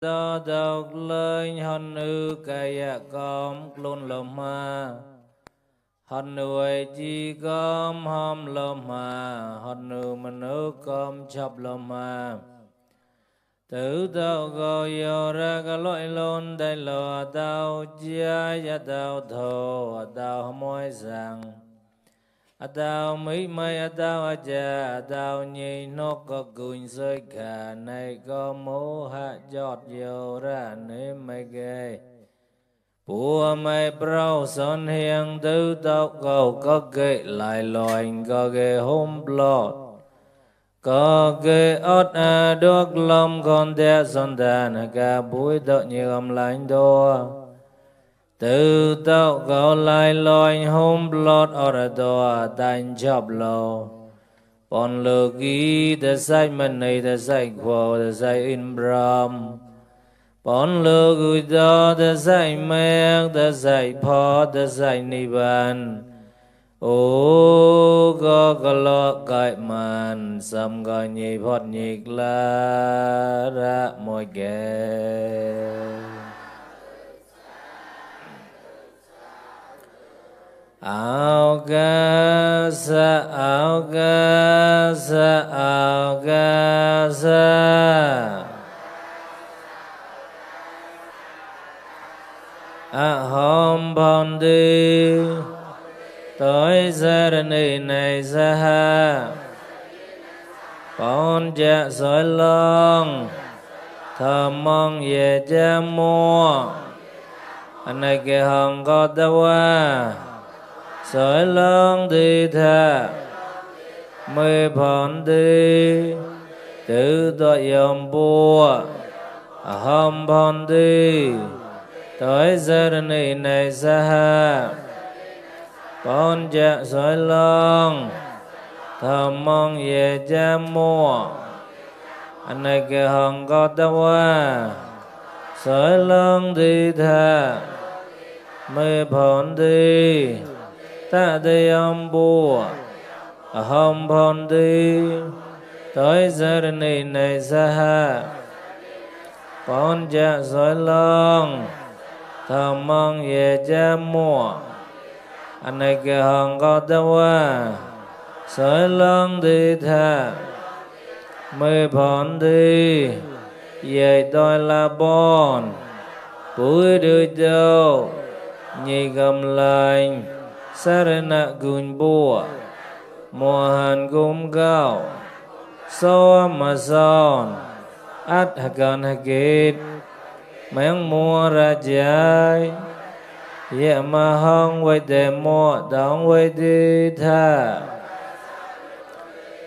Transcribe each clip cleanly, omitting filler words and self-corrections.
do độc lên hòn ư cây com luôn lầm ma hòn nuôi chi com hom lầm ma hòn nu mình ư com chập lầm ma tự tạo gọi yo ra cái lỗi lôn đây là tao chia ya tao thô tao môi rằng tao mấy mấy tao cha tao nhị nó có cùn sơi cả này có mô hạ giọt dầu ra nơi mấy ghê bùa mấy brau son hiền tư tao có ghê lại loài có ghê hôm lọt có ghê ớt đuốc lông con đe son đàn cả bụi đợt như âm lạnh đô từ tao có lại loài hôm lọt ở đó đánh chập lô bọn lơ ghi để say mình này để say khổ để say in bram bọn lơ gửi đó để say mẹ để say phó để say niban ô có lo cái màn xăm gọi nhị phật nhị la ra mọi ghê ao ga sa hôm bon đi tới giờ này ra ha con cha soi long thầm mong về cha mua anh này kia hồng có đâu à soi long đi tha mê phòn đi tự tội yom bùa hôm phòn đi tới giờ này ra ha con cha soi long thầm mong về cha mua anh này kia hồng có đâu à soi long đi tha mê phòn đi ta đi ông bùa hôm phòn đi tới giờ này ra ha con cha soi long thầm mong về cha mua anh này kia hồng có đâu à soi long đi tha mê phòn đi về tôi là bon bụi đưa đâu nhị gầm lành sarana gun bùa mùa hàn gum gạo so mà son át hakan hakit mang mua ra trái ye mà hong quay để mua đóng quay đi tha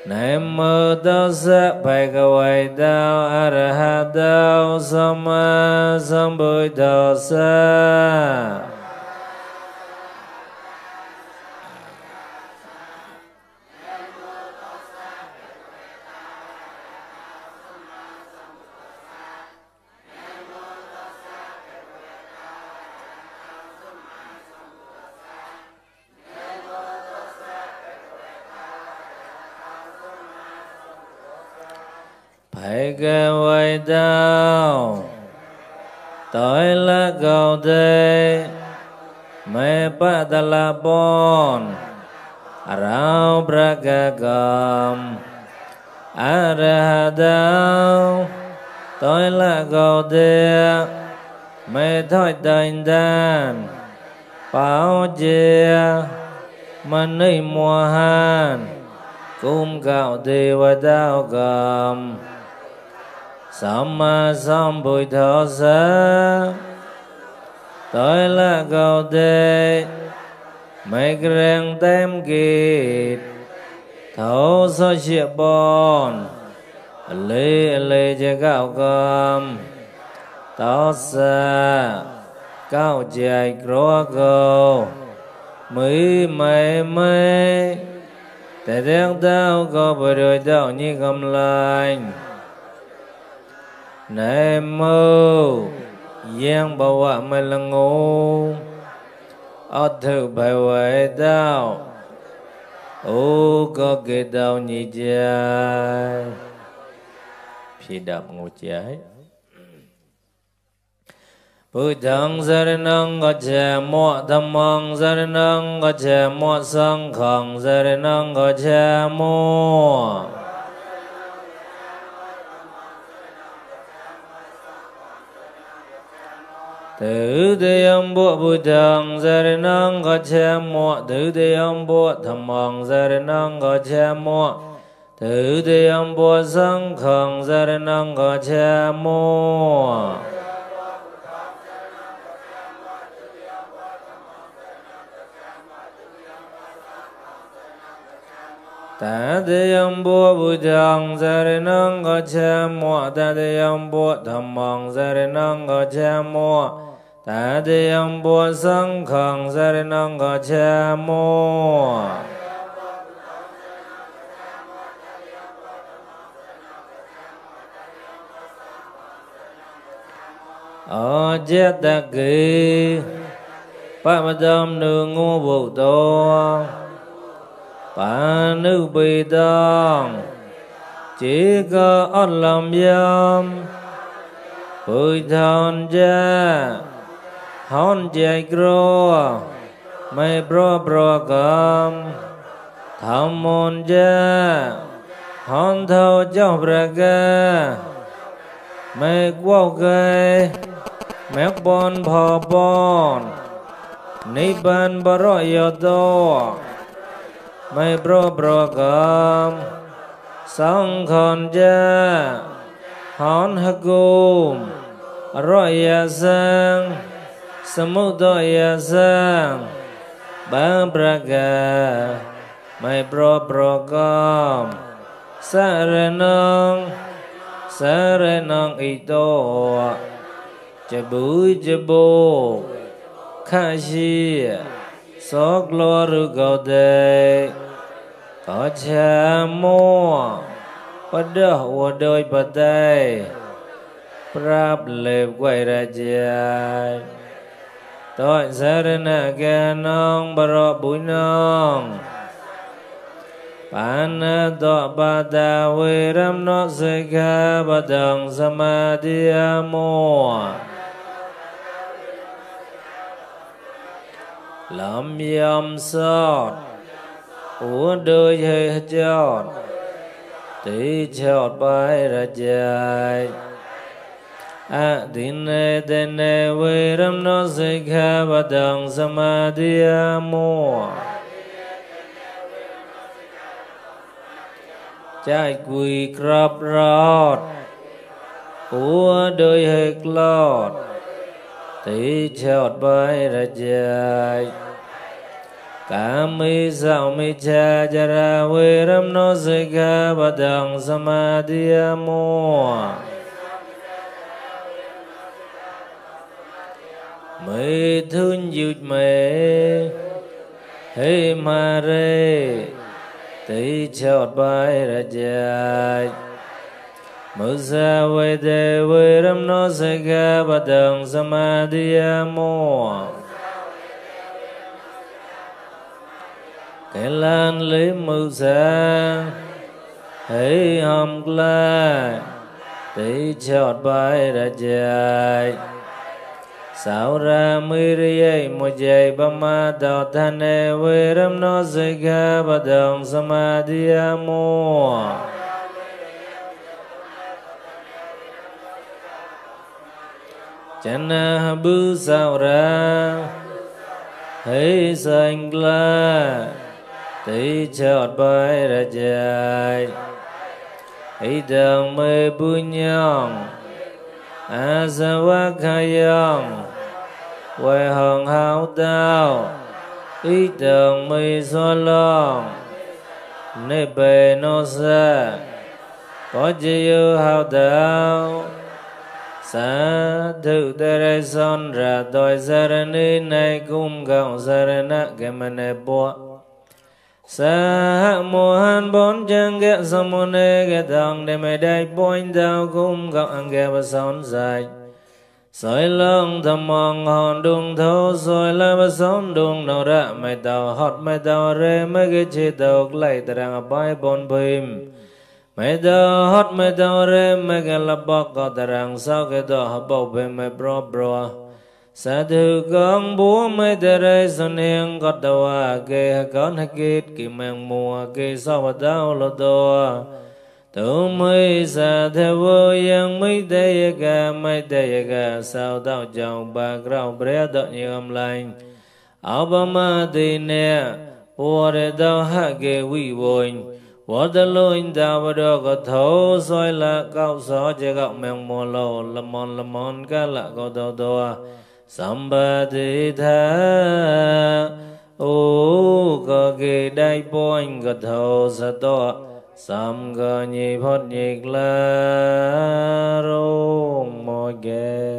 này mơ đau sa bài ca quay đau araha đau sama sambui đau sa phải kê quay đau tới là cầu thế mê pa ta la bon rao braga gam ara đau tới là cầu thế mê thôi đành đàn bảo chia mình ấy mùa hàn cung gạo thì và đau gầm Sama sambui thọ sa tới là cầu đề mấy rèn tem kịt thấu so chia bon lê che gạo gầm tỏ sa cao chạy rõ cầu mấy mấy để đen tao có bởi đời đạo như cầm lành này mơ giang bảo ạ mày là ngu ở thử bài huệ đạo ô có cái đạo nhị trái phi đạp ngũ trái Buddhang saranang gacchamo dhammang saranang gacchamo sanghang saranang gacchamo Tự tiyam bộ Buddhang saranang gacchamo tự tiyam bộ dhammang saranang gacchamo tự tiyam bộ sanghang saranang gacchamo Tadiyam bộ Buddhang saranang gacchamo tadiyam bộ dhammang saranang gacchamo tadiyam bộ sanghang saranang gacchamo Ajataki Pamadam nungu bộ tô Bà nữ bì tông chỉ có ớt lòng dâm bùi thôn cha hôn chạy krô mây bro bro cầm thầm môn cha hôn thâu cháu bà ca mây quao cây mẹc bon phò bon ni ban bà rõ yo tô Mây bro bro cầm Song khôn cha Hón hạ gồm Rồi ya sang Samu do ya sang Ba bra ga Mây bro bro cầm Sa re nong ito Cha bùi cha bồ Kha shi Sóc lo rư gạo đề Có cha mô Bắt đầu đôi bà tay Prab lệp quay ra chạy Tội xa ra nạ gà nông bà rọ bụi nông Bà nà tọ bà ta quê ram nọ sê kha bà đằng samadhiya mô Lâm yam sọt Ủa đôi hơi chọt Tí chọt bài ra chạy Tín nê tên nê Vê ram nó sê kha bà đằng samadhiya mô Chạy quỳ krap rọt Ủa đôi hơi lọt Tí chọt bài ra chạy Kami sao mi cha jara ve ram no se kha bà đằng samadhiya mô Mi thun dụt mê Hê ma rê Tí chọt bài ra chạy Mơ sa ve đề ve ram no se kha bà đằng samadhiya mô Cái lan lấy mưu xa Hãy hòm la Tí chọt bài ra chạy Sao ra mi rì một dạy bà ma tạo thân nê Vê ram nó se kha bà đằng samadhiya mô Chana ha bư sao ra Hãy sanh la Tí chọt bài ra chạy Ý đằng mê bù nhong A sa vác khai yong Quay hồng hào tao Ý đằng mê xóa lòng Nê bê nô sa Có chì yu hào tao Sa thử tê rê son ra Tội sa ra ni này cung gọng sa ra nạ kê mê nê bua Sa hạ mô hàn bốn chân ghé sa mô nê ghé thằng để mê đáy bónh đào cung gọng ăn ghé bà son dài Soi lông thầm mong hòn đung thô Soi la bà son đung nâu ra mê tàu hót mê tàu rê mê ghé chê tàu lấy ta ràng bái bốn phim Mê tàu hót mê tàu rê mê ghé la bọc có ta ràng sao ghé tàu hả bầu bê mê bro bro sa thư con búa mấy tê rê xuân hiên có đầu kê con hay kít kì mang mùa kê so và đau lo đô tu mấy sa theo vô yang mấy tê ga sao đau chồng bà grau bre đợi như âm lành Abama tì nè Ua rê đau hạ kê quý bồn Võ tê lôi đào bà đô có thấu Xôi là cao xó chê gạo mèng mùa lô Lâm môn cá lạ có tàu tùa Sambati tha Ô có kê đáy bồn có thấu sa tùa Sam có nhị phốt nhịp la rung mô kê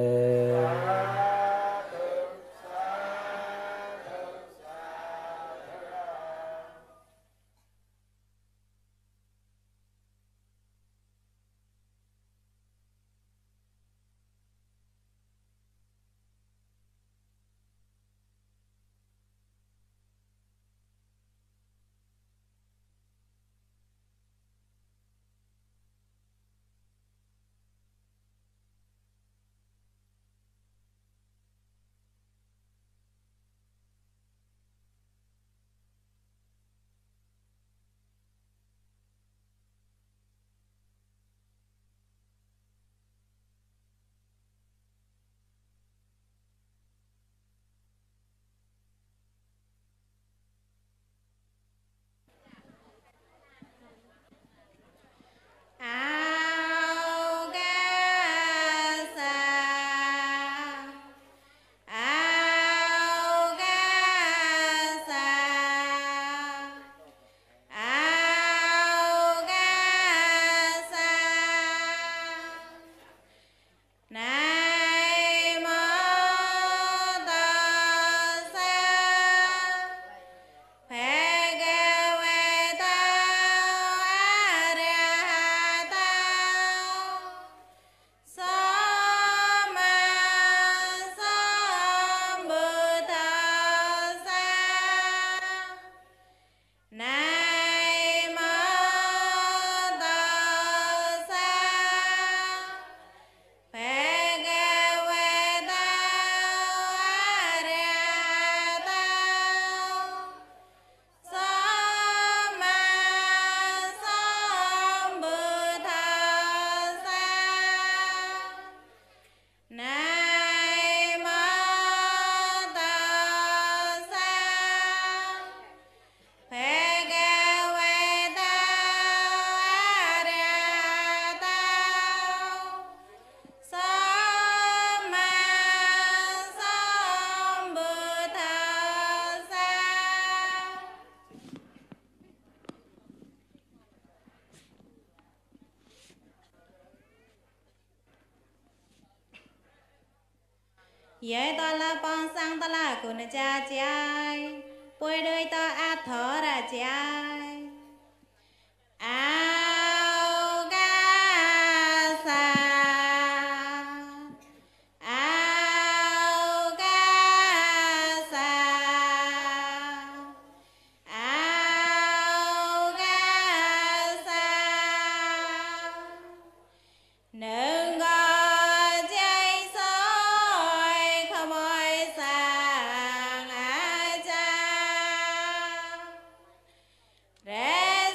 Yai to la pong sang to la kun cha chai Poi đôi to áp thở ra chai Ao ga sa Ao ga sa Ao ga sa Nương Rê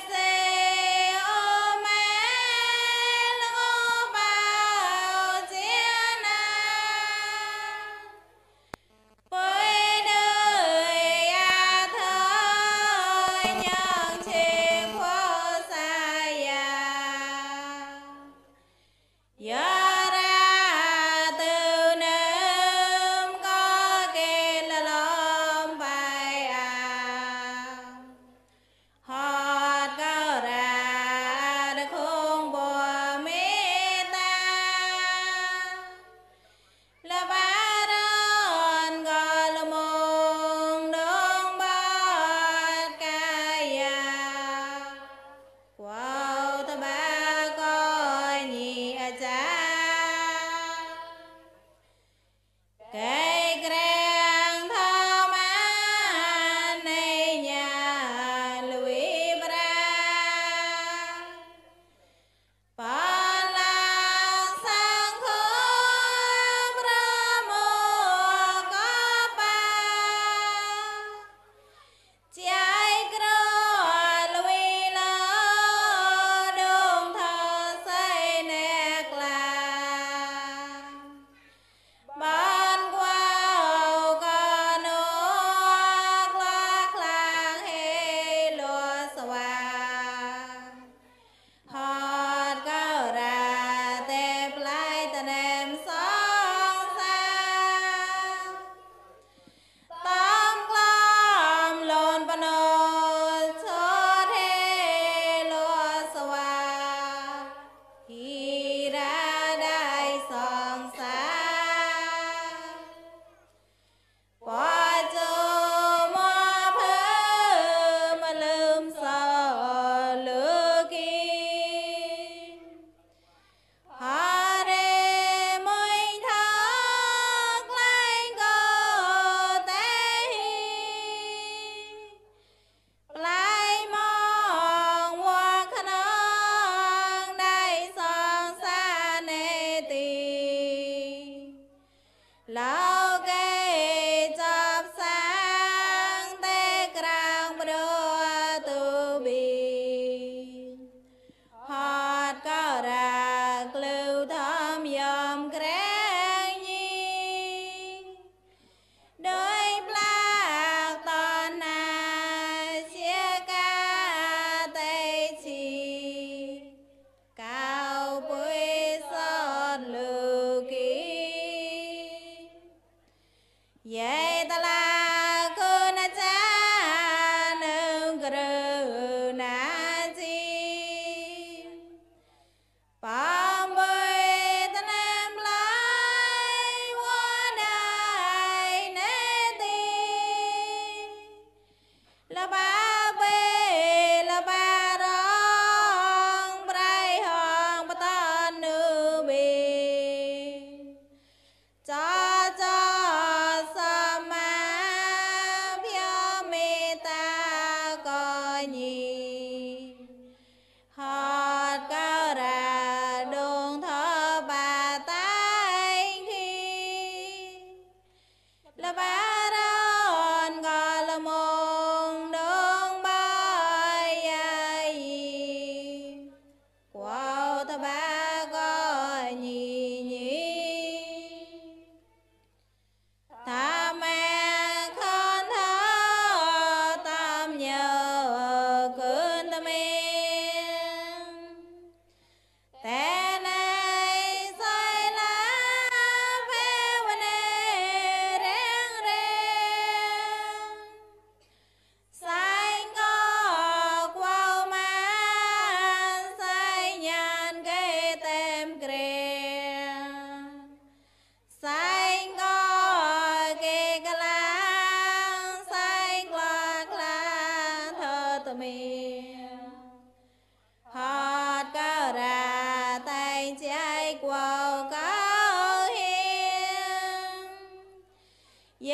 เย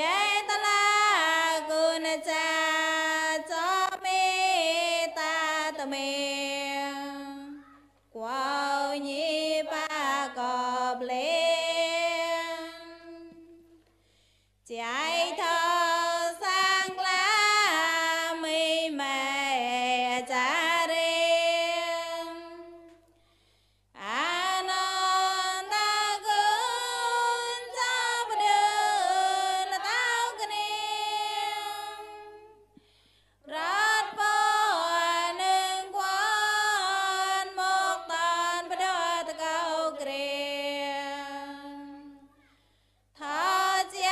ตลากุณจาจอเมตาตเมกวาวญีปากอบเลใจเธอสร้างกลาไม่แม่จาเรอานนตะกุนจอบเดินเต้ากเนียรัดปอนหนึ่งควันมกตอนประดอตะเกาเกรียทอใจ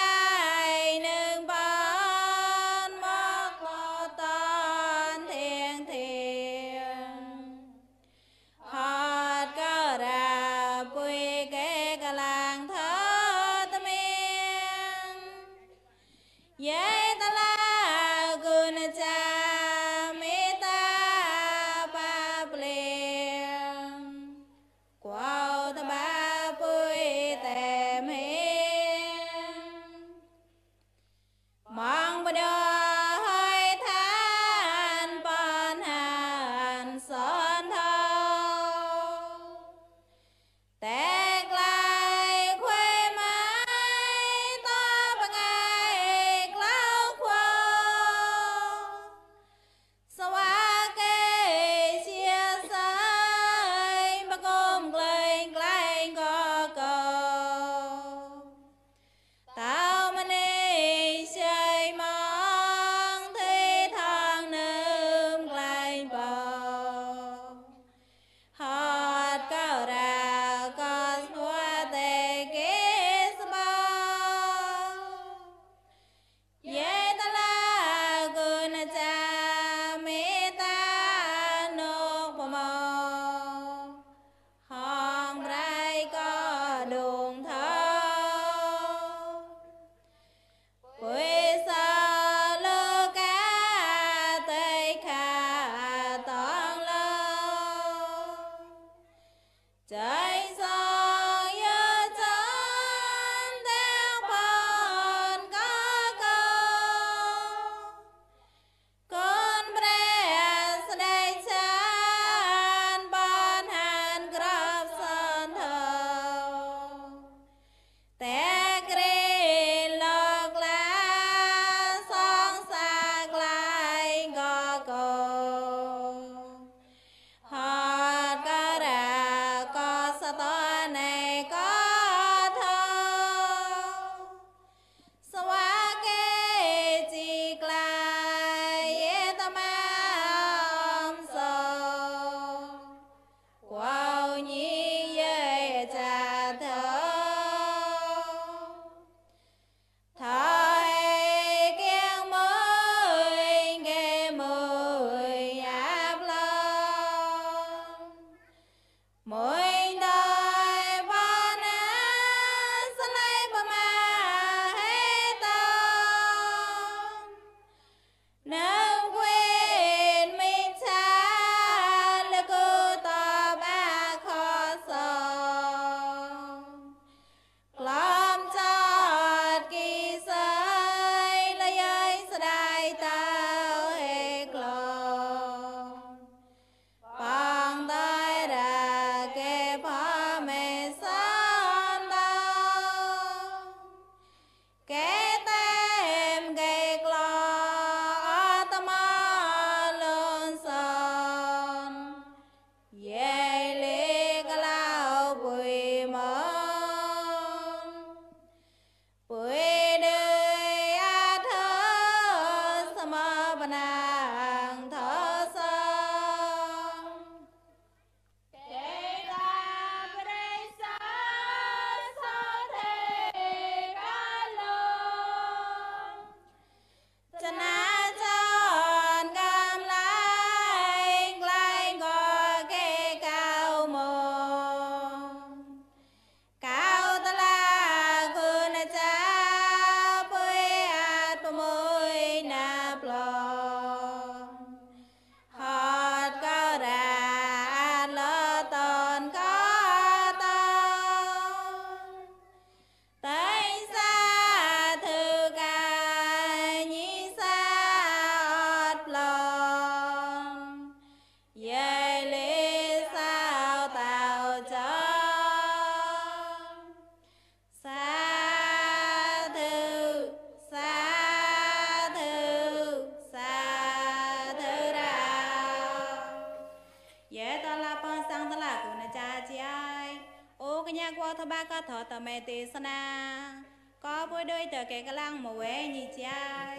ba có thọ tờ mẹ tì sana có bôi đôi tờ kẻ cái lăng mù ế nhị chai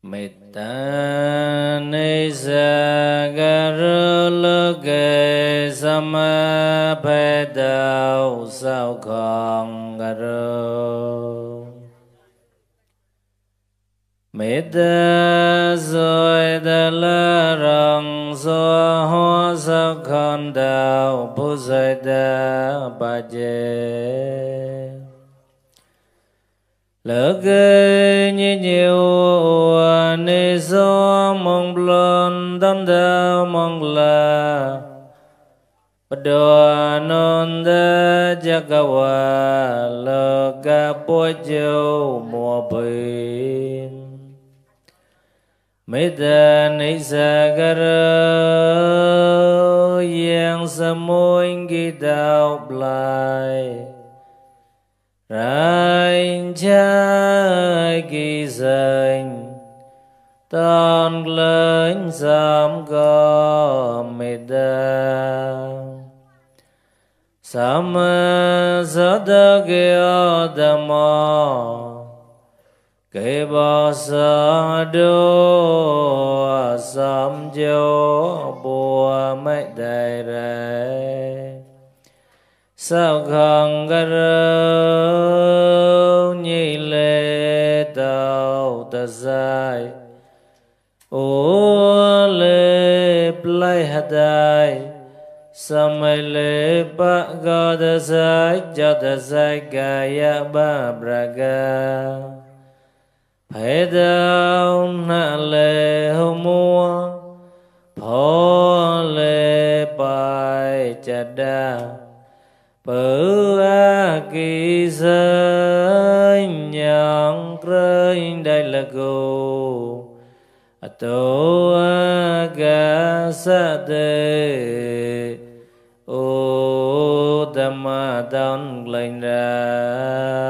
Metta Nisagaruloke Samapedau sao con garu Metta rồi đà la răng so hoa sao con đạo bố rồi đà bà chế lỡ gây như nhiều nê do mong lon đón đau mong là Padua non da jagawa lỡ ga bố châu mùa bình Metta Nisagara yang samoin gidau blai Rijn trái kỳ danh Toàn lớn giảm gò Metta Sama sada gyo dhamma Kê bò sa đô Sam dô bùa mẹ đại rê Sao khăn gà râu Nhi lê tàu ta dài Ô lê play hạt đài Samay lê bạc gò ta dài Cho ta dài gaya ba braga Phải đau nạ lê hô mua Phó lê bài chà đa Bớ á kỳ giới nhang rơi đại là gồ Tô á gà sa đê Ô Dhamma đón lên ra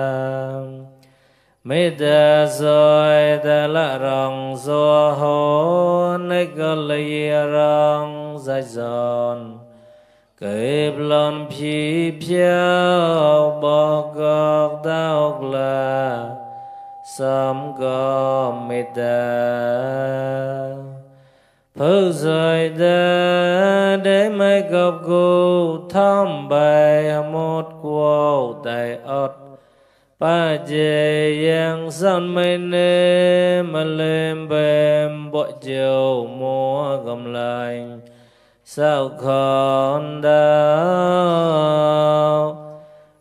Metta rồi ta lạ rong do hô Nếch gò lì rong dài giòn Kê blon phi phiao bò gọc đau là Xóm gò Metta Phứ rồi đá để mấy gọc gù thăm bài một quô tại ớt Ba dê yang son mê nê mà lên bèm bọ chiều mua gom lại Sao con đau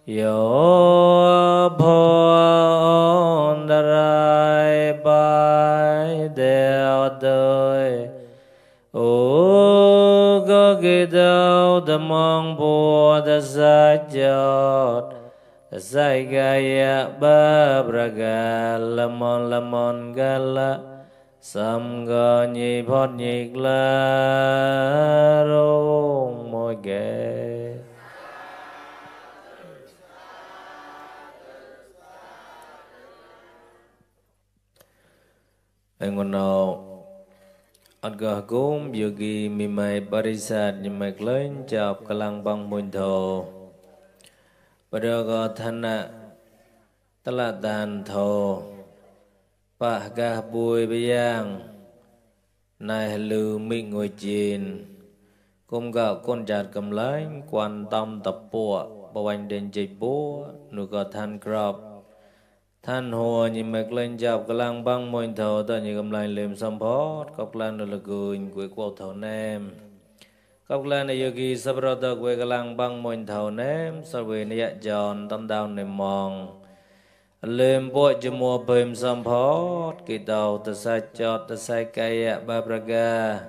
Yo phôn đà rai bài đeo đời Ô có ghi đau đà mong bùa đà giá chọt Sai gaya ba braga lamon gala sam go nhi phot nhị la rong môi ghê anh còn nào anh có cúng yogi mi mai parisat ni mai lớn chọc kalang bang môn thổ Padahal thana telatan tho Pak gah bui bayang Nai lư minh ngồi chín Cùng gạo con chạt cầm lái Quan tâm tập bộ Bảo anh đến chạy bố Nụ có than krop Than hồ nhìn mạch lên chạp Cả lang băng môi thầu Ta như cầm lại liềm xâm phót Cọc lan là gửi quỷ quẩu thầu nêm Cọc lan này yogi sabrata quê cả lang băng môi thầu nêm Sao về này giòn tâm đau này mong Lêm bội cho mùa bềm xâm phót Kỳ tàu ta sai chọt ta sai cây ba braga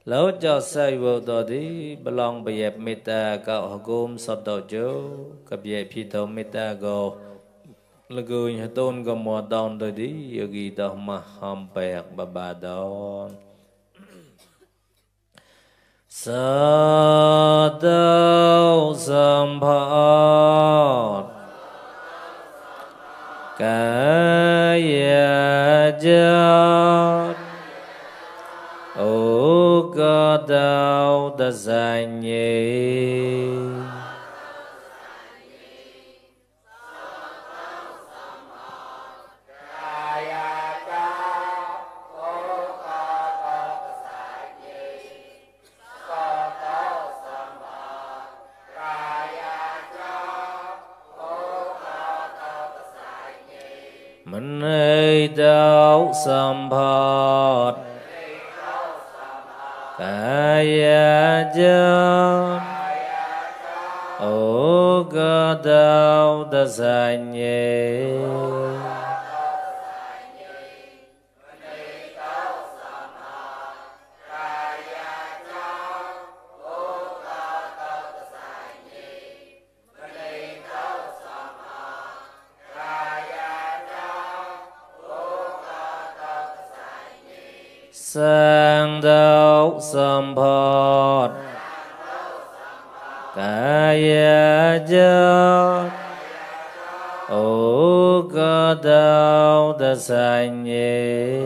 Lâu cho sai vô tòa đi Bà lòng bà dẹp metta cạo hạ gồm sọt tàu chô Cặp dẹp phi thầu metta gồ Là gửi hạ tôn gồm mùa đòn tòa đi yogi tàu mà hòm bẹc bà bà đòn Sa tàu xâm phót Kaya jat O gata đau ta sanh nhị mình ấy đau sâm phật kaya chân ô cơ đau ta sanh nhị sang đau sâm phật kaya chân ô cơ đau ta sanh nhị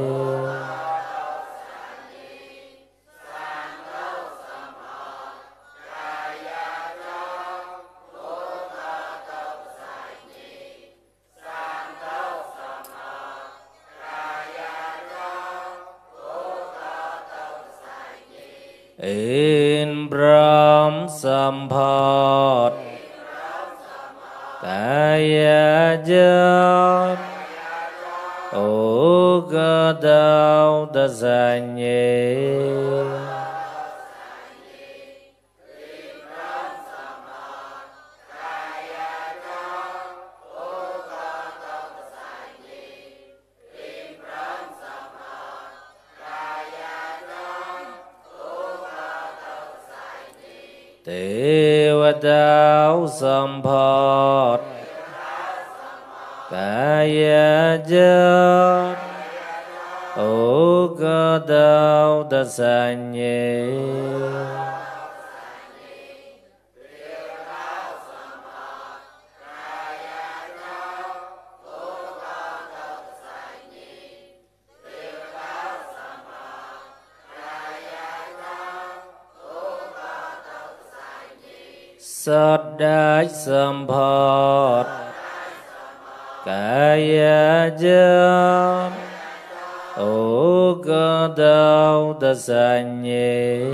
in brahm samphat kaya chân ô cơ đau ta sanh nhị Teva đau sâm phật kaya chân ô cơ đau ta sanh nhị sát đái sâm phật kaya chân ô cơ đau ta sanh nhị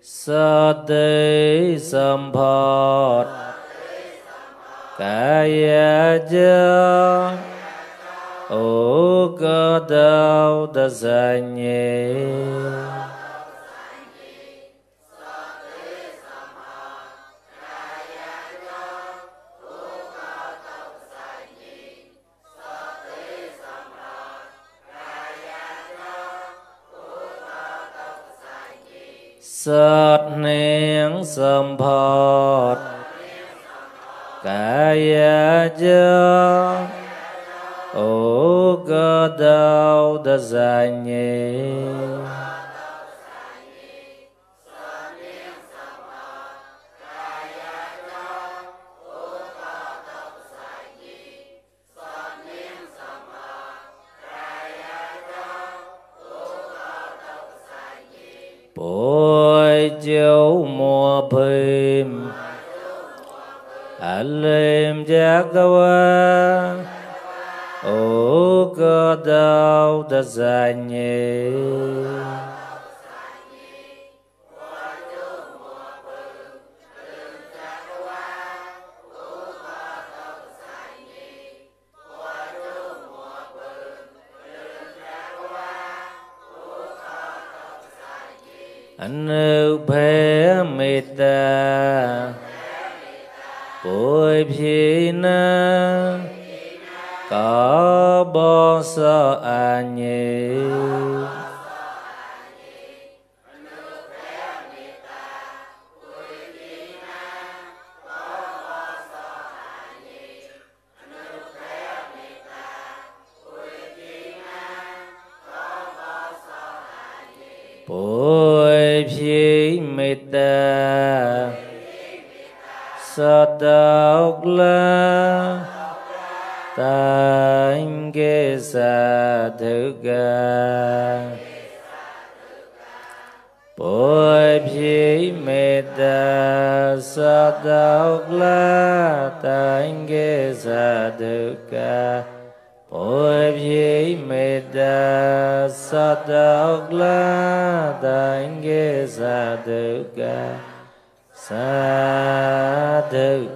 sát tế sâm phật kaya chân ô cơ đau ta sanh nhị sát niệm sâm phật kaya chân ô cơ đau ta sanh nhị bội châu mùa phim alim jagawa ô cơ đau ta sanh nhị anu phê mê ta bội phi na có bo sa a nhị bố độc la tánh kê sa thứ ca bội phi mê ta sa độc la tánh kê sa thứ ca bội phi mê ta sa độc la tánh kê sa thứ ca sa thứ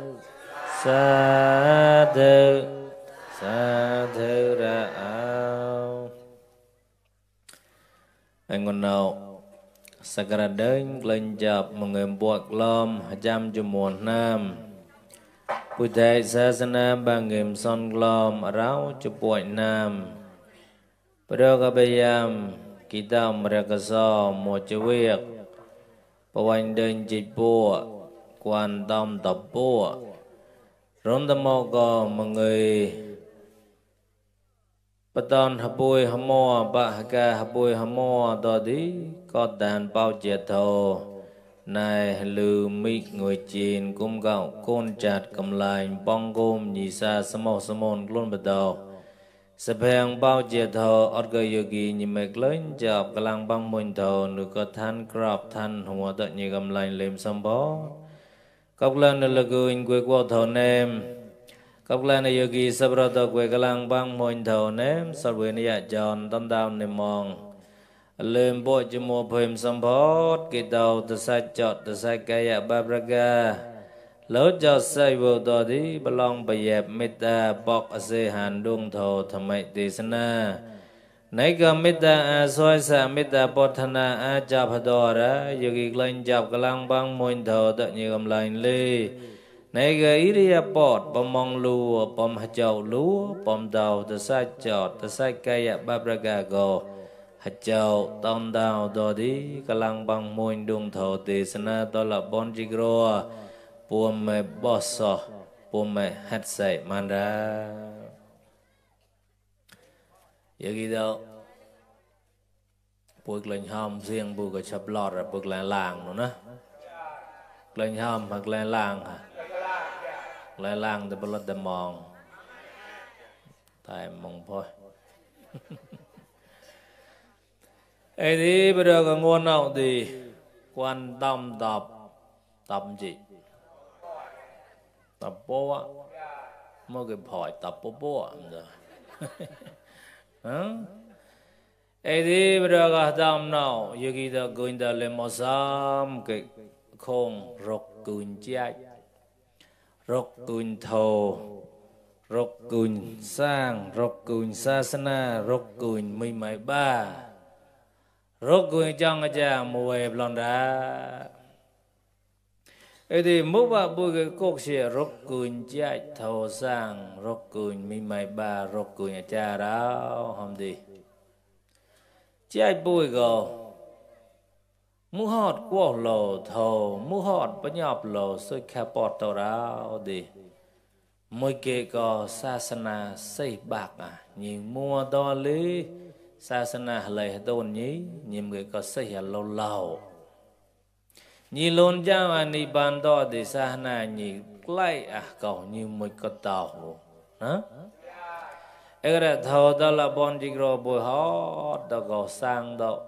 sa thứ sa thứ ra ao anh còn nào Sakara đến lên chập một người buộc lom trăm cho muôn nam Bụi thầy sa sana ba nghìn son lom ráo cho bụi nam Bữa đó bây giờ kita mereka so một chữ việc Bảo anh đơn chỉ bùa quan tâm tập bùa Rốn tâm mô có một người Bà tôn hạ bùi hạ mô bà hạ ca hạ bùi hạ mô Đó đi có đàn bao chết thô Này lưu mít người chìn cung gạo côn chặt cầm lại bong gồm nhị xa sa môn luôn bắt đầu Sắp hàng bao chết thô ọt gợi yogi nhị mạch lớn chọc cả lăng băng môn thô Nữ có than krop than hùa tự nhị cầm lại lêm xâm bó Cốc lên là gửi quê qua thô nêm Cốc lên là yogi sắp ra tàu quê cả lăng băng môn thô nêm Sát quê này dạ tròn tâm đào nêm mong Lên bộ cho mùa phim xâm bót Kỳ tàu từ xa chọt từ xa kaya babraga Lỡ cho xây vô tòa đi Bà lòng bà dẹp mít ta bọc ở xe hàn đuông thô thầm mệnh tì sana Nấy cả mít ta á xoay xa mít ta bọt thân á chạp hà đỏ ra Yogi lên chạp cả lăng băng môn thô tự như gầm lành ly Nấy cả ý đi bọt bom mong lùa bom hà chậu lúa bom tàu từ xa chọt từ xa kaya babraga gồ Hãy chào tông đào đó đi Cả lăng bằng môi đung thổ tì sana đó là bon chigro Bùa mẹ bó sọ Bùa mẹ hát sậy man ra Giờ ghi đâu Buộc lên hòm riêng buộc ở chập lọt rồi buộc lên làng nữa ná Lên hòm hoặc lên làng hả Lên làng thì bó lọt đầm mòn Tại mong thôi Ê thì bây giờ có nguồn nào thì quan tâm tập gì? Tập bố á. Mới cái hỏi tập bố á. Ê thì bây giờ có tâm nào như khi ta gửi ta lên một xăm cái khôn rốc cùn chạy rốc cùn thô rốc cùn sang rốc cùn sa sana rốc cùn mây mây ba Rốt cùi trong ở cha mùa hẹp lòng ra Ê thì múc bạc bùi cái cốc xìa rốt cùi chạy thầu sang Rốt cùi mi mày ba rốt cùi ở cha đó Hôm đi Chạy bùi gồ Mũ họt quá lồ thầu Mũ họt bó nhọp lồ Xôi khá bọt tàu đó đi Mùi kê gò sa sana xây bạc à Nhìn mua đo lý Sa sana lời tôn nhí Nhìn người có xây hả lâu lâu Nhìn luôn cháu anh đi bàn đó Thì sa sana nhìn lấy à cầu như một cái tàu Ê ra thầu đó là bọn chị rồi bùi hót Đó có sang đó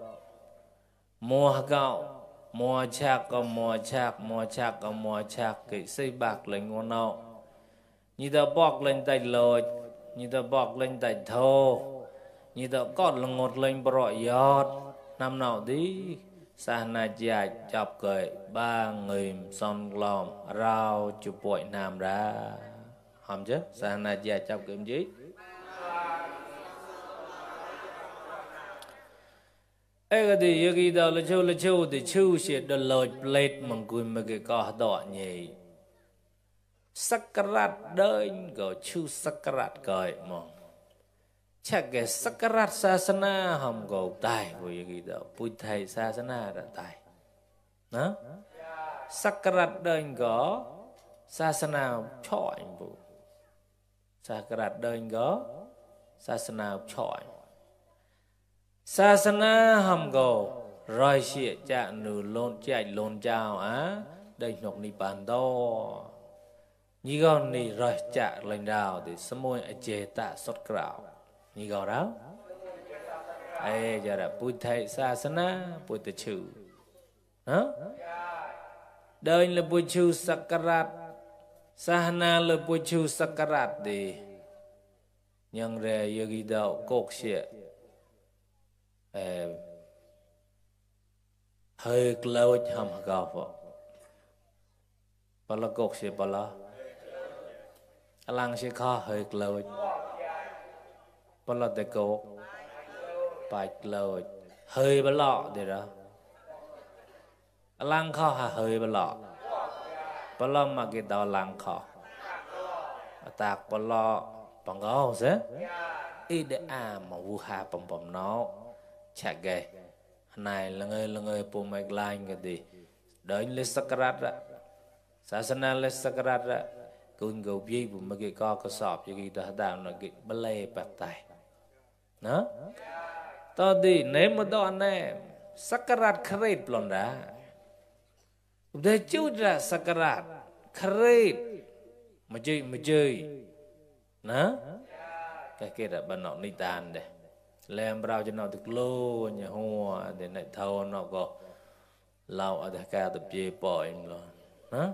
Mua gạo Mua chạc có mua chạc Mua chạc có mua chạc Cái xây bạc lên ngon nào Như ta bọc lên tay lột Như ta bọc lên tay thô Như ta có là ngột lên bỏ giọt Năm nào đi Sa na chạy chọc cười 3.000 son lòm Rao chụp bội nam ra Hòm chứ Sa na chạy chọc cười gì Ê cái gì như khi đó là châu Thì châu sẽ đợt lời plate Mà cười mà cái có đỏ nhỉ Sakarat đơn Có châu sakarat cười mong Chắc cái sakarat sasana Hồng cầu tài Vì cái đó Bụi thầy sasana đã tài Đó Sakarat đơn có Sasana chọi bù Sakarat đơn có Sasana chọi Sasana hầm cầu Rồi xịa chạ nụ lôn chạy lôn chào á Đây nọc nị bàn đo nhị con đi rồi chạ lên đào thì sớm môi ở chế tạ sốt gạo nhị con đó ấy giờ là bùi thầy sa sana bùi tự chữ hả đời là bùi chữ sakarat sahana là bùi chữ sakarat đi nhưng re yogi đạo cột xịa hơi lâu hầm gạo vợ bà là cột xịa bà là lăng sẽ khó hơi lâu bà là để cột bạch lâu hơi bà lọ để đó lăng khó hà hơi bà lọ bà lọ mà cái đó lăng khó tạc bà lọ bằng gấu thế ý để mà vu hà bầm nó chả ghê này là người bố mạch lại cái gì đợi lên sakarat ra sasana lên sakarat ra cùng gấu bì bố mạch cái có sọp cho cái đó đào nó cái bê lê bạc tay nó tao đi nếu mà đó anh em sakarat khret lon ra để chú ra sakarat khret mà chơi nó cái kia là bên nọ ni tan đây làm bao cho nó được lô nhà hoa để này thâu nó có lau ở cả tập chế bỏi rồi nó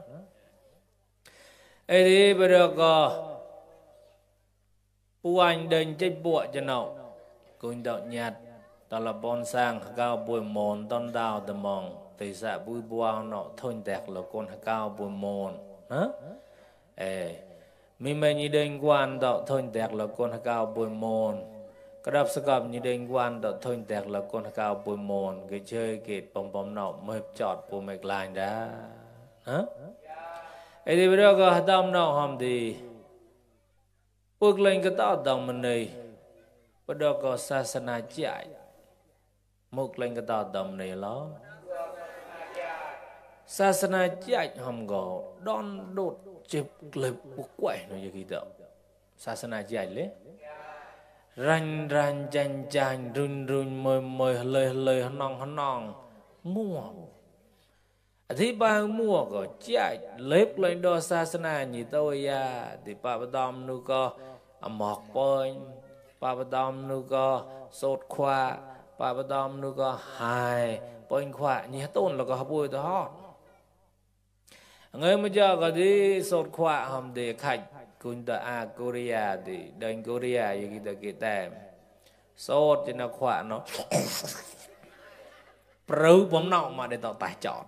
ấy đi bây giờ có u anh đền chết bụa cho nó cùng đạo nhạt tao là bon sang cao bùi mồn tôn đào tầm mong từ xã bùi bùa nó thôn tẹt là con cao bùi mồn hả mình như đền quan đạo thôn tẹt là con cao bùi mồn cái đáp sắc gặp như đền quan đạo thôn tẹt là con cao bùi mồn cái chơi cái bom nọ mới chọt bùi mạch lại đã hả ấy thì bây giờ có đam nọ hòm thì bước lên cái tao đồng mình này bây giờ có sasana chạy một lên cái tao đồng này đó sasana chạy hòm gò đón đột chụp clip buộc quậy nó như kia đó sasana chạy lấy ranh chanh run mời lời nong mua thì ba mua có chạy lép lên đó sasana như tôi ya thì ba đom nu có mọc bơi ba đom nu có sốt khoa ba đom nu có hài bơi khoa như tôn là có hấp bôi đó người mà giờ có đi sốt khoa hầm để khách cùng ta Korea thì đến Korea như kia tem sốt cho nó khoa nó preu bấm nọ mà để tạo tài chọn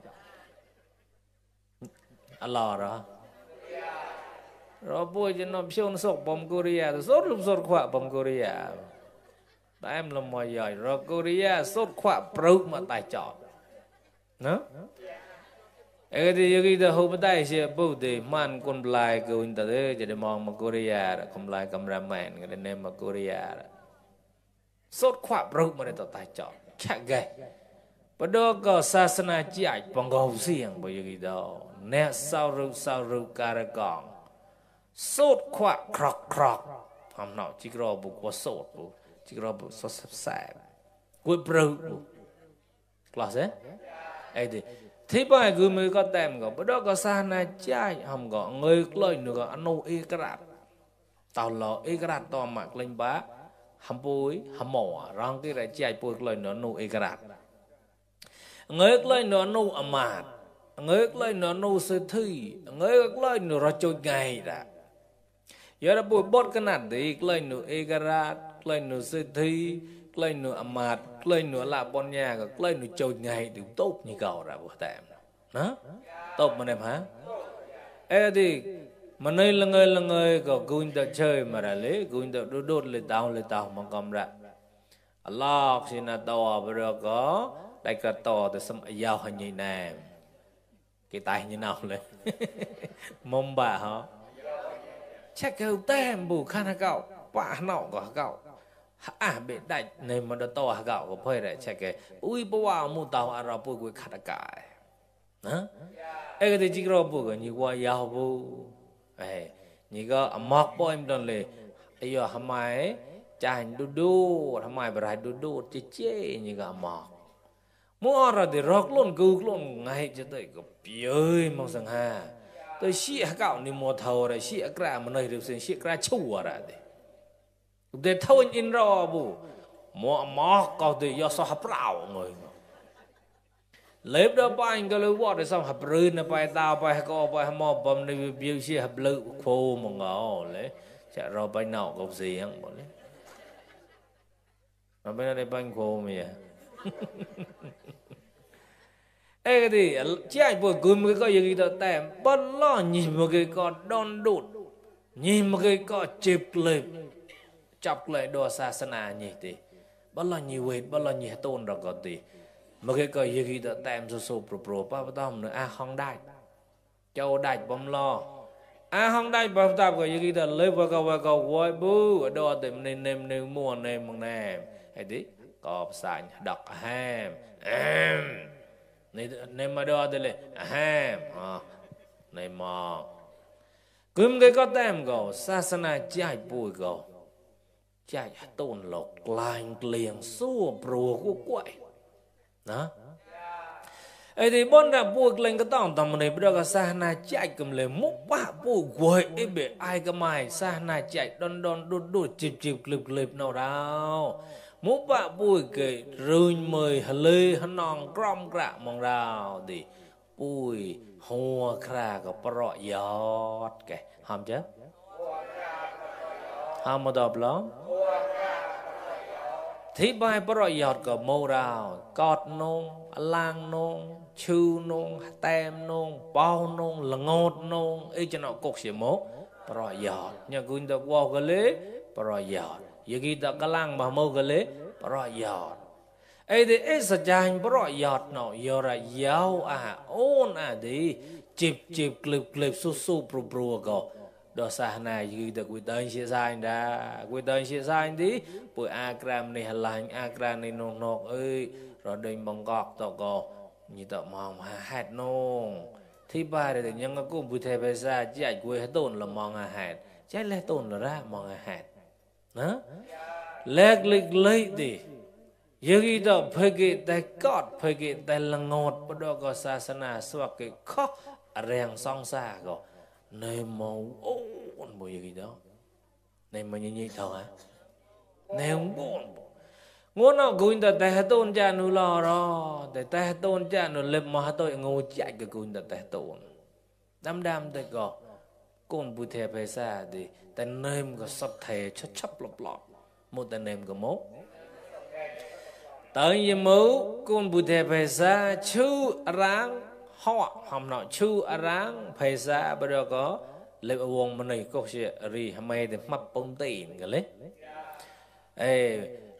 lò đó rồi bôi cho nó phiêu sốt bom Korea sốt lúc sốt khoa bom Korea ta em là mọi giỏi rồi Korea sốt khoa preu mà tài chọn nó ấy thì cái đó hôm nay sẽ bố thì man con lại cái người ta đấy jadi mong mà Korea không lại cameraman cái này mà Korea sốt khoa preu mà để tạo tài chọn chắc ghê bắt đầu có sasana chạy bằng gấu xiềng bởi vì đó nè sao rưu cà rê gòn sốt khoa krok hôm nọ chỉ có bộ có sốt bộ chỉ có bộ sốt sẹp cuối preu là thế ấy thì bài người mới có tem có bắt đầu có sasana chạy hôm có người lời nữa ăn nô y cái tao lo y cái to mặc lên bá hầm bùi hầm mỏ rong cái này chạy bùi lời nữa nô y cái người lời nữa nô amad người lời nữa nô sơ thi người lời nữa ra chơi ngày đã giờ đã bùi bớt cái nạn thì lời nữa egarat lời nữa sơ thi lời nữa amad lời nữa là bọn nhà lời nữa chơi ngày thì tốt như cầu ra bữa tạm đó tốt mà em hả ê thì mà nơi là người có cuốn ta chơi mà ra lấy cuốn ta đốt lên tàu mà cầm ra Allah xin tàu bây giờ có đại cả to thì xâm giao hình như này cái tay như nào lên mông bà hả chắc kêu tem bù khăn gạo bà nọ của gạo bị đại nên mà nó to gạo của phơi này chắc cái ui bố vào mua tàu à ra bù cái khăn cải hả ấy cái gì đó bù cái như qua giao bù ấy như có mọc bò em đòn lệ ấy giờ hàm mai chài đu hàm mai bৰাই đu chế như cái mọc mua ra thì róc luôn cứu luôn ngay cho tới có bơi mong rằng ha tôi xịa cạo ni mua thầu rồi xịa cả mà nơi được xin xịa cả chua ra đi để thôi in rõ bu mỏ cậu thì do sao hấp rau người lấy đó bay cái lưỡi vọt để xong hấp rươn nó bay tao bay có bay mò bầm này biểu xịa hấp lưỡi khô mà ngỏ lấy chả rồi bay nào có gì không bỏ lấy mà bên đây bánh khô mày ê cái gì chạy vừa cùm cái coi gì đó tèm bất lo nhìn một cái con đòn đụt nhìn một cái con chọc lại đồ xa sana nhỉ thì bất lo nhiều hết bất lo nhiều tôn rồi còn thì một cái coi gì đó tèm số pro pa tao nữa không đai châu đai bấm lo không đai bấm tao coi gì đó lấy vào cầu quay bu ở đó thì nem mua nem bằng nem hay tí cọp sành đọc ham này mà đó thì là ham này mà cúm cái có tem gò sasana chạy bùi gò chạy tôn lộc lành liền xua bùa của quậy đó ấy thì bọn đã buộc lên cái tòng tầm này bây giờ sasana chạy cầm lên múc bạ bùi quậy ấy bị ai cái mày sasana chạy đòn đút chịp clip nào đâu múc bạ bùi cái rơi mời hà lê hà nòng grom gạ mong rào thì bùi hoa khra có bọ giọt cái hàm chứ hàm một đợt lắm thì bài bọ giọt có màu rào cọt nông lang nông chư nông tem nông bao nông là ngọt nông ấy cho nó cục xỉa mốt bọ giọt nhàคุณta qua cái lễ bọ giọt giờ khi ta cái lang mà màu cái lễ bọ giọt ấy thì ấy sẽ dành bọ giọt nó giờ là giàu ôn đi chịp clip su pro go đó sa này như được quy tên chia sai đã quy tên chia sai đi buổi agram này hành agram này nong ơi rồi đừng bằng gọt tao go như tao mong hạt nong thì ba để những cái cung bùi thề về ra chạy quê hết tồn là mong hạt chạy lấy tồn là ra mong hạt đó lẹt lịch lấy đi giờ khi đó phải cái tay cọt phải cái tay là ngọt bắt đầu có sa sana swak cái khóc rèn song xa go nơi màu ôn bồi gì đó này mà như thôi hả này không buồn ngôn nào cũng ta tay tôn cha nu lo đó để tay tôn cha nu lập mà tôi ngồi chạy cái cũng ta tay tôn đam tay go con bùi thề phải xa thì tay nêm có sắp thề chấp lọp một tay nêm có mốt tới như mẫu con bùi thề phải xa chú ráng họ hầm nọ chú ráng phải xa bây giờ có lấy uống mà này có gì ri mày thì mập bông tiền cái lấy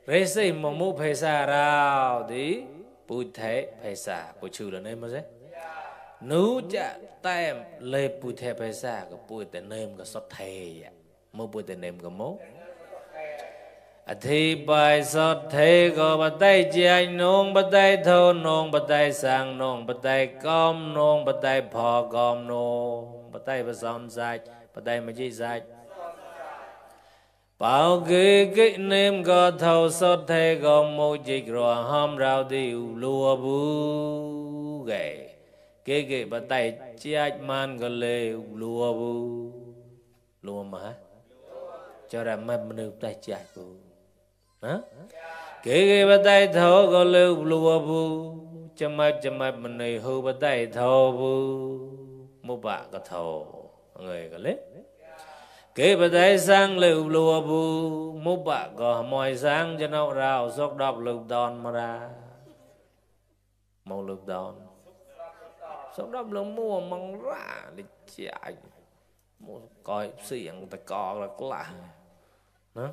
rê xây mà mua phải xa rào thì bùi thế phải xa bùi chú là nên mà thế nếu chả tem lấy bùi thế phải xa có bùi tên nêm có sót thề mua bùi tên nêm có mốt thì bài sót thề có bắt tay chạy nông bắt tay thâu nông bắt tay sang nông bắt tay com nông bắt tay phò com nông bắt tay bắt xong sạch bắt tay mà chỉ sạch bảo cái nêm có thâu sót thề có một dịch rồi hôm rào điều lùa bú gầy cái bắt tay chạy man có lê lùa bú lùa mà cho ra mà mình tay chạy bú cái bắt tay thâu có lưu lùa bù chăm mạch mình này hư bắt tay thâu bù một bạ có thâu người có lấy cái bắt tay sang lưu lùa bù một bạ có mọi sáng cho nó rào sốc đọc lực đòn mà ra màu lực đòn sốc đọc lực mua mong ra để chạy một coi xiềng ta co là có lạ đó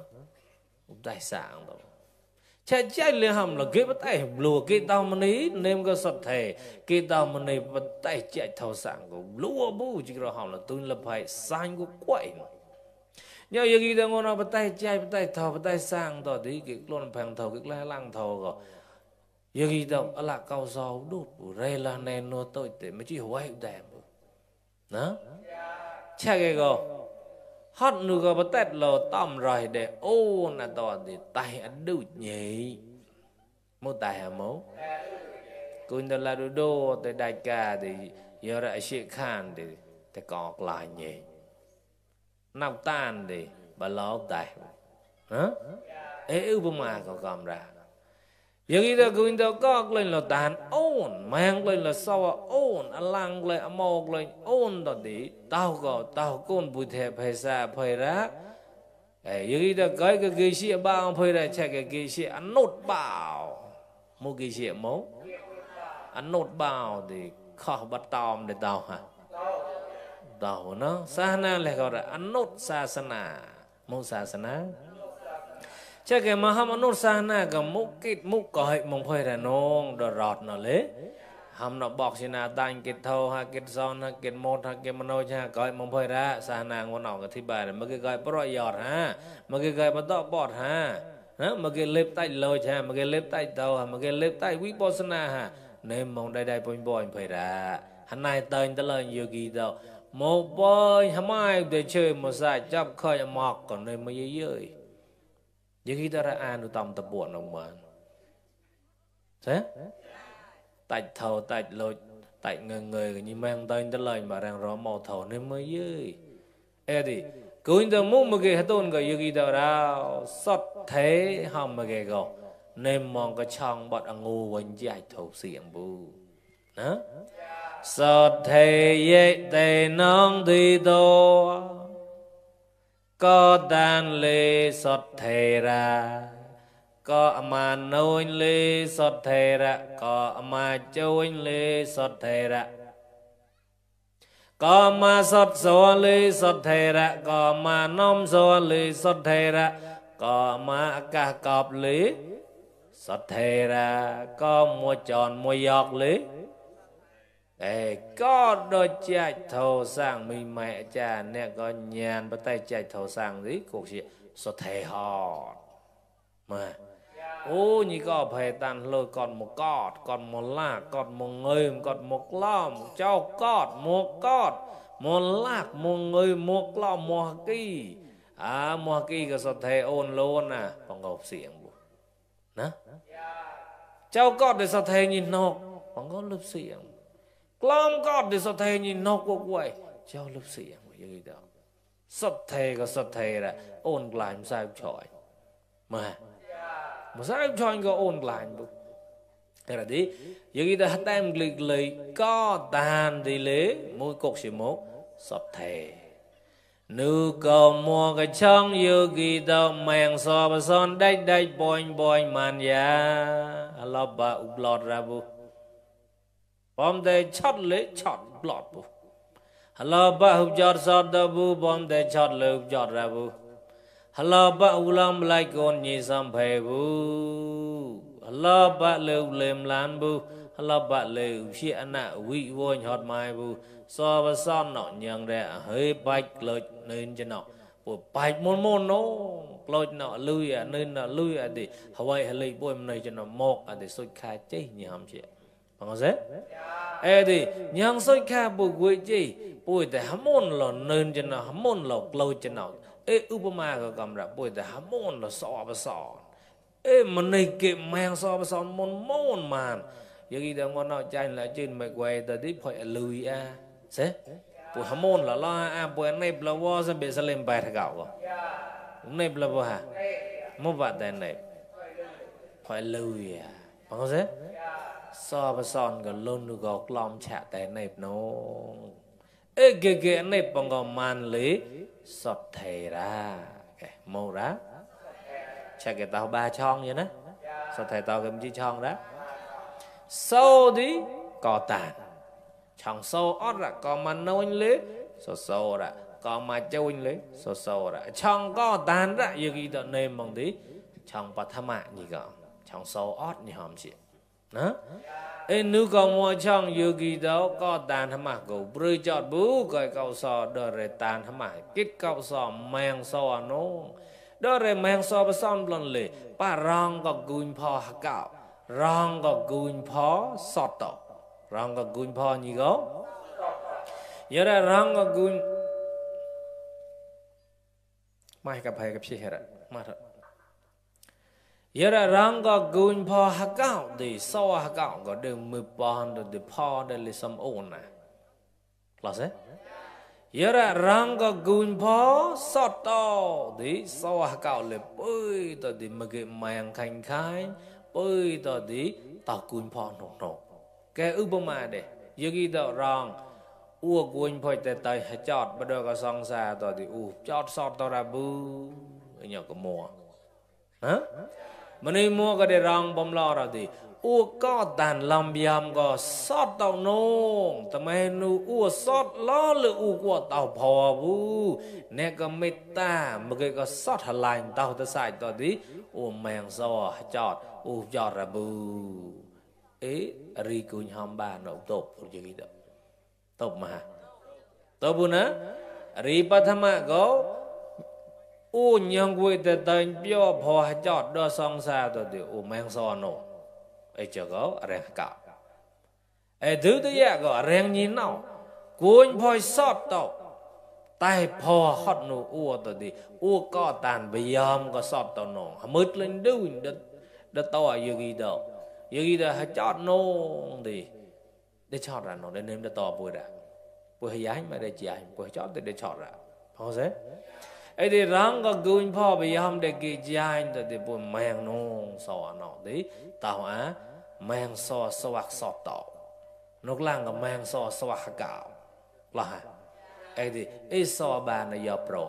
tài sản đó chạy lên hầm là cái bắt tay lùa cái tao mà ní nên có sọt thề cái tao mà ní bắt tay chạy thầu sản của lùa bù chỉ rồi hầm là tôi là phải sang của quậy nhớ giờ gì đâu ngon bắt tay chạy bắt tay thầu bắt tay sang đó thì cái luôn phèn thầu cái lá lăng thầu rồi giờ gì đâu là cao giàu đốt rồi là nên nó tôi để mới chỉ hoài đẹp đó chạy cái go hot nu có bắt tết lò tóm rồi để ô là to thì tay ăn đủ nhỉ mô tay hả mô cũng là đô để đại ca thì giờ lại sẽ khan thì แต่ก็ออกลายเงี้ยนับต้านดิบาลอกได้ฮะอุปมาก็กำราอย่างนี้เราคุยเราก็เลยเราตานโอนแมงเลยเราสาวโอนอลังเลยอโมกเลยโอนตอนนี้เต้าก็เต้าก้นบุเทเพศาเพระอย่างนี้เราก็กิเสียบ้างเพระเช็คกิเสียอนุดบ่าวมุกิเสียมั้งอนุดบ่าวดิข้อบัตตอมเด็ดเต้าฮะเต้าเนาะศาสนาเลยก็ได้อนุดศาสนามุศาสนาเช่นมหามนุษย์ศาสนากับมุกิดมุกก่อยมงพอยระนงดรอดนั่นเลยทำนับบอกสินาตังกิดเท่าหากิดซ้อนหากิดโมดหากิดมโนชาก่อยมงพอยระศาสนางวันออกอธิบายเมื่อกี้ก่อยปล่อยยอดฮะเมื่อกี้ก่อยมาต่อบอดฮะนะเมื่อกี้เล็บใต้โลชาเมื่อกี้เล็บใต้เตาฮะเมื่อกี้เล็บใต้วิปัสสนาฮะเนมมองได้ปนบ่อยพอยระหันนายเตือนตะเลยโยกีเตาโมบอยทำไมเดี๋ยวเชื่อมาใส่จับคอยหมอกก่อนเลยมาเยอะยังkita raan utam tebuan nongman, thế, tại thầu tại lôi tại người như mang tên tới lời mà đang rõ màu thầu nên mới dưới, thì cứ như muốn mà cái tôn cái như kita ra sót thế hòm mà cái gò nên mong cái chong bọt ăn ngu quanh chạy thầu xiềng bu, đó, sót thế vậy tề nong thì to có đàn lê sọt thề ra có mà nôi lê sọt thề ra có mà trôi lê sọt thề ra có mà sọt xóa lê sọt thề ra có mà nôm xóa lê sọt thề ra có mà cả cọp lê sọt thề ra có mua tròn mua giọt lê có đôi chạy thầu sang mi mẹ cha nè có nhàn bắt tay chạy thầu sang gì cuộc gì số thề họ mà ô như có phải tan lôi còn một cọt còn một lạc còn một người còn một lom cháu cọt một lạc một người một lom một kỳ một kỳ cái số thề ôn luôn à còn ngọc xiềng bu nè cháu cọt để số thề nhìn nọc còn có lụp xiềng lom cọt để sọt thề nhìn nọc của quậy treo lấp xiềng vậy đó sọt thề có sọt thề là ôn lại sao chọi mà sao chọi có ôn lại thế là đi vậy đó tem lịch có tàn thì lấy mỗi cục chỉ một sọt thề nữ cầu mua cái trong yêu kỳ đâu mèn so và son đay boy man ya Allah ba ublot ra bu bom de chót lấy chót lọt bu, hello ba hụp chót sọt đờ bu bom de chót lấy hụp chót ra bu, hello ba ulam lại con nhị sam phê bu, hello ba lấy hụp lem lan bu, hello ba lấy hụp xịa nạ vị vôi hot mai bu, so với son nọ nhang ra hơi bạch lợt nên cho nọ, bu bạch môn nó, lợt nọ lui nên nọ lui thì Hawaii lấy bôi này cho nọ mọc thì sôi khai cháy như hầm chị. Bằng thế, thì nhang soi kha bùi quỷ chi bùi để hám môn là nên cho nó hám môn là lâu cho nó, upama có cầm ra bùi để hám môn là sọ và sọ, mà này kịp mang sọ và sọ môn màn, giờ khi đang ngon nói chạy lại trên mày quay tới đi phải lùi thế, bùi hám môn là lo bùi này là vô sẽ bị sẽ lên bài thằng gạo rồi, này là vô hả, một vạn tiền này phải lùi bằng thế. So với son cái lôn được gọt lom chạ tại nệp nó cái nệp bằng gò man lý sọt thề ra màu ra chắc cái tao ba chong vậy đó sọt thề tao cầm chi chong đó sâu đi có tàn chong sâu ót ra có mà nôi lý sâu ra có mà châu lý sâu ra chong có tàn ra như cái tao nêm bằng tí chong bà tham mạng gì cả chong sâu ót như hòm chị đó nếu còn mua trong yogi đó có tàn hả mà cậu bơi chọt bú coi cậu sò đờ rồi tàn hả mà kết cậu sò mang sò nó đờ rồi mang sò bớt son lần lệ ba rong có gun pho hả cậu rong có gun pho sọt tọ rong có gun pho như gó giờ ra rong có gun mai gặp hay gặp gì hết mà thôi giờ là răng có gun pho hắc gạo thì so hắc gạo có đường mười pon được pho để lấy sâm ôn này là thế giờ ra răng có gun phó sọt to thì so cạo lệ bơi tao thì mà cái màng khanh khai bơi tao thì tao gun phó nổ nổ cái ư mà để giờ khi tao răng ua gun phơi tê tê chọt bắt đầu có song xa tao thì chọt sọt tao ra bư nhỏ có mùa hả mình mua cái để răng bom lo rồi thì có tàn làm biam có sót tàu nông tao mày nu sót lo lự của tàu phò bu nè có mít ta mà cái có sót hà lành tàu ta xài tao đi mèng so chọt chọt ra bu ấy ri cùn hòm bà nấu tộp rồi gì đó tộp mà tộp bu nè ri pathama có nhang quê tê tên biểu phò chọt đo song xa tao đi mèng so nổ ấy chờ có rèn cạo ấy thứ thứ gì có rèn nhìn nào cuốn phơi sót tàu tay phò hót nụ tao đi có tàn bây có sót tàu nổ mứt lên đâu đất to ở dưới đó hay chót nông thì để chót ra nó để nêm đất to bùi ra bùi hay mà để chỉ bùi chót để chót ra không thế ấy thì răng có cuốn phò bây để kỹ dài thì bùi mang nông sò nó đấy tao mang so swak sọt tàu nốt lang có mang so swak cạo là ấy thì so bàn là giờ pro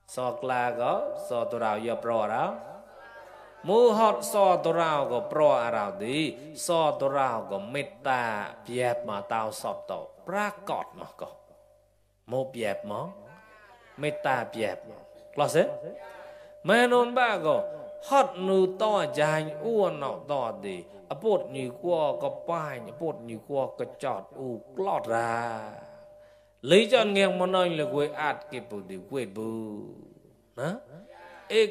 so là có so tôi rào giờ pro đó mu hot so tôi rào có pro à rào đi so tôi rào có meta biệp mà tao sọt tàu pra cọt mà có một biệp mà meta biệp là thế mà non ba có hot nu to dài nọ to đi bột như qua có bài bột như qua có chọt lọt ra lấy cho ngang món anh là quê ạt kịp đi quê bù hả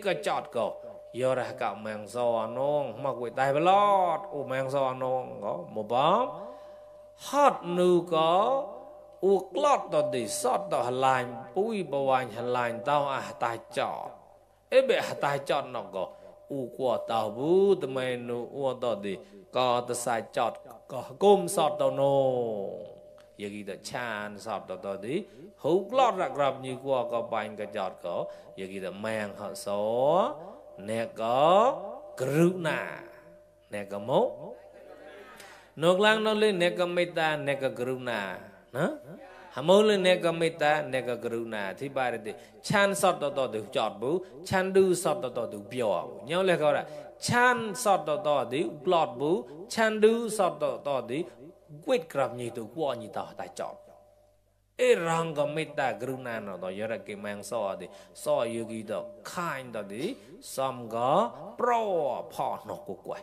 có chọt có giờ ra cạo màng giò nong mà quê tai lọt màng giò nong có một bóng hot nu có lọt to đi sót to hành lành bùi bầu hành lành tao tai chọt bệ tai chọt nó có của tàu bú tụi mày nu tao đi có tao sai chọt có côm sọt tao nô giờ khi tao chan sọt tao đi hút lót rạc rập như qua có bánh cái chọt có giờ khi tao mang họ số nè có kruna nè có mốt nốt lang nó lên nè có meta nè có kruna hả hàm lên nè có meta nè có kruna thì bài đấy chan sọt tao được chọt bú chan du sọt tao được biểu nhau lại gọi là chan sọt tao được lọt bú chan du sọt tao được quyết gặp như tụi qua như tao tại chọt răng có meta kruna nó tao giờ là cái mang so thì so như cái đó khai tao đi xong có pro phò nó của quậy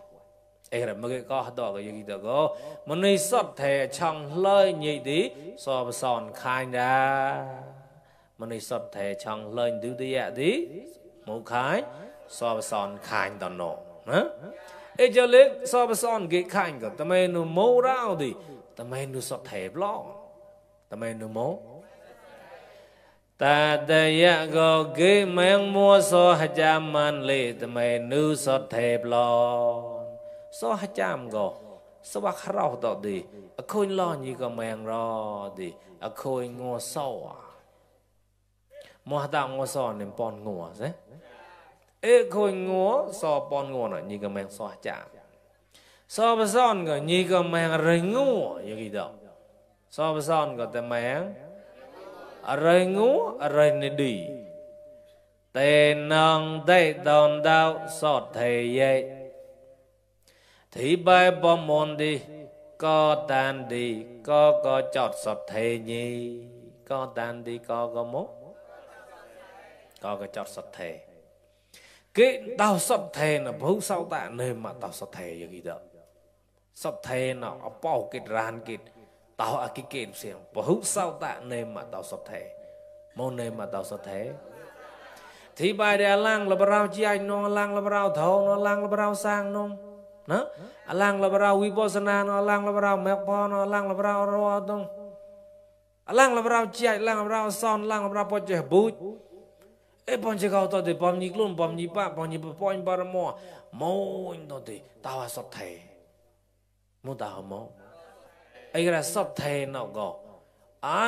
là mấy cái có đó cái gì đó có mà nơi sót thề chẳng lời như thế so với son khai ra mà nơi sót thề chẳng lời thứ gì thế một khai so với son khai đó nọ ấy cho nên so với son cái khai của tụi mày nó mâu rau thì tụi mày nó sót thề lo tụi mày nó mâu ta đây có cái mang mua so hai trăm man lệ tụi mày nó sót thề lo so hai trăm go so bạc rau tao đi khôi lo như cái mèn ro đi khôi ngô sâu mua tao ngô sâu nên pon ngô thế khôi ngô so pon ngô này như cái mèn so hai trăm so với son cái như cái mèn rơi ngô như cái đó so với son cái tên mèn rơi ngô rơi này đi tên nong tay đòn đau sọt thầy vậy thì bài bom môn đi có tàn đi có chọt sọt thề nhỉ có tàn đi có mốt có cái chọt sọt thề cái tao sọt thề là bố sao tạ nơi mà tao sọt thề như vậy đó sọt thề nó bao cái ran cái tao cái kiện xiềng bố sao tạ nơi mà tao sọt thề môn nơi mà tao sọt thề thì bài để lang là bao chi anh nó lang là bao thâu nó lang là bao sang nông nó lang là bao vipassana nó lang là bao mekpo nó lang là bao ro tông lang là bao chạy lang là bao son lang là bao po che bút pon che kau to de pom nhị luôn pom nhị pa pom nhị pon par mo mo to de tao sọt thề mo tao mo ai ra sọt thề nó go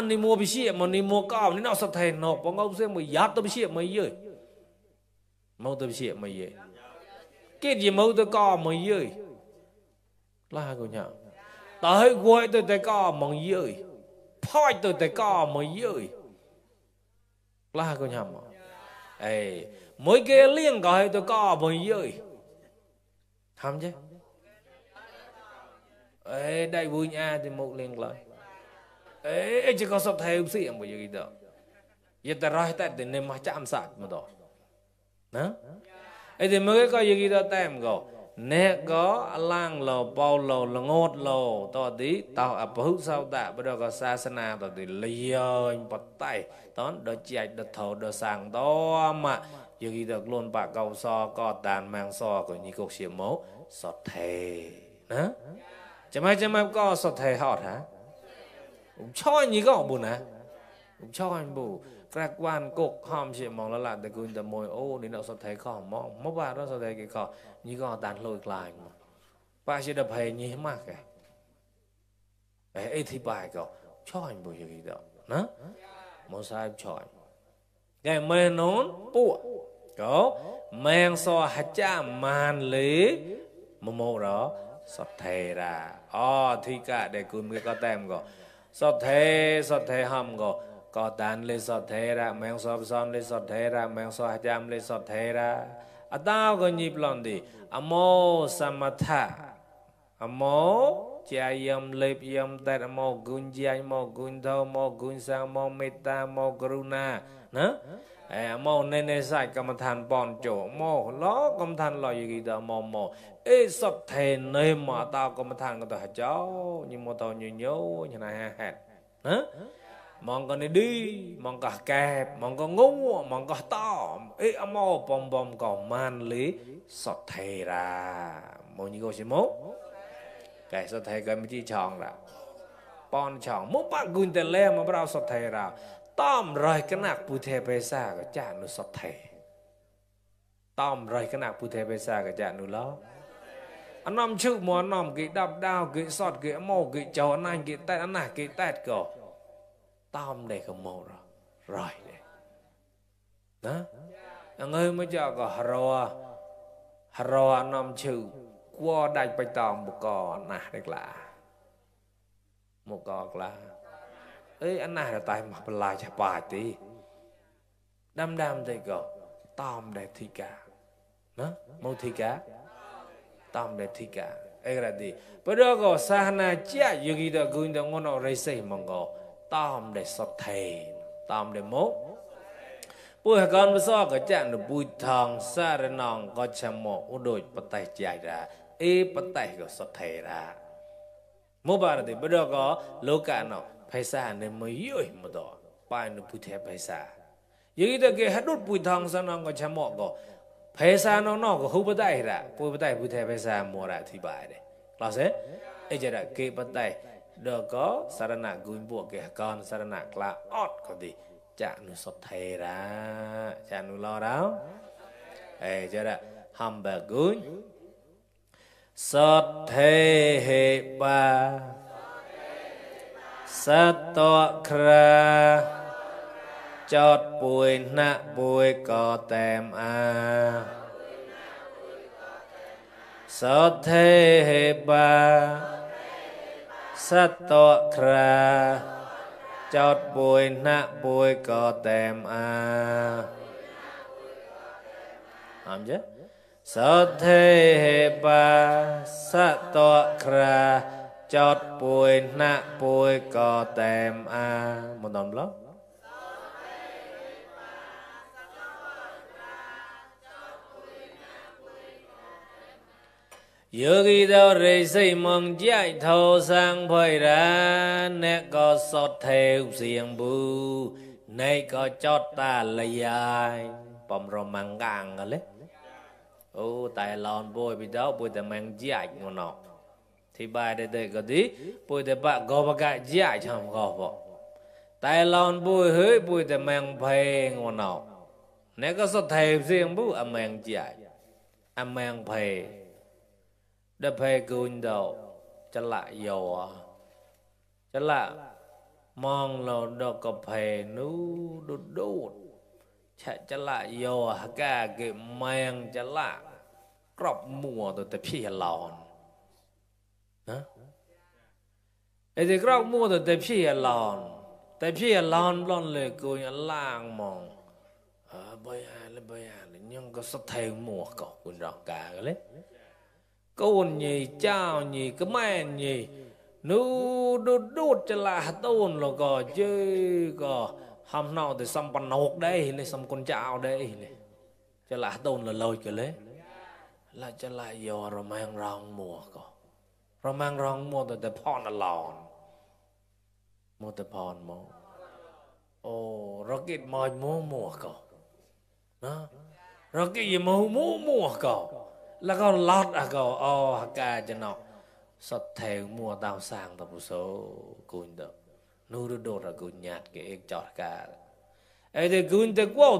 ni mua bị xịa mà ni mua cao ni nào sắp thầy nộp bằng ông xem mày giáp tôi bị xịa mày ơi mâu tôi bị xịa mày ơi cái gì mâu tôi cao mày ơi là cô nhá tới quay tôi tới cao mày ơi phơi tôi tới cao mày ơi là cô nhá mà ê mỗi cái liên gọi tôi cao mày ơi tham chứ ê đây vui nha thì một liên lại ê chỉ có sắp thầy ông xịa mày ơi đó giờ ta nói tại để nên mà chạm sạch mà đó nè ấy thì mới có gì đó tem go nè có lang lò bao lò là ngót lò to tí tao ấp hút sao ta bây giờ có sa sana tao thì liều bắt tay tón đỡ chạy đỡ thầu đỡ sang đó mà gì đó luôn bạc cầu so có tàn mang so của những cuộc xiêm máu sọt thề nè chấm ai có sọt thề hot hả cho như có buồn hả cho anh bù các quan cục hòm chỉ mong là làmแต่คุณแต่มวยโอ้นี่เราสดท้ายข้อมองเมื่อวานเราสดท้ายกี่ข้อนี่ก็ตันลอยกลายมาป้าจะได้เพย์นี่มากเลยไอ้ที่ป้าก็ชอบบุยกี่ดอกนะมอสายชอบแกเมนนปุ๊ก็แมงซอหัดจ้ามันเลยมโมรอสดท้ายละอ๋อที่กะเด็กคุณก็แต้มก็สดท้ายห้ามก็có tàn lên sọt thế ra mang sọt son lên sọt thế ra mang sọt jam lên sọt thế ra à tao có nhịp lon đi amo samatha amo chia yam lep yam tat amo gunjai amo guntho amo gunsa amo metta amo karuna nè amo nene sai cầm than bon chỗ amo lo cầm than lo gì đó amo ê sọt thế nơi mà tao cầm than có tao cháu nhưng mà tao nhớ như này ha hả mong con đi mong cả kẹp mong con ngu mong con to ê amo bom bom còn man lý sọt thề ra một như cô chỉ mốt cái sọt thề cái mới chỉ chọn là pon chọn mốt bạn gun tên lem mà bắt đầu sọt thề ra tom rồi cái nạc bù thề bê xa cái chả nó sọt thề tom rồi cái nạc bù thề bê xa cái chả nó lo anh nằm chịu mà anh nằm cái đập đao cái sọt cái màu cái cháu anh anh cái tét anh nạc cái tét cổ tom đây không màu rồi đó anh ơi mới cho có haro nằm chịu qua đại bạch tòng một cò nà được là một cò là ấy anh này là tại mặt lại chả bài tí đam thì có tom đây thì cả đó màu thì cả tom đây thì cả ấy là gì bây giờ có sana chia gì đó cũng được ngon ở đây xây mong có tom để sọt thề tom để mốt bùi con bây giờ có chạm được bùi thòng xa ra nòng có chạm mộ u đôi bắt tay chạy ra ê bắt tay có sọt thề ra mốt bà thì bây giờ có lô cả nó phải xa nên mới yếu mà đó bài nó bùi thề phải xa vậy đó cái hát đốt bùi thòng xa nòng có chạm mộ có phải xa nó có hú bắt tay ra bùi thề phải xa mua ra thì bài đấy là thế ê chả ra cái bắt tay đó có sarana gun buộc cái con sarana là ót có gì chả nu sọt thề ra chả nu lo đó ê cho đó hầm bờ gun sọt thề hệ ba sát to kra chót bùi nạ bùi có tem a sọt thề hệ ba sát to kra chót bùi nạ bùi có tem a làm chứ sát thế hệ ba sát to kra chót bùi nạ bùi có tem a một đoạn blog giờ khi đâu rây xây mong chạy thâu sang phơi ra nè có sọt theo xiềng bù nay có chót ta lấy ai bầm rồi mang gang rồi đấy ô tài lon bôi bị đó bôi ta mang chạy ngon nọ thì bài đây có tí bôi ta bạn có bác cái chạy chẳng có bộ tài lon bôi hơi bôi ta mang phê ngon nọ nè có sọt theo xiềng bù mang chạy mang phê đập phê cùn đầu chả lại dầu chả lại mong lo đọc cà phê nú đốt đốt chạy chả lại yo cả cái mang chả lại cọp mùa rồi tập phi lòn hả ấy thì cọp mùa rồi tập phi lòn lònเลยกูยังล่างมองbây giờ nhưng có sát thề mùa cọ quên rõ cả cái đấy côn nhì chao nhì cái mẹ nhì nú đốt đốt chả lại tôn rồi có chứ có hôm nào thì xong con nọc đây này xong con chảo đây này chả lại tôn là lôi cái đấy là chả lại giờ rồi mang rong mùa có rồi mang rong mùa từ pon là lòn mùa từ pon mùa rồi cái mồi mùa có đó rồi cái gì mùa có là con lót có cả cho nó sọt theo mùa tao sang tao một số cùn được nô đốt là cùn nhạt cái chọt cả ấy thì cùn thì quao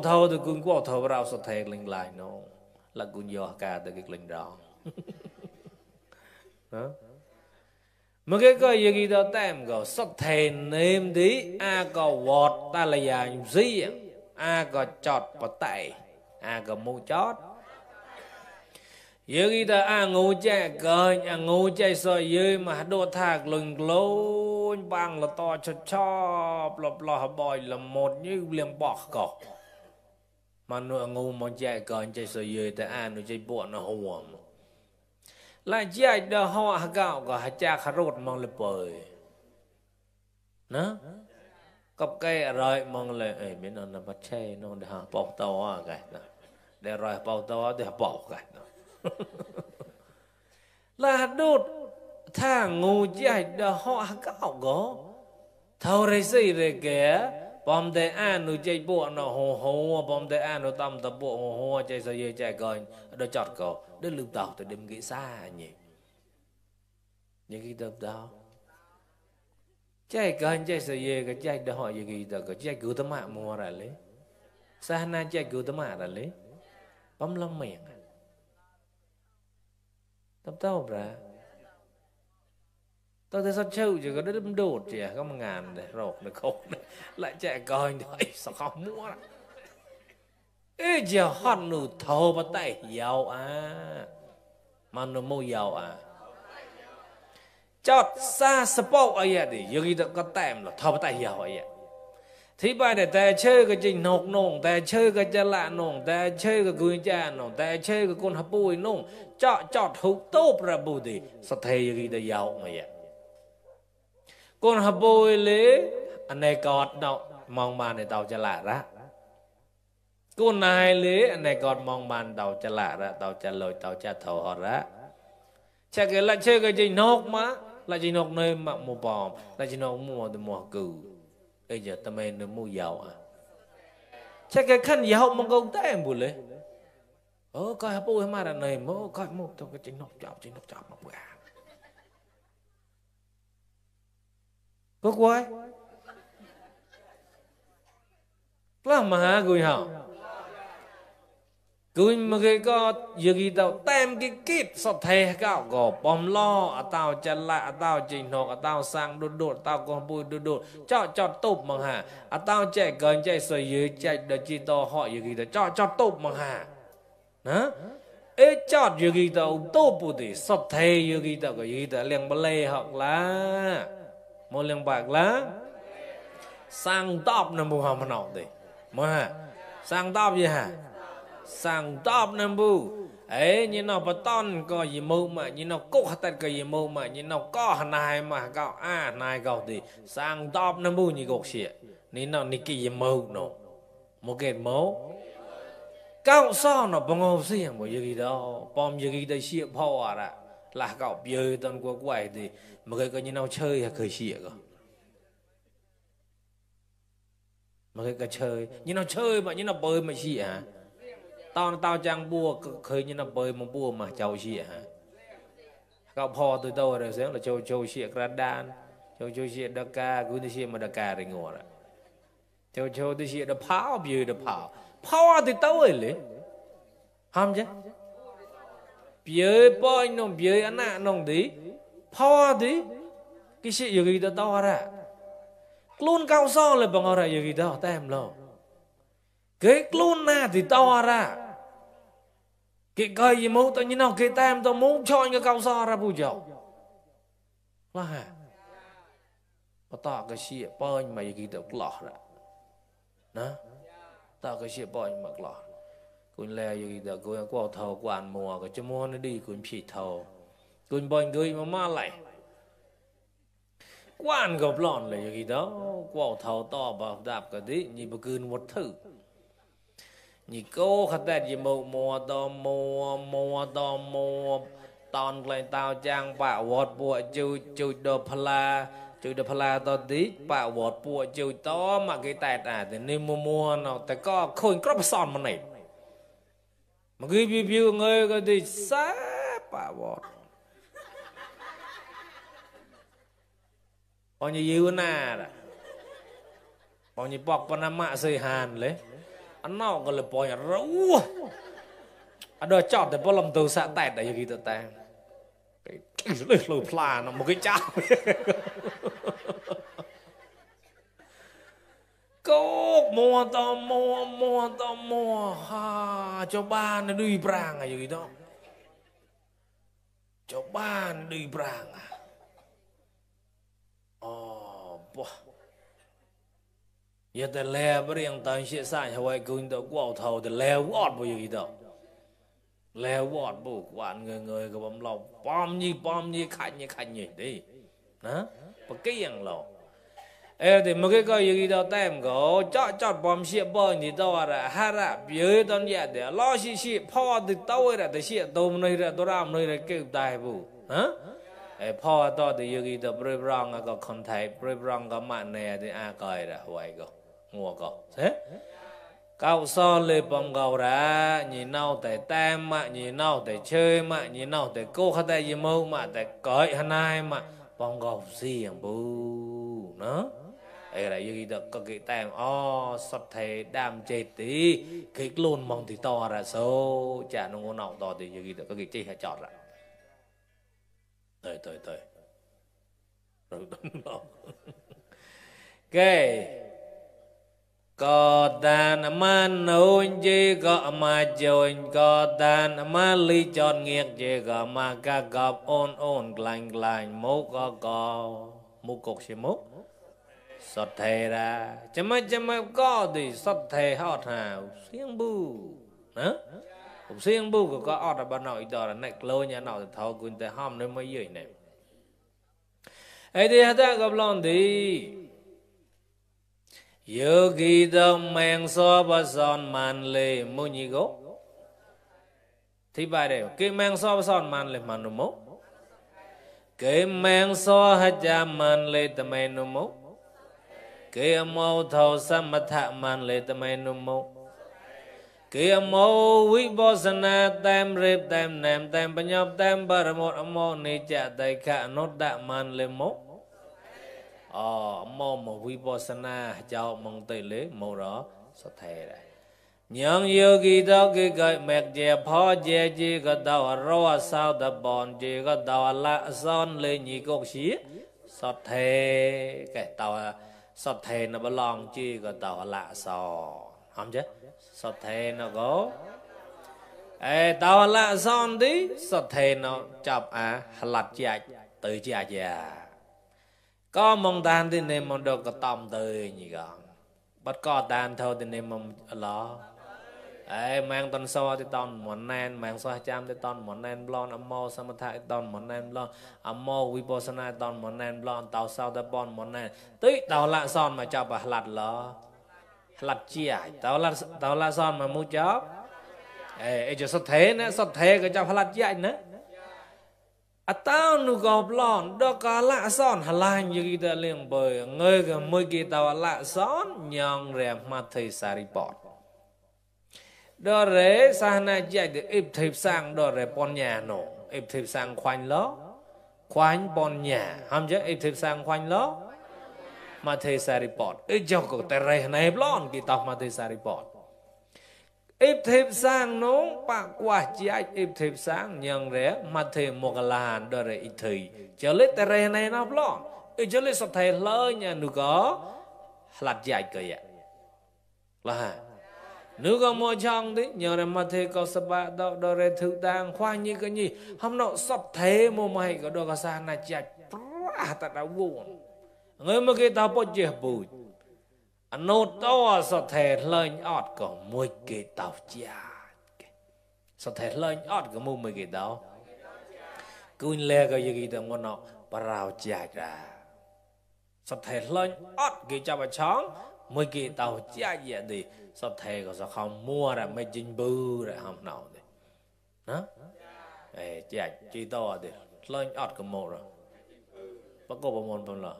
thầu vào sọt theo linh lại nó là cùn giò cả từ cái linh đó mà cái coi gì đó tem có sọt theo nêm tí có vọt ta là dạng gì có chọt vào tay có mũ chót giờ khi ta ngủ chạy cơi ngủ chạy soi dưới mà đốt thạc lừng lối bằng là to chóp lò bòi là một như liền bọt cỏ mà nửa ngủ mà chạy cơi chạy soi dưới ta nó chạy buồn nó hùm lại chạy đó họ gạo có hạt cha khá rốt mong là bời nó cặp cây rồi mong là biết nó là bắt xe nó để bọc tàu cái để rồi bọc tàu để bọc cái là đốt thang ngủ chạy đó họ gạo có thâu rồi xây rồi kìa bom để nó chạy bộ nó hồ bom để nó tâm tập bộ hồ chạy sợi dây chạy coi nó chọt cổ nó lưu tàu từ đêm nghĩ xa nhỉ những cái tập đó chạy coi chạy sợi dây cái chạy đó họ gì đó cái chạy cứu tấm mạng mua ra lấy xa na chạy cứu tấm mạng ra lấy bấm lông miệng tập tao ra tao thấy sao trâu chỉ có đứt đột chỉ có 1.000 để rột để khổ lại chạy coi thôi sao không mua ê giờ hot nụ thầu bắt tay giàu mà nó mua giàu chót xa sport ấy thì giờ kia có tem là thầu bắt tay giàu ấy thì bài để ta chơi cái trình nộp nông ta chơi cái cha lạ nông ta chơi cái cuốn cha nông ta chơi cái con hấp bùi nông chọt hút tốt ra bùi thì sao thầy gì ta giàu mà vậy con hấp bùi lấy anh này cọt đâu mong bàn để tàu cha lạ ra con này lấy anh này cọt mong bàn tàu cha lạ ra tàu cha lôi tàu cha thầu họ ra cha cái là chơi cái trình nộp má là trình nộp nơi mà mua bom là trình nộp mua từ mua cừu bây giờ ta mày nó mua giàu chắc cái khăn giàu mà công tác em buồn lên coi hấp bôi mà là này mô coi một trong cái chính nọc chọc nó gà có quay làm mà hả gửi hả gửi mà cái có giờ gì tao tem cái kít sọt thề gạo gò bom lo tao chân lại tao trình nọc tao sang đột tao con bùi đột cho tụp mà hả tao chạy gần chạy sợi dưới chạy để chi to họ giờ gì tao cho tụp mà hả hả ê chọt giờ gì tao tụp bùi thì sọt thề giờ gì tao có gì tao liền bờ lê hoặc là một liền bạc lá sang top nằm bù hòm nọ thì mà hả sang top gì hả sang top nằm bù ấy như nào bắt ton có gì mưu mà như nào cúc hạt có gì mưu mà như nào có hạt này mà gạo này gạo thì sang top nằm bù như gọc xịa ní nào ní cái gì mưu nó một cái mưu gạo sao nó bằng ngô xiềng một gì đó bom gì đó xịa phò là gạo bơi toàn qua quậy thì mà cái như nào chơi hay khởi xịa cơ mà cái chơi như nào chơi mà như nào bơi mà xịa hả tao chẳng bùa khởi như nào bơi mà bùa mà cháu xịa hả gạo phò từ đâu rồi sáng là châu xịa Grandan châu xịa Dakar cứ đi xịa mà Dakar rồi ngồi rồi châu đi xịa đập pháo bơi đập pháo thì tao ấy lấy ham chứ bơi bơi nông bơi ăn nông tí pháo thì cái xịa gì đó tao ra luôn cao so là bằng ở đây gì đó tem lo cái luôn na thì to ra cái cây gì muốn tao như nào cái tem tao muốn cho cái cao so ra bù dầu là hả bắt ta cái gì bao nhiêu mà gì đó lọt ra nè ta cái gì bao nhiêu mà lọtคุณแลอยู่แต่กูยังกว่าเท่ากว่ามัวก็จะมัวนี่ดีคุณผิดเท่าคุณบอลกุยมาไหลกว่านก็ปล้อนเลยอย่างนี้เด้อกว่าเท่าต่อแบบดับก็ดินี่บุกึนวัดถือนี่โก้ขัดแต่ยี่มัวต่อมัวตอนไกลตาวจางปะวอดปัวจุดดพลาตอนดิปะวอดปัวจุดต่อมากี่แต่แต่นี่มัวเนาะแต่ก็คนกรอบซ้อนมันนี่mà cái view người cái gì xa bà vọt bao nhiêu yêu na đó bao nhiêu bọc Panama xây hàn lấy anh nào còn là bao nhiêu rau anh đòi chọt để bao làm từ xã tẹt đấy gì tự tẹt cái lười phà nó một cái cháo cô mua ha cho ba nó đi brang à gì đó cho ba nó đi brang à bố giờ ta leo bữa riêng tao sẽ sai Hawaii cùng tao quẩu thầu ta leo vót bao gì đó leo vót bố quản người cái bấm lòng bom như khanh như đi hả một cái dạng lầu thì một cái coi gì đó tem có chọn bom xịt bom thì tao là hara bơi tao nhẹ để lo xịt po thì tao là để xịt tôm này là tao làm này là kêu tài bù hả po tao thì gì đó bơi rong có con thầy bơi rong có mạng này thì coi là vậy có mua có thế cao so lên bom gạo ra nhìn nào để tem mà nhìn nào để chơi mà nhìn nào để cô khát tại gì mâu mà để coi hắn ai mà bom gạo gì bù nó là gì đó có cái tem sắp thề đam chết tí cái luôn mong thì to ra số chả nó ngon nào to thì gì đó có cái chi hay chọt ra tới rồi đó cái có đàn mà nối gì có mà chơi có đàn mà ly chọn nghiệt gì có mà cả gặp ôn lành có mốc cục xí mốc sọt thề ra chấm có thì sọt thề hót hào xiên bu hả xiên bu có ọt là bà nội đó là nạch lôi nhà nào thì thâu quân tới hòm nơi mấy dưới này ấy thì ta gặp lon thì yogi đông mang so ba son man lê mô nhị gốc thì bài đây cái mang so ba son man lê man nô mốc cái mang so hát cha man lê tà mê nô mốc cái mô thầu samatha man lê tà mê nô mốc cái mô vipassana tam rệp tam nam tam pa nhop tam paramot mô ni cha tay khả nốt đạ man lê mốc mô một vipassana cháu mong tây lế mô đó sao thề đây nhân yogi đó cái gọi mẹ dè phó dè chi có đầu roa sao tập bọn chi có đầu lạ son lên nhị cột xí sao thề cái tàu sao thề nó bao lòng chi có đầu lạ sò không chứ sao thề nó có tàu lạ son tí sao thề nó chọc lặt chạy từ chạy già có mong đàn thì nên mong được có tầm từ nhỉ con bắt có đàn thôi thì nên mong lo mang ton so thì ton món nen mang so cham thì ton món nen blon amo samatha ton món nen blon amo vipassana ton món nen blon tàu sao ta bon món nen tới tàu lạ son mà chọc lặt lo lặt chia tàu lạ son mà mua chọc cho sao thế nữa sao thế cái chọc lặt chia nữa tao nu gọp lon đó có lạ son hà lan như kia liền bơi người cái môi kia tao lạ son nhong rèm mà thầy saripot đó rễ sana chạy được ép thịp sang đó rễ pon nhà nổ ép thịp sang khoanh ló khoanh pon nhà không chứ ép thịp sang khoanh ló mà thầy saripot ép cho cổ tè rè này lon kia tao mà thầy saripot ép thịp sang nó bạc quả chạy ép thịp sang nhong rễ mà thầy một làn đó rễ ít thầy cho lấy tè rè này nó lon ép cho lấy sắp thầy lỡ nhà nu có lạt dạy kìa là nếu có mua chong đấy nhờ là mà thế có sắp bạ đó đó là thực tàng khoa như cái gì hôm nọ sắp thế mà mày có đồ có xa này chạy ta đã buồn người mà cái tao bớt dễ bụi nốt to sắp thế lên ọt có mùi cái tao chạy sắp thế lên ọt có mùi cái tao cứ lê cái gì tao mà nó bà rào chạy ra sắp thế lên ọt cái cho bà chóng mùi cái tao chạy vậy thì sắp thế có sao không mua ra mấy chính bư ra không nào thì đó chạy chỉ to thì lên ọt có một rồi bắt cô bà môn phân là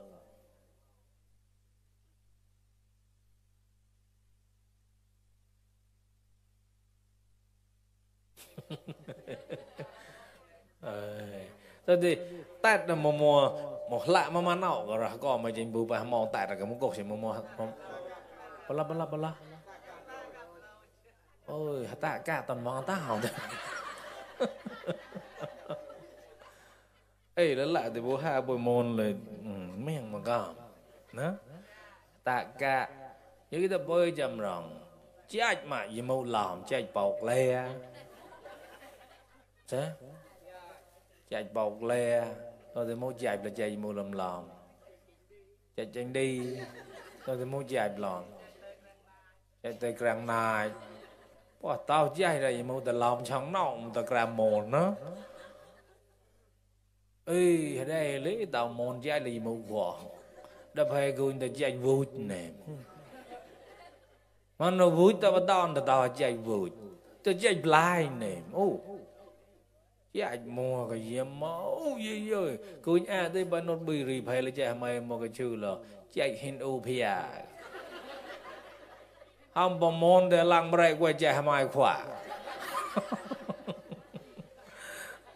thế thì tát là một lạ mà nọ rồi có mấy chính bư bà mong tát là cái món cột thì mua bala ôi ta cả toàn mong ta hỏng đấy ấy đó lại thì bố hai bồi môn là mấy thằng mà có đó ta cả những cái tập bơi chầm ròng chết mà gì mâu làm chết bọc le thế chạy bọc le rồi thì mâu chạy là chạy mâu làm chạy chạy đi rồi thì mâu chạy làm chạy tới càng này bỏ tao chạy ra gì mâu ta làm chẳng nọng ta càng mồn đó ê đây lấy tao mồn chạy là gì mâu quả đập hay người ta chạy vui nè mà nó vui tao bắt đòn tao chạy vui tao chạy lại nè ô chạy mua cái gì máu gì rồi cô nhà tới bên nó bị rì phải là chạy mày một cái chữ là chạy hin u pia không bao môn để lăng bậy quay chạy mày khỏa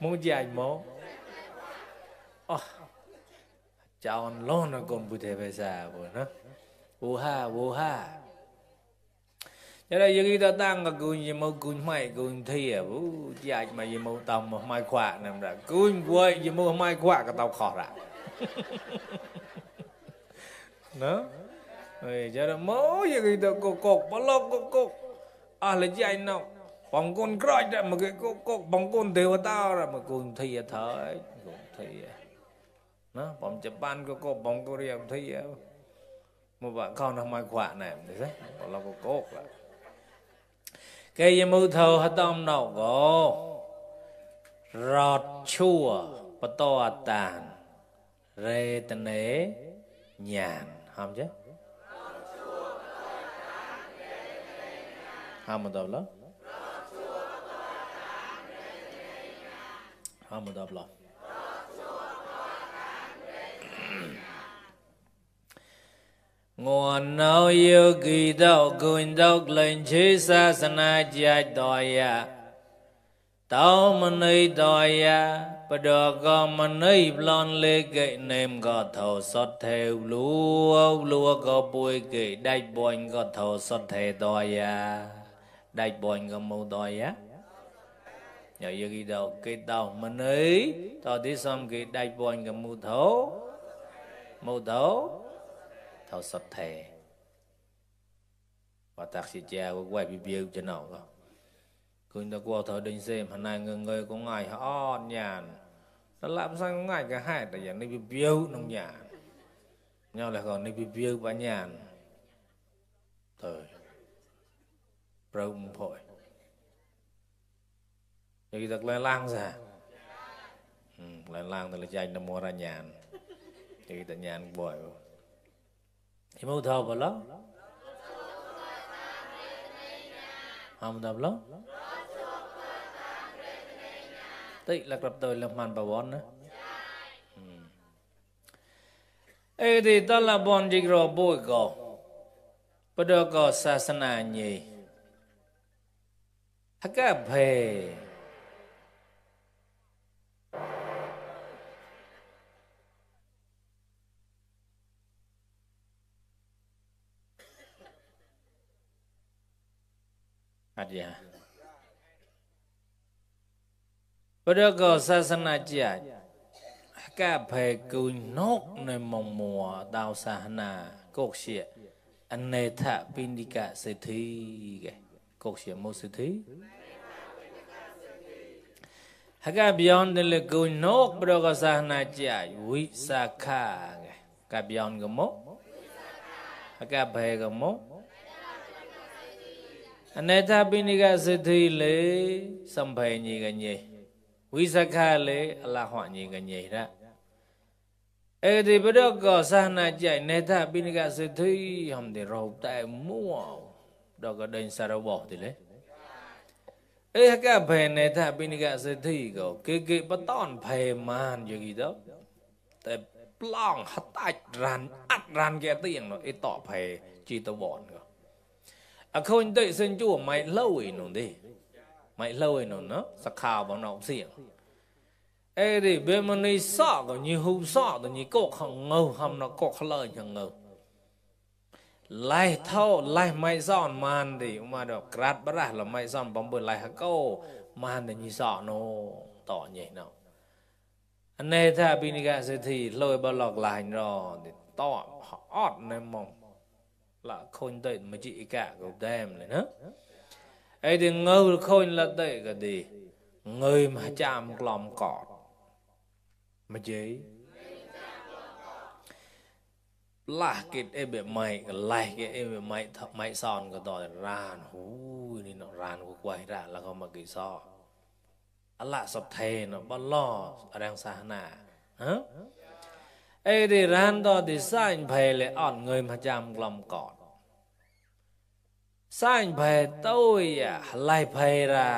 muốn chạy máu chào anh lon nó còn bự thế về xa rồi nó vô ha cho đây giờ kita tang ka kun ye mau kun mai kun thi à chạy mà ye mau tầm mà mai khỏa nằm ra kun quay ye mau mai khỏa ka tao khó ra nó rồi cho nó máu giờ kita cột bao lâu cột là chạy nào bằng con cõi ra mà cái cột bằng con đều tao ra mà kun thi à thở kun thi nó bằng Japan cột bằng Korea thi à một bạn con nó mai khỏa này đấy bao lâu cột là cái gì mưu thầu hạt tâm nào có rọt chua bắt to tàn rê tần ế nhàn không chứ không một tập lắm không một tập lắm nguồn nấu yêu kỳ đạo cùng đốc lên chế sa sana chạy đòi ya tao mà nơi đòi ya bắt đầu có mà nơi lon lê gậy nêm có thầu sót theo lúa có bùi gậy đạch bòi có thầu sót theo đòi ya đạch bòi có mâu đòi ya nhờ yêu kỳ đạo cái tao mà nơi tao đi xong cái đạch bòi có mâu thấu thao sắp thề và tác sĩ cha của quay biểu cho nó có cứ ta qua thở đình xem hôm nay người có ngày họ nhàn nó làm sao có ngày cả hai tại vì nó biểu nông nhàn nhau là còn nó biểu bán nhàn thời rồng phổi thì thật là lang ra là lang thì là chạy nó mua ra nhàn thì ta nhàn bội thì mưu thầu vào đó không đọc lắm tí là gặp tôi làm màn bà bón nữa ê thì ta là bọn dịch rồi bôi cổ bà đồ có xa sana nhì hả cả phê aja. Pada kau sasana jat, các thầy cùi nốt nơi mong mùa đào sahana cốt xịa, อันเนธะปินิกะเศรษฐีแกกกเสียโมเศรษฐีหากบิยอนเดลกุนนกบรกษานาจายวิสาขาแกกับบิยอนกโมหากเพกโมอันเนธะปินิกะเศรษฐีเลยสัมภัยญีกันยีวิสาขาเลยอัลลาฮฺญีกันยีนะเอดีบรกษานาจายเนธะปินิกะเศรษฐีทำได้เราแต่มัวดอกก็เดินสารบอกทีเลยหากเพเนธะปินิกะเศรษฐีก็เก๋ๆปะต้อนเพมันอย่างนี้แล้วแต่ปล้องหัดตัดรันอัดรันแกเตียงเนาะต่อเพจีตวอนก็คนเตะเส้นจู่ไม่เล่าอีนุ่นดิไม่เล่าอีนุ่นเนาะสักข่าวบางนอกเสียงดิเบมันนี่สอก็ยี่หูสอตัวนี้ก็ขังเงาทำเนาะก็ขลุ่ยขังเงาไล่เท่าไล่ไม่ซ่อนมันดิมาดอกกรัดบะระเราไม่ซ่อนบอมเบอร์ไล่ฮักโก้มันแต่ยี่สอโนต่อใหญ่เนาะอันนี้ถ้าปีนี้ก็เศรษฐีลอยบอลหลอกลายรอต่อออดในมองละคนเตะมาจีกะก็เต็มเลยนะเดี๋ยวเงาคนละเตะก็ดีเงยมาจามกล่อมกอดมาเจลากกิดแบบไม่ก็ไล่กิดแบบไม่ซ่อนก็ต่อร้านหูนี่เนาะร้านก็ไว้ร้านแล้วก็มากิซ้ออัลละสับเทนเนาะบอลล้อแรงสาหนาฮะดิร้านต่อดิสร้างเพลเลยอ่อนเงยมาจามกล่อมกอดสร้างเพลตู้อ่ะไล่เพลรา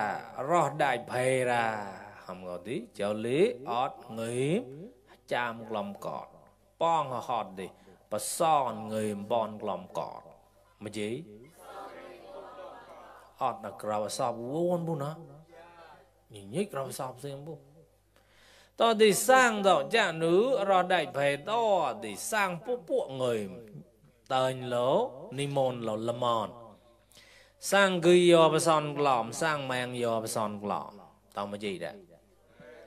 รอดได้เพลราทำก็ดิเจ้าลีออดเงยจามกล่อมกอดป้องหอดดิปะซ่อนเงยบอลกล่อมกอดมาจีอดนักเราสอบวนบุนะยิ่งยิ่งเราสอบเสียงบุตอนที่สร้างดอกจ้าหนูเราได้เพลต่อที่สร้างปุ๊บเงยเตยโลนิมนต์เราละมอนสร้างกุยยอปะซ่อนกล่อมสร้างแมงยอปะซ่อนกล่อมต้องมาจีได้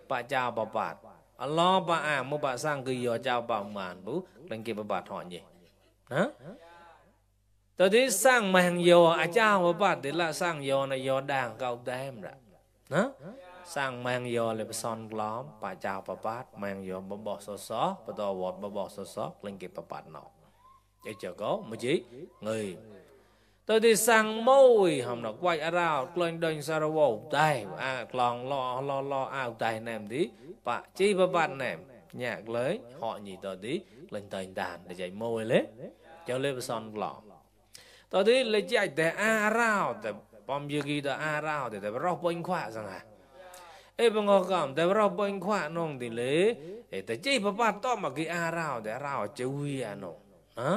ปะเจ้าปะปัดอัลลอฮ์ปะมุปะสร้างกุยยอเจ้าปะมานบุเล่นเก็บปะปัดถอนยี่นะตอนที่สร้างแมงยออาเจ้าปะปัดเดี๋ยวละสร้างยอในยอด่างเก่าแต้มละนะสร้างแมงยอเลยปะซ่อนกล่อมปะเจ้าปะปัดแมงยอบะบอกซอซอปะตอวอดบะบอกซอซอเล่นเก็บปะปัดเนาะไอ้เจ้าก็มาจีเงยตอนที่สั่งมวยหอมดอกไว้อาราลกลอยเดินสารวัตรได้กลองล้ออ้าวได้แนมดิปะจีบบัดแนมแยกเลยhọ nhịตอนที่เล่นเตยดานได้ใจมวยเลยเจ้าเล่ไปซ่อนกลองตอนที่เลยใจแต่อาราแต่ปอมยูกีแต่อาราแต่เราปนขวาสังหะบังกอมแต่เราปนขวาน้องติเลยแต่จีบบัดต้อมากี่อาราแต่อาราจะวิ่งน้องฮะ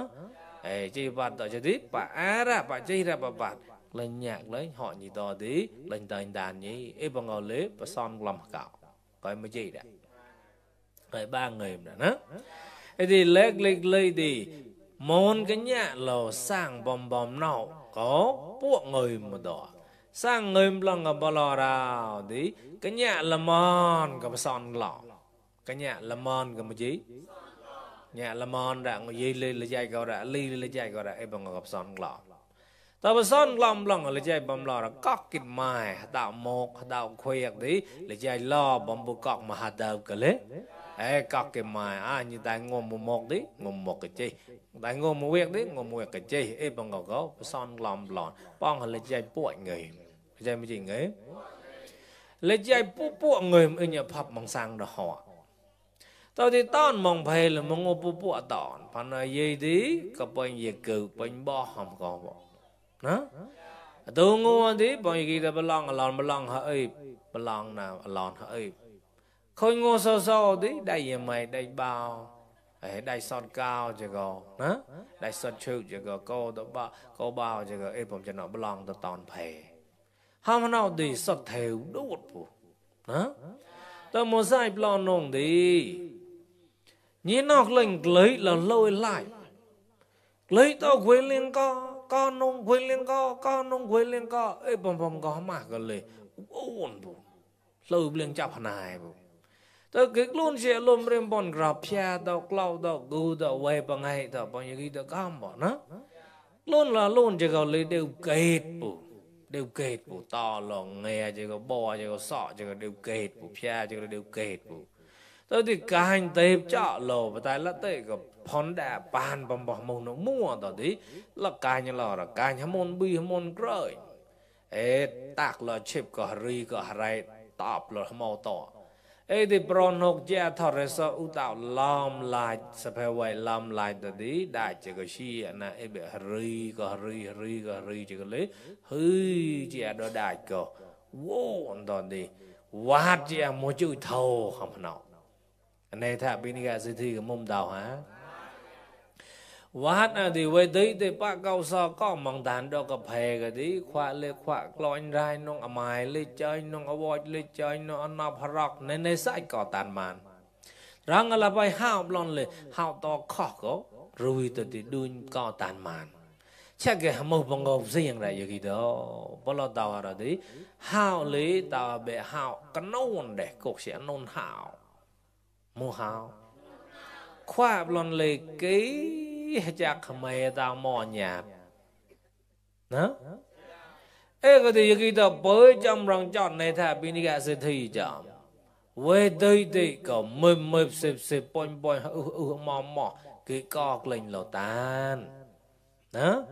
จีบัดต่อจะดิปะอาระปะจีระปะบัดเล่นหยากเลยhọ nhịต่อดิเล่นเตยดานนี้บังเอาเลยปะซ่อนกลมเก่าก็ไม่จีได้cái ba người đó nè, thì legเลยđi, môn cái nhà lò sang bom nào có buộc người mà đó, sang người lòng gặp bao lò rào đi, cái nhà là mòn gặp son lò, cái nhà là mòn gặp gì, nhà là mòn đã người gì lên là chạy gọi đã, ly lên chạy gọi đã, em bằng gặp son lò, tao bắt son lòng là chạy bom lò là cóc kịt mài, tạo một tạo khuya đi, là chạy lò bom bù cọc mà hạt đầu cả lấy. Các cái mài như tại ngôm một đi ngôm một cái chi tại ngôm một việc đi ngôm một cái chi bằng ngọc gấu son lòm lòn bong là chơi bụi người chơi mấy gì người lấy chơi bụi người ở nhà phật bằng sang đó họ tao thì tao mong phải là mong ngô bụi tòn phần này gì đi có bao nhiêu cừu bao nhiêu bo hòm có bo đó tôi ngô đi bao nhiêu cái bờ lon hơi bờ lon nào lon hơi khôi ngô sâu đi đây giờ mày đây bao đây son cao chứ có hả đây son chịu chứ có cô bao chứ có emผมจะนอนบลองตอนเพห้ามเอาดีสดเทวดูดปุ๊นะแต่โมไซบลองนงดียี่นอกเล่งเลยเราลอยไล่เลยตัวคุยเลี้ยงก็นงคุยเลี้ยงก็นงคุยเลี้ยงก็ผมก็มากกันเลยอ้วนปุ๊เลยเลี้ยงจับนายปุ๊แต่เกิดลุ้นเสียลมเริ่มบอลกราบเพียดอกเล่าดอกกูดอกเวบไงดอกบางอย่างนี้ดอกก้ามบ่นะ luôn là luôn chỉ có lấy đều kết bù to lòng nghe chỉ có bò chỉ có sọ chỉ có đều kết bù pia chỉ có đều kết bù tới thì cả hành tệp chọ lồ và tại là tới có phòn đà bàn bầm bò mông nó mua tao tí là cả như là cả như môn bi môn rơi ê tạc là chip có ri có hai tọp là màu tỏ ê thì bron hộp gia thọ ra sao ưu tạo làm lại sắp heo vậy làm lại tao tí đại chỉ có chi nè ê bị ri có ri chỉ có lấy hư chỉ đó đại có vô tao tí vát chỉ một chữ thâu không nào này thà bên cái sự thi cái mông đào hả vát thì với đấy thì bác cao sao có mong đàn đó có phê cái tí khoa lê khoa lòi rai nông à mày lê chơi nông à vội lê chơi nông à nạp harok nên này sai có tàn màn răng là phải hao lon lê hao to khó có rồi thì đun có tàn màn chắc cái một bằng ngọc riêng này vậy đó bao lâu tao ở đấy hao lý tao bị hao cái nôn để cuộc sẽ nôn hao mua hao khoa lon lê cái chắc mày tao mò nhạt đó ê cái gì vậy đó bởi trong răng chọn này thà bên cái sự thi chậm về đây thì có mềm xếp bòn mò cái cọc lên lò tan đó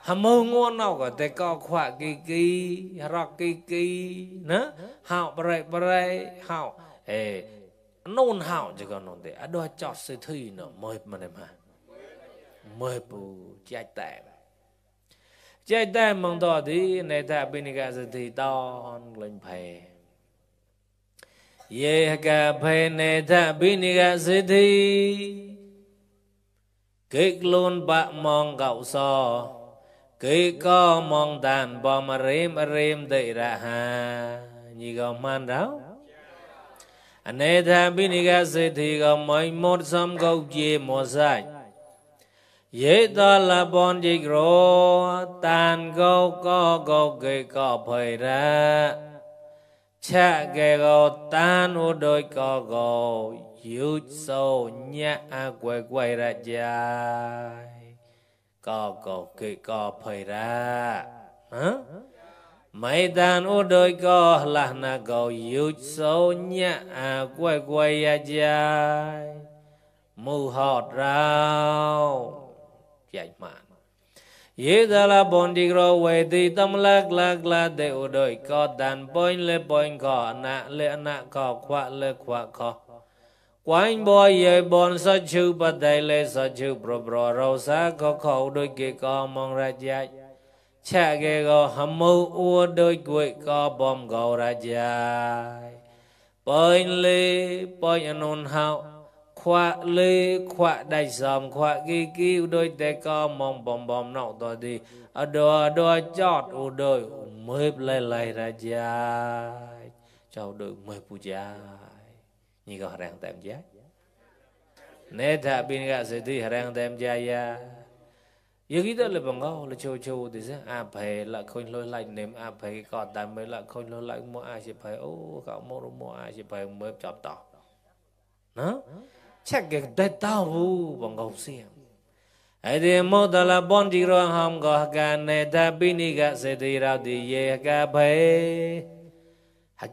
hàm mơ ngon nào có thể có khoa kỳ rắc kỳ nữa hảo bray hảo ê nôn hảo chứ còn nôn thế à đôi chọt sự thi nó mời mà này mà mời bù chạy tèm mong tỏ thì này ta bên cái sự thi to lên phê ye cả phê này ta bên cái sự thi kích luôn bạn mong cậu so kích có mong đàn bò mà rêm đẩy ra ha như có man đó anh ấy ta bên cái sự thì có mấy một xóm câu chia một sai dễ đó là bọn dịch rô tàn câu có câu kích có phơi ra cha kê câu tan ô đôi có câu yêu sâu nhã quay ra dài có kì có phơi ra mấy đàn ô đôi có là na có yêu sâu nhã quay ra dài mù hot rau chạy mạn ye da la bon đi rồi về thì tâm lạc để ô đôi có đàn bôi có nạ có khoa lê khoa có quanh bò ye bon sa chu ba dai le sa chu bro ro sa có khẩu đôi kia có mong ra dài cha kia có hầm mưu ua đôi quậy có bom gầu ra dài bơi lê bơi anon hao khoa lê khoa đại sầm khoa kia đôi tay có mong bom nọ to đi ở đôi chót u đôi mới lay ra dài cháu đôi mới pu dài như có ràng tạm giá nè thà bên cái sự thì ràng tạm giá ya yêu cái đó là bằng ngô là châu thì sẽ phải là khôi lôi lạnh nếm phải còn tạm mới là khôi lôi lạnh mua sẽ phải cậu mua sẽ phải mới chọt tỏ nó chắc cái tay tao vu bằng ngô xiêm ai thì một là bon chỉ rồi không có cái nè thà bên cái sự thì ra thì ye cái phải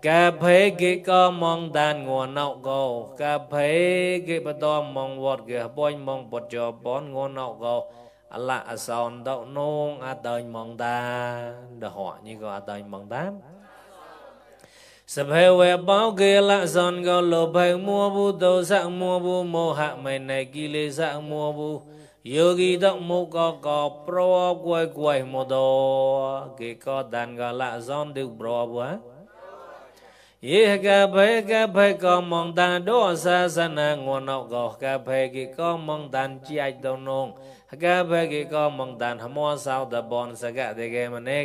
cà phê cái có mong đàn nguồn nậu go cà phê cái bắt đầu mong vọt cái bôi mong bọt cho bón nguồn nậu go là sòn đậu nông đời mong đàn được họ như có đời mong đàn sắp heo về báo kia là sòn go lô phải mua bu đầu sang mua bu mô hạ mày này kia lê sang mua bu yogi động mu có pro quay một đồ cái có đàn go là sòn được pro quá ye cà phê có mong đàn đô sa na nguồn nậu gò cà phê kì có mong đàn chạy đâu nông cà phê kì có mong đàn hâm mộ sao đập bòn sa gà để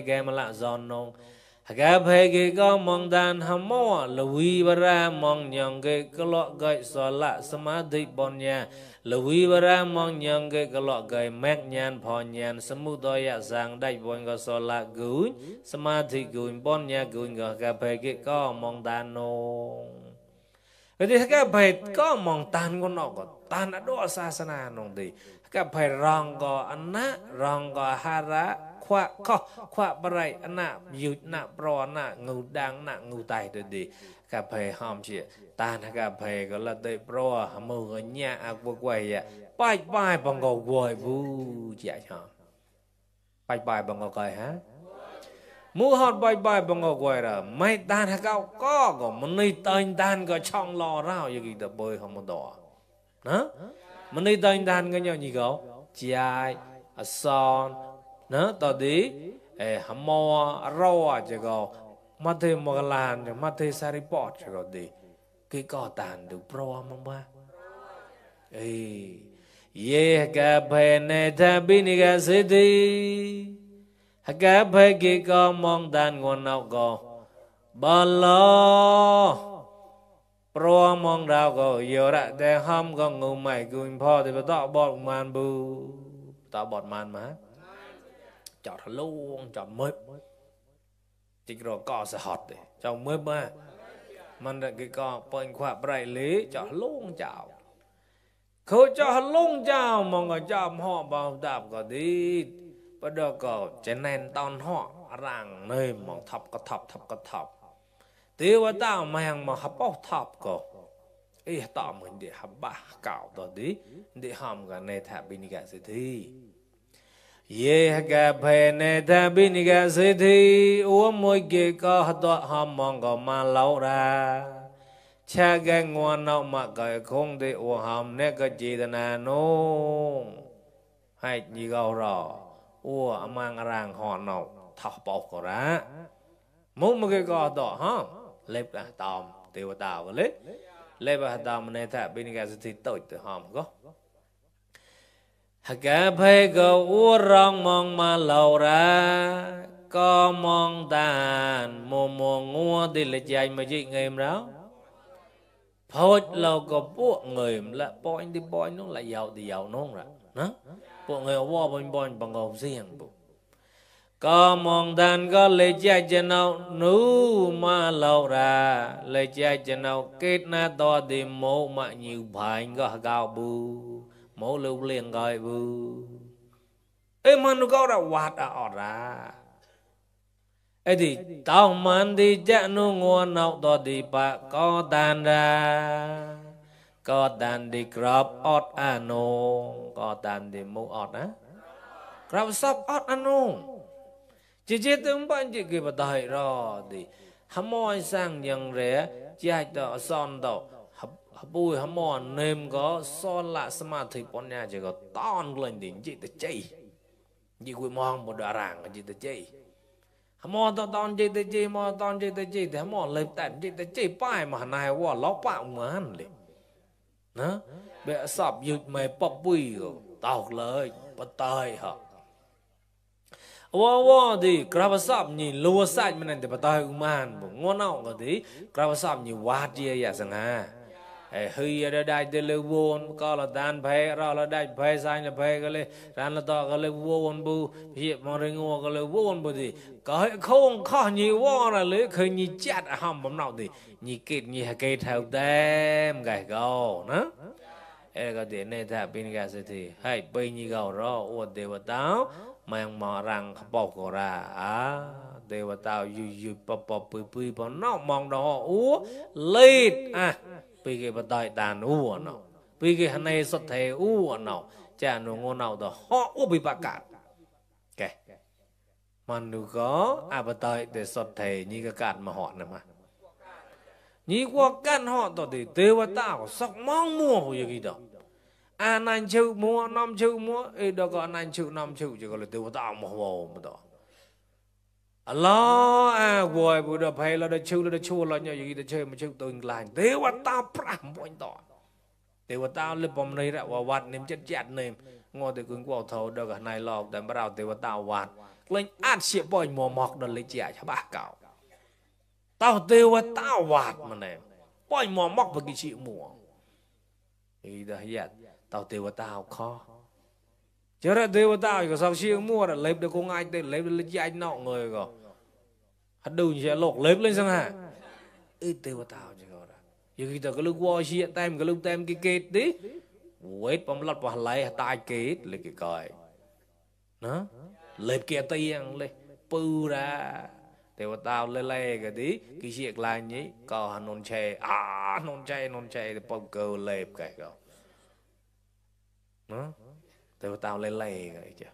game lạ giòn nông cà phê kì có mong đàn hâm mộ lùi bara mong nhong cái lọ gậy xóa lạ samadhi bòn nhà lùi bara mong nhong cái lọ gậy mét nhàn phò nhàn samu đôi ya sang đại bòn có xóa lạ gửi samadhi gửi bòn nhà gửi ngờ cà phê kì có mong đàn nông cái thì cà phê có mong đàn con nọ có đàn đã đo sa sana nông thì ก็ไปรองก็อันนะรองก็ฮาระขวะข้อขวะบไรอันนะยุดนะปรอนะงูดังนะงูตายตัวดีก็ไปห้อมเชียตานะก็ไปก็ละเตยปรอมือก็เนี่ยอักบกไว้อะไปบังก็วอยบูเจ้าชอบไปบังก็ไกฮะมูฮอดไปบังก็ไว้ละไม่ตานะก็มันนี่เตินตานก็ช่องรอเราอย่างกี่ตัวเบยของมันต่อนะมันนี่เตินตานก็อย่างนี้ก็ใจอัศนนะตอนนี้หมอเราจะก็มาเทมกลานมาเทสาริปอดจะก็ดีกี่ก็ตานดูพร้อมมั้งบ้าเย่กับเพเนธบินิกาสิทธิกับเพกี่ก็มองตานงวนเอาก็บอลล้อพร้อมมองเราก็เยอะละแต่ห้ามก็งูใหม่กุญพ่อที่ไปต่อบอดมันบูต่อบอดมันมาจอดลุงจอดมืดจิกรอก็สะฮอตเลยจอดมืดมามันก็ก็เปิดขวาไปเลยจอดลุงเจ้าเขาจอดลุงเจ้ามองก็จอดห่อเบาดับก็ดีประเดี๋ยวก็จะแน่นตอนห่อร่างเนยมองทับก็ทับตีว่าตามายังมาฮับเอาทับก็ตาเหมือนเดี๋ยวฮับบ้าเก่าตอนนี้เดี๋ยวห้ามกันในแถบบินิกาสิทธิเย่กับเพเนธบินิกาสิทธิอ้วมวยเกก็ตัวห้ามมองก็มาเล่าราชาแกงวนเอามาก็คงได้อ้วห้ามเนี่ยก็จีตนาโน้ให้ยีเกาหรออ้วมังร่างหอนเอาทับปอกก็ระมุกมันก็ต่อฮะเล็บตอมเทวดาก็เล็บตอมในแถบบินิกาสิทธิโตตัวห้ามก็หากเพก็อ้วร้องมองมาเล่าราก็มองตานมัวงัวดิลใจมาจิเงิมแล้วพอเราก็พวกเงิมละปอยดิปอยน้องละยาวดียาวน้องละนะพวกเงิมว่าบอยบังเอาเสียงปุ๊ก็มองตานก็เลยใจจะเอาหนูมาเล่าราเลยใจจะเอาเกิดหน้าต่อดิโมมาอยู่ภายก็กาวบูโมลูเลียงกอยบูมันก็ระวัดออดราดิตาวมันดีจะนุ่งวนเอาตัวดีปะก็ตันราก็ตันดีกรับออดอานงก็ตันดีมูออดนะกรับซับออดอานงจิตตึงปัญจิกิปไตรอดิหมอยสร้างยังเร่ใจต่อซ่อนต่อปุยหมอนเนมก็ซ้อนละสมาธิปัญญาจะก็ตอนกลั่นดิ่งจิตใจยิ่งคุยมองบนดารังจิตใจหมอนตอนจิตใจมอตอนจิตใจแต่หมอนเลยแต่จิตใจป้ายมานายว่าล้อปะเหมือนเลยนะเบะสอบหยุดไม่ปอบปุยก็ตอกเลยปะเตยฮะว่าดิกราบสอบนี่ลัวใส่มันนั่นแต่ปะเตยอุมานบ่งอนเอาก็ดิกราบสอบนี่วาดเจียอย่าสังหาเฮ้ยได้เดลวนก็ละดานเพเราละได้เพสายละเพก็เลยร้านละต่อก็เลยวนบูพี่มองเรื่องก็เลยวนบูดิก็ให้เขาข้อนี้ว่าละเลยเคยนี่จัดห้ามผมเอาดินี่เกิดนี่เกิดเท่าเต็มไก่ก็นะก็เดี๋ยวในแถบเป็นการเสถีให้ไปนี่ก็รออวดเทวดามันมารังขบก็ราเทวดาอยู่ปอบปุยปนนอกมองดอกเลยปีเกปตายตานเนาะปีเกหันในสดเทเนาะจะหนูงอนเอาตัวห่อบิปากาศแกมันดูก็ปตายแต่สดเทนี่ก็การมาหอนะมานี่กว่าการหอตัวที่เทวตาก็สักมองมัวอย่างนี้ดอกนันชิวมัวน้ำชิวมัวดอกก็นันชิวน้ำชิวจะก็เลยเทวตามาหัวมาต่อAllah boy Buddha pay la da chu la da chu la nya yi da che ma chu tuin lai Devata pram poin to Devata le pom nei ra wa wat nim chet chat nim ngo te kun kwa tho da ka nai lok da brao Devata wat lên át sia boy mo mok da le chia cha ba cao tao Devata wat ma ne boy mo mok ba ki chi mo yi da yat tao Devata kho chứ ra Devata có sao siêng mua là lấy được con ai tên lấy được chị anh nọ người có hạt đùn sẽ lột lấy lên sang hả ít Devata chứ có ra giờ khi ta có lúc qua xịa tem có lúc tem cái kết tí quét bấm lót vào lấy tai kết lấy cái coi nó lấy kia tiền lấy pư ra để vào tao lấy cái tí cái chuyện là nhí có nôn chè thì bông cơ lấy cái đó nó để vào tao lấy cái chứ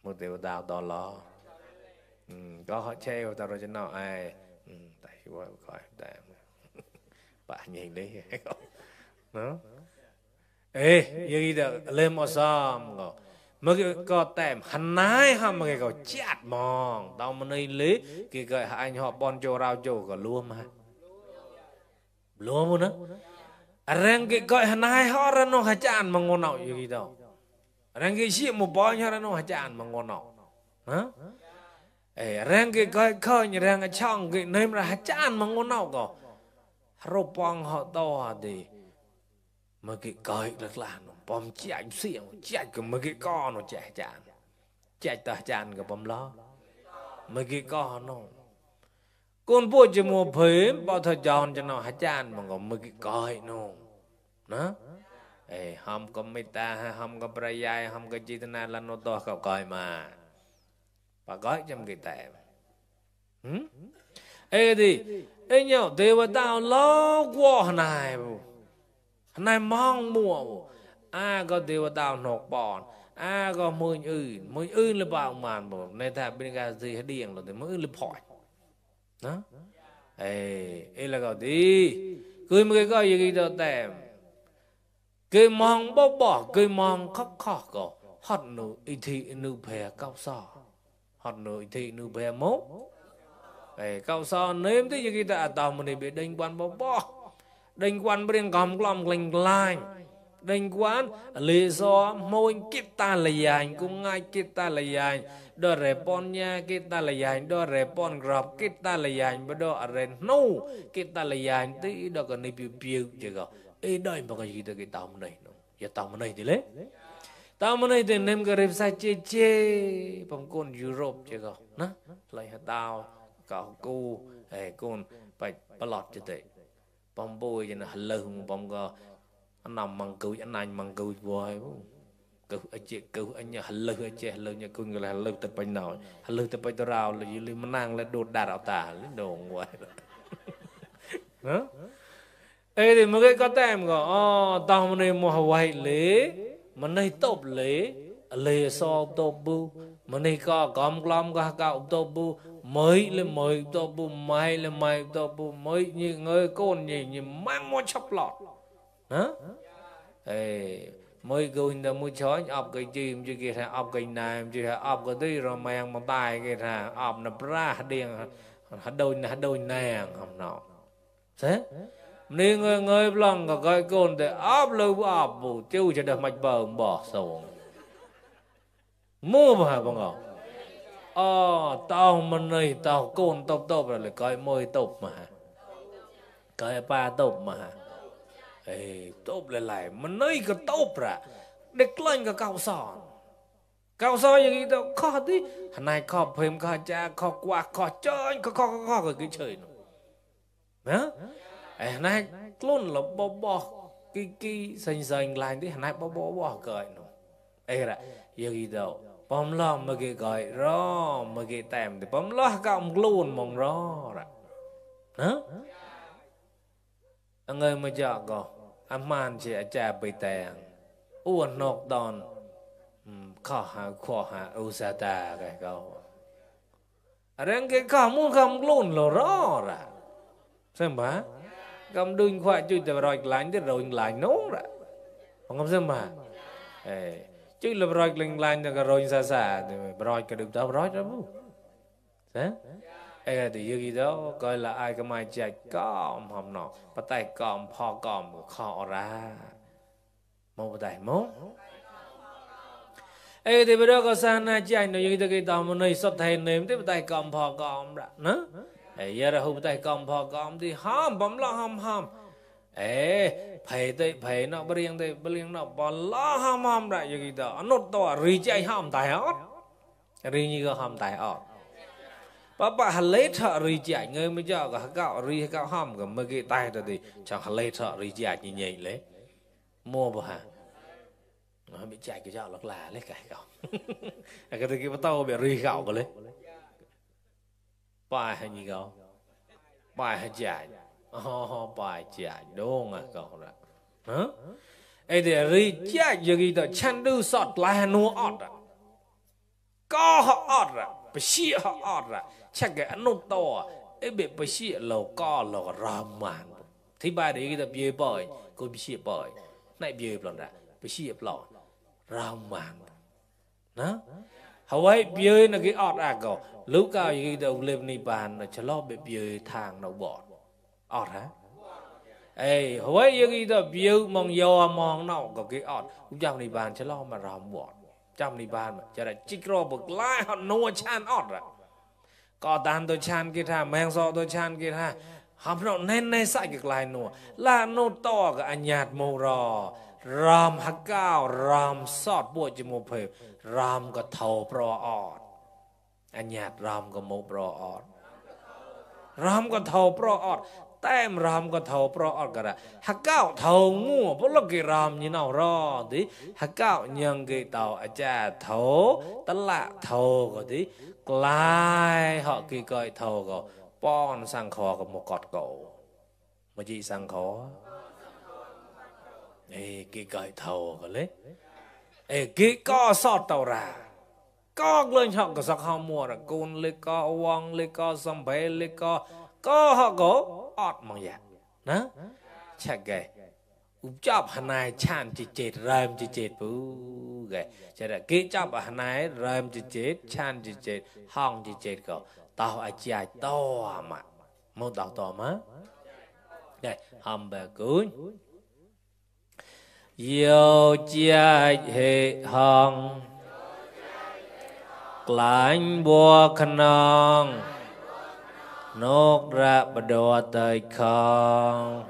một để vào tao to lo có họ chè vào tao rồi cho nó ai tại qua coi tại bạn nhìn đấy nó ê gì đó lên mà xong rồi mà cái có tèm hắn nái ham mà cái có chát mòn tao mà nơi lý cái gọi anh họ bon cho rau cho có luôn mà luôn nữa răng cái gọi hắn nái họ ra nó hả chán mà ngon nọ gì đó răng cái gì một bao nhiêu ra nó hả chán mà ngon nọ hả ê răng cái gọi khơi như răng cái chong cái nơi mà hả chán mà ngon nọ có rô bong họ to thì mà cái coi được là nó bom chạy xiềng chạy cái mấy cái con nó chạy ta chán cái bom lo mấy cái con nó con bố chỉ mua phế bao thời gian cho nó hả chán mà có mấy cái coi nó ê không có mấy ta không có prayai không có chi thế nào là nó to cậu coi mà và gói trong cái tệ ê thì ê nhau thế mà tao lo quá này mong mua có điều tao nộp bọn có mười là bao màn bộ này ta bên cái gì hết điện rồi thì mới là phỏi đó ê là gọi đi cười một cái coi gì đó tèm cười mong bỏ cười mong khóc có hot nụ ý thị nụ bè cao sò hot nụ ý thị nụ bè mốt cao sò nếm thế gì ta tao mình bị đánh quan bỏ đánh quan bên gom glom lành lành đánh quan lý do môi kita là dài cũng ngay kita là dài đó repon nha kita là dài đó repon grab kita là dài và đó ren no kita là dài tí đó còn đi piu chứ có ê đây mà cái gì đó cái tàu này nó giờ tàu này thì lấy tàu này thì nem cái sai chê bằng con Europe chứ có nó lại tàu cậu cu con phải lọt chứ thế bom bôi cho nó lưng bom có anh nằm măng cứu anh măng cứu vui cứu anh chị cứu anh nhà lưng anh chị lưng nhà cứu người là lưng tập bên nào lưng tập bên tao là gì mà năng là đột đà đào tả lên đồ ngoài đó ê thì mới cái có tem của tao này mua hoài lễ mà này tốt lễ so tốt bu mà này có gom có cạo tốt bu mới là mới tốt bu mai là mai tốt bu mới như người con như mang mua chọc lọt hả ê mới gửi ra mua chó ọc cái chim chứ kia thà ọc cái này chứ thà ọc cái tí rồi mang một tay kia thà ọc nó ra điên hả đôi nàng không nọ thế nên người lòng có cái con để ọc lâu ọc bù tiêu cho được mạch bờ bỏ xuống mua mà bằng ngọc tao mình này tao con tao rồi lại coi môi tục mà coi ba tục mà tục lại mình nói cái tục ra để lên cái cao sòn như thế khó tí này khó phim khó cha khó qua khó chơi khó cái chơi nó này luôn là bỏ cái xanh lại tí này bỏ cười nó là như thế bom lo mà cái gọi rõ mà cái tèm thì bom lo cộng luôn mong rõ ra hả người mà chọn có anh man chỉ trả bị tèm uốn nọc đòn khó hạ usata cái câu anh cái không luôn là rõ ra xem bà cầm đun khoai chui từ rồi lạnh tới rồi lạnh nóng ra không xem bà chứ là rồi lạnh là rồi xa thì rồi cái được tao rồi đó bu thế thì như đó coi là ai cái mai chạy còm hòm nọ bắt tay còm phò còm khó ra một tay mốt thì bây giờ có sang na chạy nó như cái tao mà này sắp thay nếm tới bắt tay còm phò còm ra nữa giờ là hôm tay còm phò còm thì hòm bấm lo hòm phải nó bring nó bỏ lo hòm ra như cái đó nó to rì chạy hòm tài hót rì như cái hòm tài hót bà hà lấy thợ rì chạy người mới cho cả gạo rì gạo hòm cả mấy cái tay rồi thì chẳng hà lấy thợ rì chạy như nhảy lấy mua bà hà bị chạy cái chảo lắc là lấy cái cậu cái thứ kia bắt tao bị rì gạo cái lấy bài hay gì cậu bài hay chạy bài chạy đúng à cậu đó hả ấy để rì chạy giờ cái đó chăn đu sọt là nua ọt à có họ ọt à bị xịa họ ọt à chắc cái ăn nốt to ấy bị xịa lầu co lầu ram màn thì bài đấy cái đó bia bơi cô bị xịa bơi này bia lần đã bị xịa lầu ram màn đó hầu ấy bia là cái ọt à cậu lúc cao cái đầu lên này bàn là cho lo bị bia thang đầu bọt ọt hả ê hầu ấy cái đó bia mong do mong nào có cái ọt cũng trong này bàn cho lo mà ram bọt trong này bàn mà cho là chích ro bực lai họ nua chan ọt à có tàn tôi chan kia tha mang so tôi chan kia tha hàm nó nên nên sai cái lai nua là nô to cái anh nhạt màu rò ram hắc cao ram sọt bùa chỉ một phê ram có thầu pro ọt anh nhạt ram có một pro ọt ram có thầu pro ọt tem ram có thầu pro ọt cả đã hắc cao thầu mua bố là cái ram như nào rò thì hắc cao nhân cái tàu ở cha thầu tất lạ thầu có tí lai họ kỳ coi thầu có pon sang kho có một cọt cổ mà chị sang khó ê kỳ coi thầu có lấy ê kỳ co sọt tàu ra có lên họ có sắc họ mua là côn lê co wang lê co sâm bê lê co họ có ọt mong dạ đó chắc cái chọc hà này chan chỉ chết rầm chỉ chết bú cái cho nên cái chọc hà này rầm chỉ chết chan chỉ chết hong chỉ chết cậu tao ai chạy to mà một tao to mà đây hầm bè cuối yêu chạy hệ hong lạnh bùa khăn nong nốt ra bờ đò tới không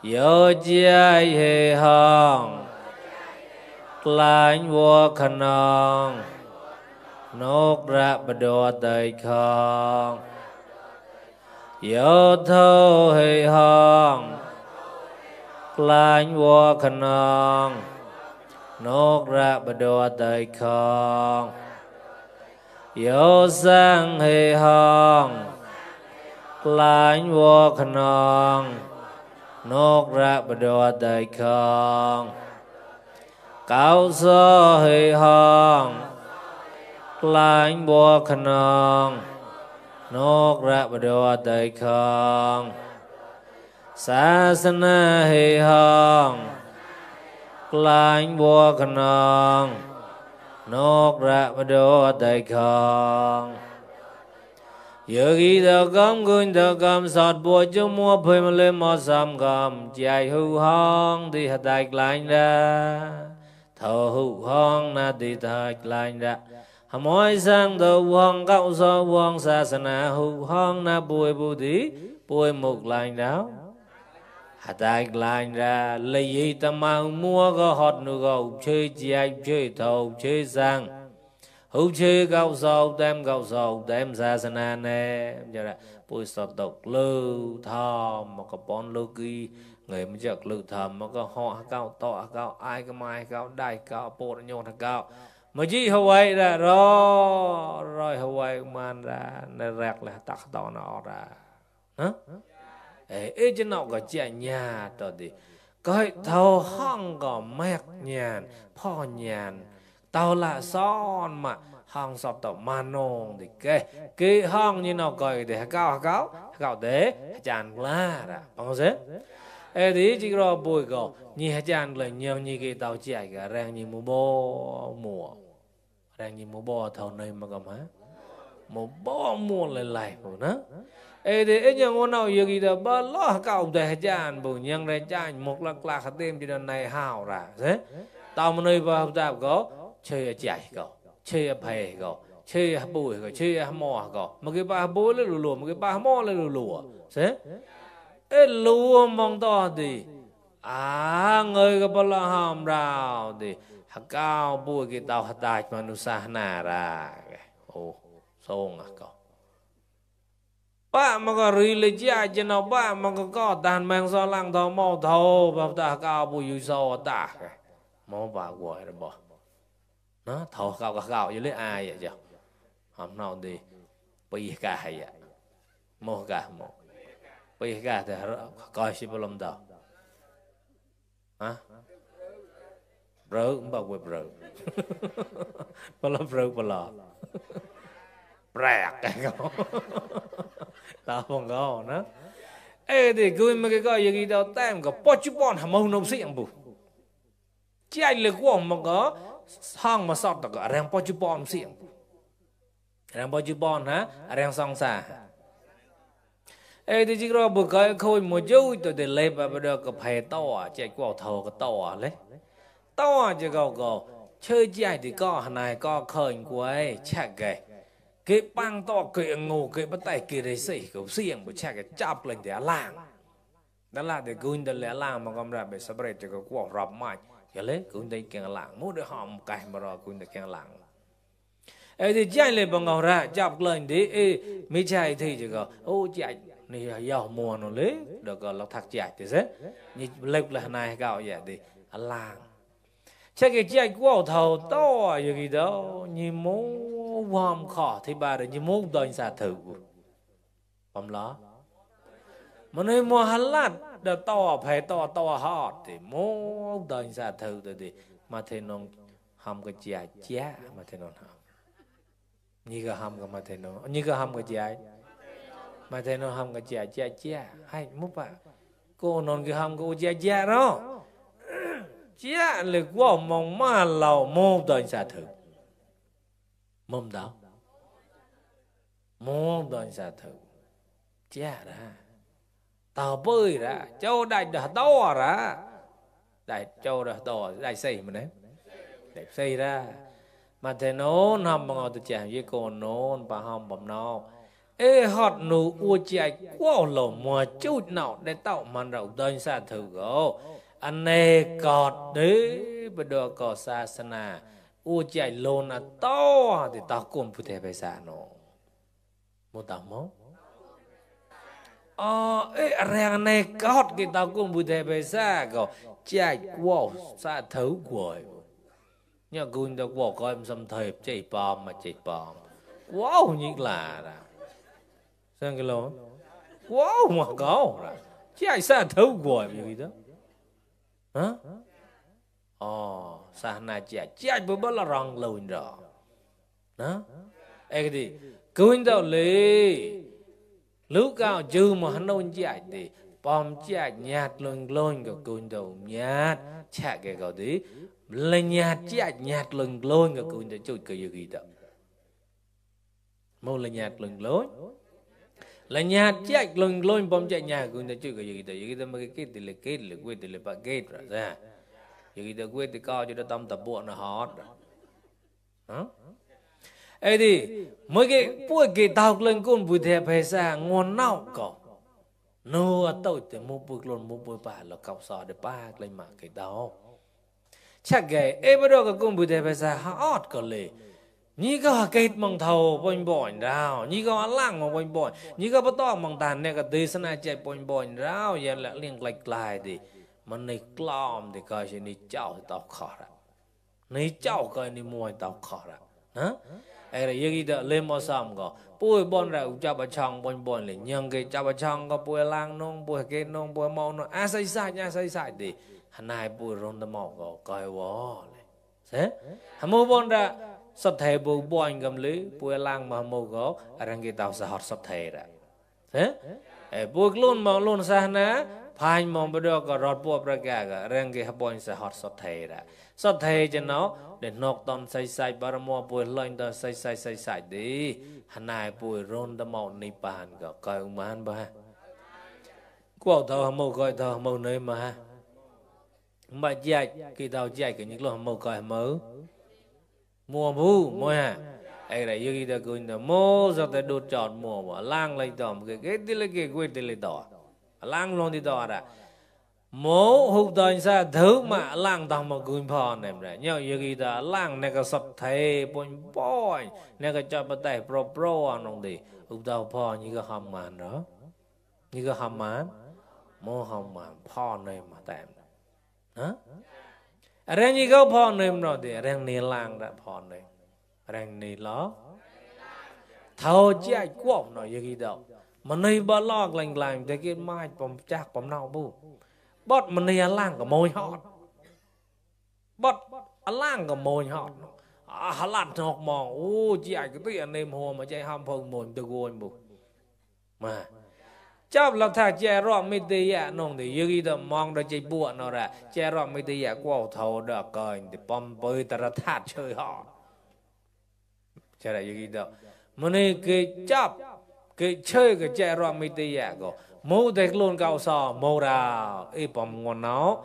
yêu chạy hệ hong lạnh bùa khăn nong nốt ra bờ đò tới không yêu thâu hệ hong lạnh bùa khăn nong nốt ra bờ đò tới không yêu sang hệ hong lạnh bùa khăn nong nốt ra bờ đò tới không cao sơ hệ hong lạnh bùa khăn nong nốt ra bờ đò tới không sa sana hệ hong lạnh bùa khăn nong nốt ra bờ đò tới không yogi đờ cam gun đờ cam sọt bùa chung mua phơi mà lên mò sam cam chạy hưu hong thì hạt đại lạnh ra thầu hưu hong na thì thạch lạnh ra hàm mỗi sang đầu hong cao so hong sa sana hưu hong na bùi bùi tí bùi mục lạnh đáo hạt đại lạnh ra lấy gì ta mang mua có hot nu go chơi chạy chơi thầu chơi sang hữu chơi cao sâu tem ra sana nè giờ là bùi sọt độc lưu thầm mà có bon lưu kỳ người mới chợt lưu thầm mà có họ cao to cao ai cái mai cao đại cao bột nhon cao mà chỉ Hawaii ra rồi Hawaii man ra nè rạc là tắc to nó ra hả ấy chứ nào có chạy nhà rồi thì coi thầu hăng có mẹt nhàn pho nhàn tao là son mà hang sọt tàu manong thì cái hang như nào coi để cao để chán lá ra bằng thế ấy thì chỉ có bùi cầu như chán là nhiều như cái tàu chạy cả rang như mùa rang như mùa thầu này mà cầm hả mùa lại của nó ấy thì ấy như ngôn nào giờ gì đó ba lo cao để chán bùi nhân để chán một lạc hạt tem cho này hào ra thế tao mà nơi vào tao có chơi chạy cậu chơi phê cậu chơi bùi cậu chơi mò cậu mà cái ba bùi lên lùa mà cái ba mò lên lùa thế ê lùa mong to thì người cái bao la hàm rào thì cao bùi cái tàu hạt đại mà nó xa nà ra ô sông à cậu ba mà có rì lấy chạy cho nó ba mà có tàn mang do lăng thầu màu thầu và ta cao bùi yu sâu ta mô bà gọi rồi bỏ nó thầu gạo như lấy ai vậy chứ hôm nào đi bây cả hay ạ mô cả mô bây cả thì coi xí bao lâm đâu hả rớ cũng bao quên rớ bao lâm rớ bao lò bẹt cái không tao không có nữa ê thì cứ mà cái coi gì đâu tem có bao nhiêu bọn hàm ông nông sĩ bù chạy lực của ông mà có hang mà sọt được rằng bao nhiêu bọn sĩ rằng bao nhiêu bọn hả rằng song xa ê thì chỉ có một cái khôi một chút tôi để lấy và bây giờ có phải to chạy qua thầu có to lấy to chứ có chơi chạy thì có này có khởi của ấy chạy cái băng to cái ngô cái bắt tay cái đấy sỉ cái xiềng của chạy cái chắp lên để làng đó là để cứ để lẽ làng mà còn ra bị sắp rồi thì có quả rập mãi cái lấy cứ để cái làng muốn để họ một cái mà rồi cứ để cái làng ấy thì chạy lên bằng ngầu ra chắp lên để mấy chạy thì chỉ có ô chạy này giàu mùa nó lấy được gọi là thạc chạy thì thế như lực là này gạo vậy thì làng chắc cái chạy qua thầu to gì đó như mố vòm khó thì bà được như mố đòi xa thử bấm lá mà nơi mua hắn lát đã to phải to hot thì mố đòi xa thử thì mà thế nó hầm cái chạy chá mà thế nó hầm như cái hầm cái mà thế nó như cái hầm cái chạy mà thế nó hầm cái chạy hay múc bà cô non cái hầm cái chạy đó chả là quá mong mà lầu mô đòi xa thử mông đó mô đòi xa thử chả ra tao bơi ra châu đại đã to ra đại châu đã to đại xây mà đấy đại xây ra mà thế nó nằm bằng ngồi từ chàng với cô nôn bà hòm bầm nó ê hot nụ ua chạy quá lầu mùa chút nào để tạo màn rộng đòi xa thử gỗ anh này cọt đấy bây giờ có xa sana u chạy lôn à to thì tao cũng phụ thể phải xa nó một tao mốt ràng này cọt thì tao cũng phụ thể phải xa có chạy wow xa thấu của nhớ cũng đã wow có em xâm thời chạy bom mà chạy bom wow như là sao cái lôn wow mà có chạy xa thấu của gì đó hả? Sana chạy bữa bữa là rong lùn rồi, hả? Cái gì? Cứ in đâu lì, lúc nào chưa mà hắn đâu chạy thì bom chạy nhạt lùn cái cứ in đâu nhạt chạy cái gì? Lên nhạt chạy nhạt lùn cái cứ in đâu chui cái gì đó, mau lên nhạt lùn là nhạt chạy lùn bom chạy nhạt cứ in đâu chui cái gì đó mà cái thì là quên thì là bạc kết rồi ra. Vì đó quên thì coi cho nó tâm tập bộ nó hot rồi ấy thì mấy cái buổi cái tao lên con bùi thẹp hay sao ngon nào có nô tôi thì mua bùi lon mua bùi bà là cọc sò để ba lên mà cái đó chắc cái ấy bắt đầu cái con bùi thẹp hay sao hot có lệ như có kết mong thầu bồi bồi rào như có lăng mà bồi bồi như có bắt to mong tàn này cái tê sân ai chạy bồi rào giờ lại liên lạc lại thì mà này clom thì coi như này cháu thì tao khó ra này cháu coi như mua tao khó ra hả ấy là gì đó lên mua xong có bùi bon ra cho bà chồng bon lên nhưng cái cho bà chồng có bùi lang nông bùi cái nông bùi màu nó sai sai thì hắn này bùi rôn tao màu có coi quá thế hắn mua bon ra sắp thề bùi bon cầm lý bùi lang mà mua có rằng cái tao sẽ hot sắp thề ra thế bùi luôn mà luôn sao nè phai mong bây giờ có rót bùa bạc gà rằng cái hấp bón sẽ hot sốt thề cho nó để nọc tòn say bà mua bùi lên tòn say đi hắn này bùi rôn tao màu nị bàn có coi ông mà hắn ba quẩu tao hâm mộ coi tao hâm mộ nơi mà mà chạy khi tao chạy cái những lúc hâm mộ coi mở mua bù mua ha ấy là như kia coi nó mua sao tại đốt chọt mua mà lang lấy tòm cái tí lấy cái quên tí lấy tỏ lang luôn thì tỏ ra mố hụt tòi xa thứ mà lang tao mà gửi phò này ra nhau như kia ta lang này cái sập thề bồi này cái cho bắt tay pro nông đi hụt tao phò như cái hầm màn đó như cái hầm màn mố hầm màn phò này mà tạm hả rèn gì câu phòn này nó thì rèn nề lang đã phòn này rèn nề ló thâu chạy quẩu nó như đâu mà này bà lo lành thì cái mai bom chạc bom nào bu bót mà này lang có môi hot bót lang có môi hot lăn học mòn ô chạy cái tiền nem hồ mà chạy ham phong mồn từ gôi bu mà chấp là thà chạy rõ mấy tì ạ nông thì như đó mong đó chạy bùa nó ra chạy rõ mấy tì ạ quẩu thâu được coi thì bom bơi ta ra thắt chơi họ chạy là như đó mà này cái chấp cái chơi cái chạy rõ mấy tì ạ có mô đẹp luôn cao sò mô rào ý bom ngon nó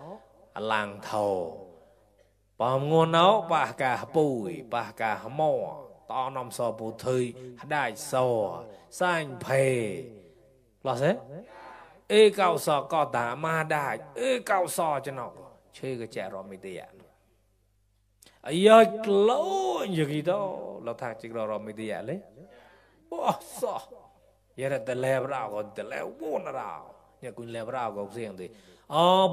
làng thầu bom ngon nó bà cả bùi bà cả mò to nằm sò bù thơi đại sò xanh phê là thế ê cao sò có đá ma đại ê cao sò cho nó chơi cái chạy rõ mấy tì ạ ấy ơi lâu như gì đó là thằng chỉ rõ mấy tì ạ lấy ô sò giờ là tờ leo rào còn tờ leo buồn rào nhàคุณleo rào còn riêng thì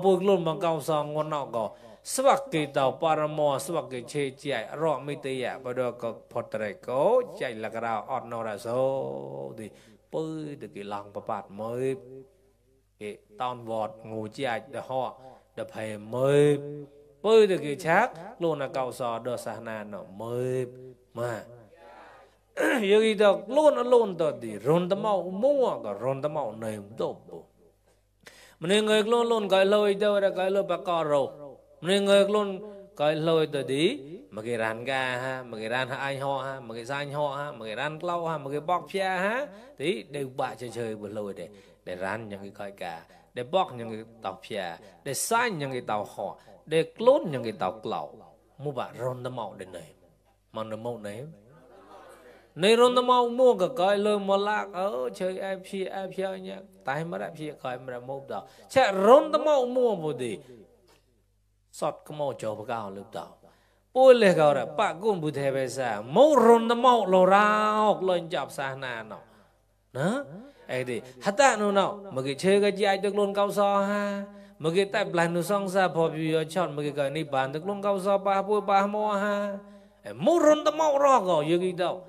buộc luôn bằng cao song ngon nọ có sắp cái tàu paramo sắp cái chơi chạy rõ mấy tì ạ bây giờ có phật trời có chạy là cái rào ọt nó là số thì bơi từ cái lòng bạt mới cái tòn vọt ngủ chạy để họ để phải mới bơi từ cái chắc luôn là cao sò đỡ sáng nà nó mới mà như đó luôn đó thì run tấm màu mua cả run tấm màu này tốt mình người luôn cái lôi đâu là cái lôi bạc cò rồi mình người luôn cái lôi từ đi mà cái ran ga ha mà cái ran anh họ ha mà cái danh họ ha mà cái ran lâu ha mà cái bọc pia ha tí đều bạ chơi vừa lôi để ran những cái coi cả để bọc những cái tàu pia để sign những cái tàu họ để clone những cái tàu clau mua bạc run tấm màu đến này mà nó màu này này run tấm màu mua cái lôi mà lạc chơi em pia nhá tay mà em pia coi mà mua đó chạy run tấm màu mua một đi sọt cái màu cho bác cao lúc đó ôi lẽ cái đó bác cũng bùi thề về sao màu run tấm màu lồ rao lên chọc xa nà nó đó ấy đi hát ta nó nào mà cái chơi cái chạy được luôn cao so ha mà cái tay plan nó xong ra phò bị chọn mà cái này bàn được luôn cao so ba bùi ba mò ha màu run tấm màu rõ rồi như cái đâu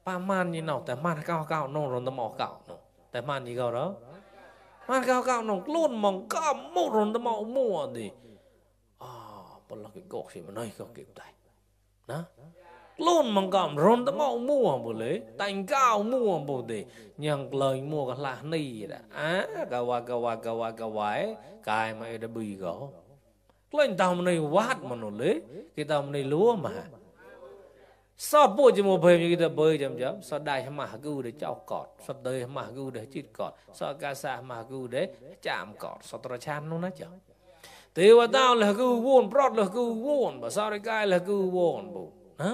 ba man như nàoแต่man cao nó run tấm màu caoแต่man như cái đó man cao nó luôn mong cao màu run tấm màu mua đi là cái gốc gì mà nơi có kiểu này đó luôn mong cảm rôn tấm màu mua bộ lấy thành cao mua bộ để nhận lời mua cái là này đã cà vái cái mà đã bị gõ lên tàu này vát mà nó lấy cái tàu này lúa mà sao bộ chỉ một phê như cái bơi chấm sao đại mà cứu để chọc cọt sao đời mà cứu để chít cọt sao ca sa mà cứu để chạm cọt sao tao chan nó chứ thế mà tao là cứ buồn bọt là cứ buồn mà sao đây cái là cứ buồn bộ hả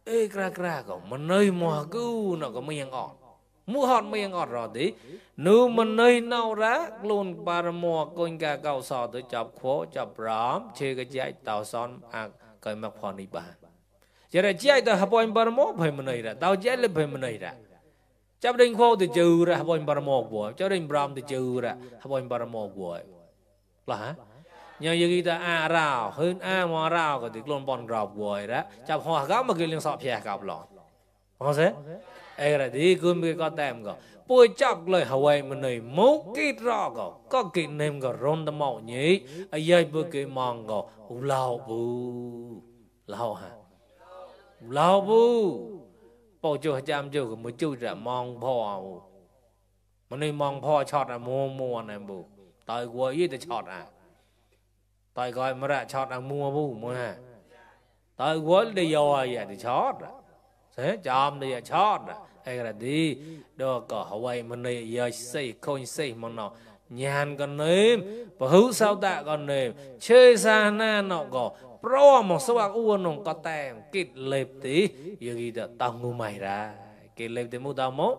ê kra cậu mà nơi mà cứ nó có miệng ngọt mua hot miệng ngọt rồi tí nếu mà nơi nào ra luôn paramo con gà cao sò tới chọc khố chọc rám chơi cái chạy tàu son cái mặc phòn đi bàn giờ này chạy tàu hấp anh paramo phải mà nơi ra tao chạy lên phải mà nơi ra chấp định khô thì trừ ra hấp anh paramo của chấp định ram thì trừ ra hấp anh paramo của là hả nhờ như ta rào hơn mà rào cái tiếng luôn bọn rào quầy đó chọc hoa gạo mà cái liên sọp xe cặp lọ không thế ấy là đi cứ mấy con tem có bôi chọc lời Hawaii mình này mốt kít rõ có kỹ nêm có rôn tâm mạo nhí ấy dây bôi cái mong có lao bù lao hả lao bù bao nhiêu trăm chiều mới chui ra mong phò mình này mong phò chọt mua này bù tại quầy gì để chọt tại coi mà ra chọt mua bu mua ha tại quên đi vô vậy thì chọt thế chom đi chọt hay là đi đó có Hawaii mình này giờ xây khôi xây mà nó nhàn còn nêm và hữu sao tạ còn nêm chơi xa na nó có pro một số bạc uốn nó có tem kịt lệp tí giờ gì đó tao ngu mày ra kịt lệp tí mua tao mốt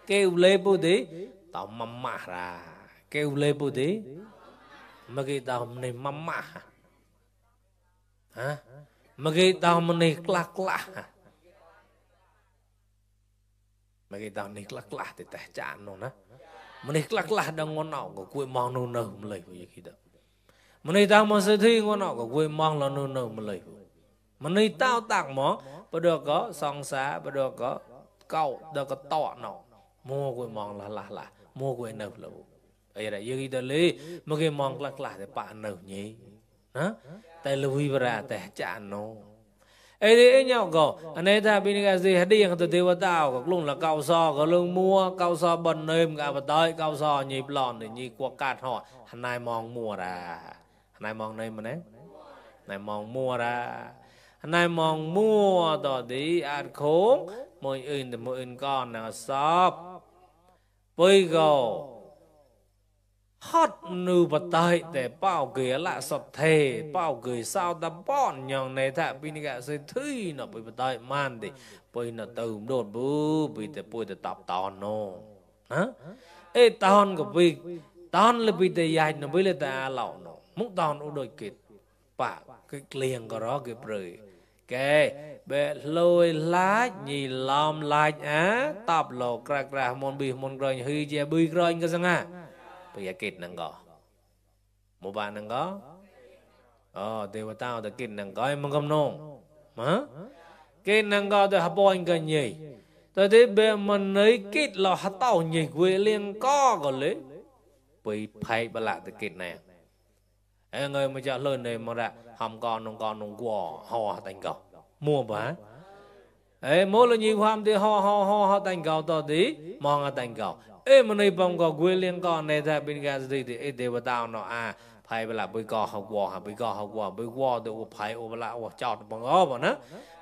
kêu lệp bu tí tao mắm mạ ra kêu lệp bu tí mà cái tao này mắm mạ hả mà cái tao này lắc mà cái tao này lắc thì tẻ chán nó nè mà này lắc đang ngon nào của quê mong nô nơ lấy vậy kia đó mình đi tao mà sẽ thi ngon nọ có quên mong là nô mà lấy mình đi tao tặng mỏ bây giờ có song xá bây giờ có câu bây giờ có tọ nọ mua quên mong là mua quên nợ là ấy là như cái lý mà cái mong là để bạn nợ nhỉ hả tại lui ra tại trả nó ấy đi nhau có anh ấy ta bên cái gì hết đi hàng từ tiêu tao có luôn là cao so có lương mua cao so bần nêm cả và tới cao so nhịp lòn để nhịp qua cát họ hắn này mong mua ra hắn này mong đây mà đấy này mong mua ra hắn này mong mua tỏ đi ăn khốn mỗi ưn thì mỗi ưn con là shop bây giờ hot nu bật tay để bao kia lại sọt thề bao cười sao ta bọn nhằng này thà bên cái sự thứ nó bị bật tay man thì bây nó từ đột bự bị để bôi để tập tòn nó hả ê tòn của bị tòn là bị để dài nó bị là ta lẩu nó muốn tòn u đôi kịt bạc cái liền có đó cái bưởi cái bẹ lôi lá nhì làm lại á tập lò cra môn bì môn rồi hơi che bì rồi cái gì à bây giờ kịt năng có một bạn năng có thì vào tao thì kịt năng có em không nông hả kịt năng có thì hấp bôi cái gì tôi thấy bên mình ấy kịt là hấp tao nhỉ quê liên có còn lấy bị phải bà lại từ kịt này em người mà cho lên này mà ra hầm con nông quò ho thành cầu mua bả ấy mỗi lần nhiều hôm thì ho thành cầu to tí mong thành cầu ê mà này bông có quê liên con này ta bên cái gì thì ê đều tao nó phải là bơi cò học quò bơi quò thì phải ô là ô chọt bằng ó bọn nó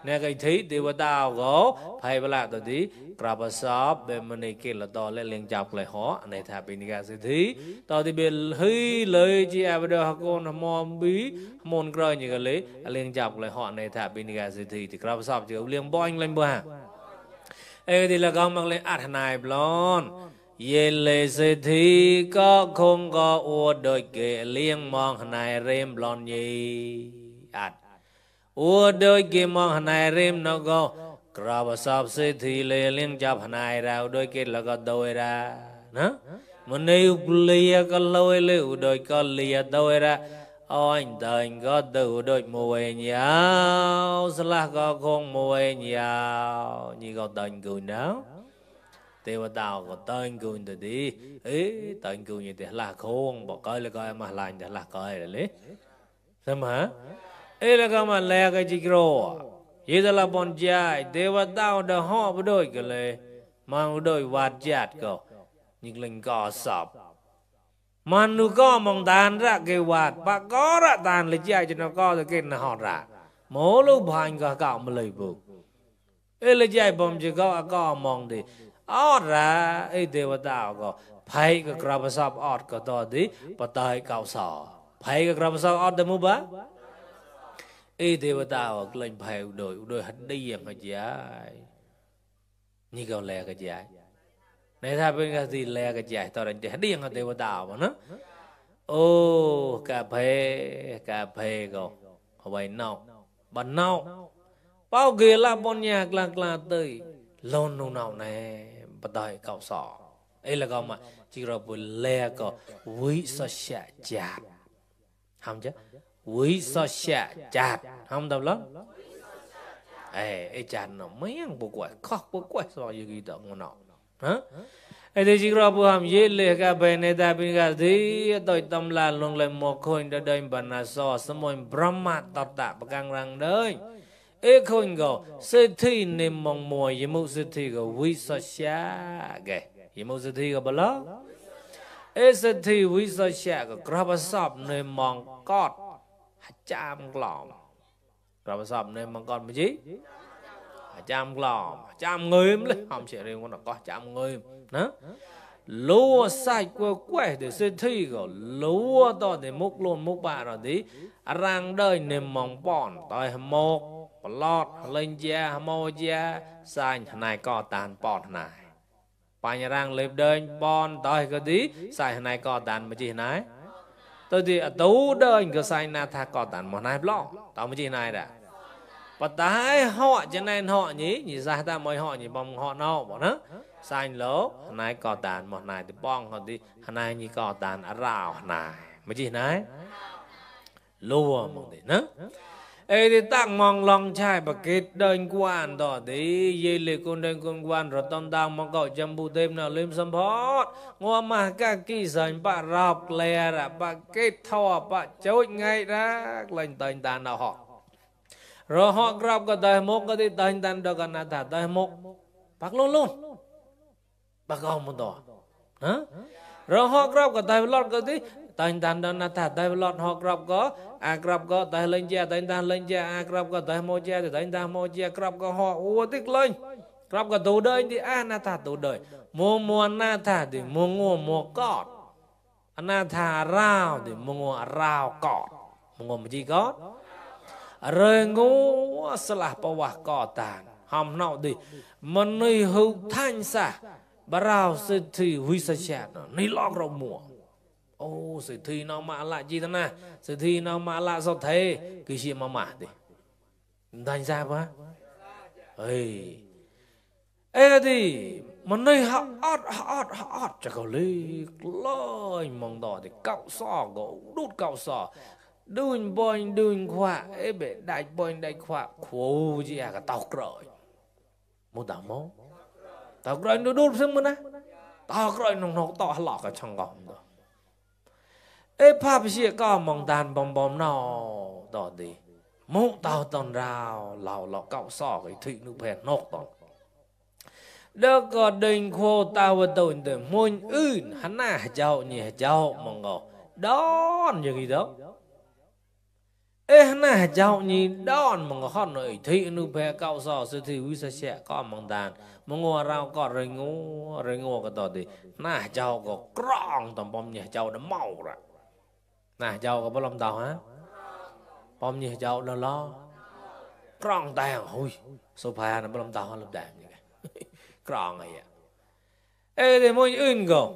nè cái thấy đều tao có phải là tôi tí grab shop bên mình này kia là to lên liên chọc lại họ này ta bên cái gì thì tao thì bên hơi lời chị bây giờ con mòn bí môn cười như cái lấy liên chọc lại họ này ta bên cái gì thì grab shop chỉ liên boing lên bờ ê thì là con mặc lên ạt này blon ye lệ sẽ thi có không có ua đôi kệ liên mong này rem lon nhì ạt ua đôi kệ mong này rem nó có grab shop sẽ thi lệ liên chập này ra đôi kệ là có đôi ra nè mình yêu lia có lôi liu đôi có lia đôi ra anh tình có từ đôi mùi nhau là có không mùi nhau như có tình cười nào tiêu tao có tên cười từ đi ấy tên cười như thế là không bỏ coi là coi mà lành là coi là lấy sao mà ấy là cái mà lẹ cái gì rồi vậy là bọn trai tiêu tao đã họ với đôi cái này mang đôi vạt chặt cơ những linh cò sập mà nu có mong tàn ra cái vạt bà có ra tàn lấy chạy cho nó có được cái nó họ ra mỗi lúc hành cả cạo mà lấy bụng ấy là chạy bom chỉ có mong thì ra ấy đều tao có phải cái grab shop ở cái đó đi bắt tay cao sò phải cái grab shop ở đâu mà ấy đều tao lên phải đôi hết đi em cái gì như câu lẹ cái gì này thay bên cái gì lẹ cái gì tao đánh hết đi em cái đều tao mà nó ô cà phê go vậy nào bận nào bao kia là bọn nhạc là tới lon nung nào này bắt tay cao sò ấy là con mà chỉ rồi buổi lẹ có quý so xạ chặt không chứ quý so xạ chặt không đâu lắm ấy chặt nó mấy ăn bộ quậy so như gì đó ngon hả ấy thì chỉ rồi buổi ham dễ lẹ cả bên này ta bên cái gì tôi tâm là luôn lại một khối đã đây bản là so sớm mồi Brahma tọt tạ bậc càng răng đấy ê khôi ngô sẽ thi niệm mong mùa yếm mưu sẽ thi có quý so xa kì yếm mưu sẽ thi có bà lỡ ê sẽ thi quý so xa có grab shop niệm mong cọt chạm lỏng grab shop niệm mong cọt mà chí chạm lỏng chạm người lên không sẽ riêng con nó có chạm người nữa lúa sai quê để sẽ thi có lúa to để múc luôn múc bạ rồi tí răng đời niệm mong bọn tôi một lọt lên da mô da sai này có tàn bọn này bà nhà răng lệp đơn bọn tôi có tí sai này có tàn mà chị này tôi thì tú đơn có sai na tha có tàn một này lọ tao mới chị này đã và tái họ cho nên họ nhí ra ta mới họ nhỉ bằng họ nào bọn nó sai lỗ này có tàn một này thì bọn họ đi này như có tàn rào này mà chị này lùa mong thế nè ê thì tăng mong lòng trai bà kết đơn quan đó đi dây lệ con đơn con quan rồi tâm tăng mong cậu chăm bù thêm nào lên xâm phót ngô mà các kỳ sành bà rọc lè ra bà kết thọ bà chối ngay ra lên tên ta nào họ rồi họ gặp cái tài mốc cái thì tên ta đó cái nào ta tài mốc bác luôn luôn bác không một đó hả rồi họ gặp cái tài lọt cái thì tên ta đó là ta tài lọt họ gặp có gặp có tài lên cha tên ta lên cha gặp có tài mô cha thì tên ta mô cha gặp có họ ua tích lên gặp có tù đời thì na ta tù đời mua mua na ta thì mua ngô mua cọt na ta rau thì mua ngô rau cọt mua ngô mà chi cọt rồi ngô slah bawah kotan ham nau đi mình nuôi hưu thanh sa barao sự thi huy sa chát ni log rau mùa ô sự thi nó mà lại chi thế na sự thi nó mà lại sao thế cái gì mà đi thanh sa quá ê ê thì mình nuôi hot cho cậu lý lôi mong đỏ thì cậu sò gỗ đút cậu sò đun bôi đun khoa ấy bể đại bôi đại khoa khổ gì à cả tàu rồi một đảo máu tàu rồi nó đun xem mà nè tàu rồi nó to lọt ở trong gọng đó ấy pháp sĩ có mong đàn bom bom nào đó đi mũ tàu tòn rào lào lọ cậu sò cái thịt nước phèn nốt tòn đó có đình khô tàu và tồn từ môn ưn hắn à cháu nhỉ cháu mong ngỏ đó như gì đó ê na cháu nhìn đón mong hot nội thị nu pe cao sò sư thị quý sa sẽ có mong đàn mong ngô rau có rồi ngô cái đó thì na cháu có krong tầm bom nhà cháu nó màu rồi na cháu có bao lâm tàu hả bom nhà cháu nó lo krong tàng hui sofa nó bao lâm tàu lâm đàn như vậy krong này ê thì mỗi ưn go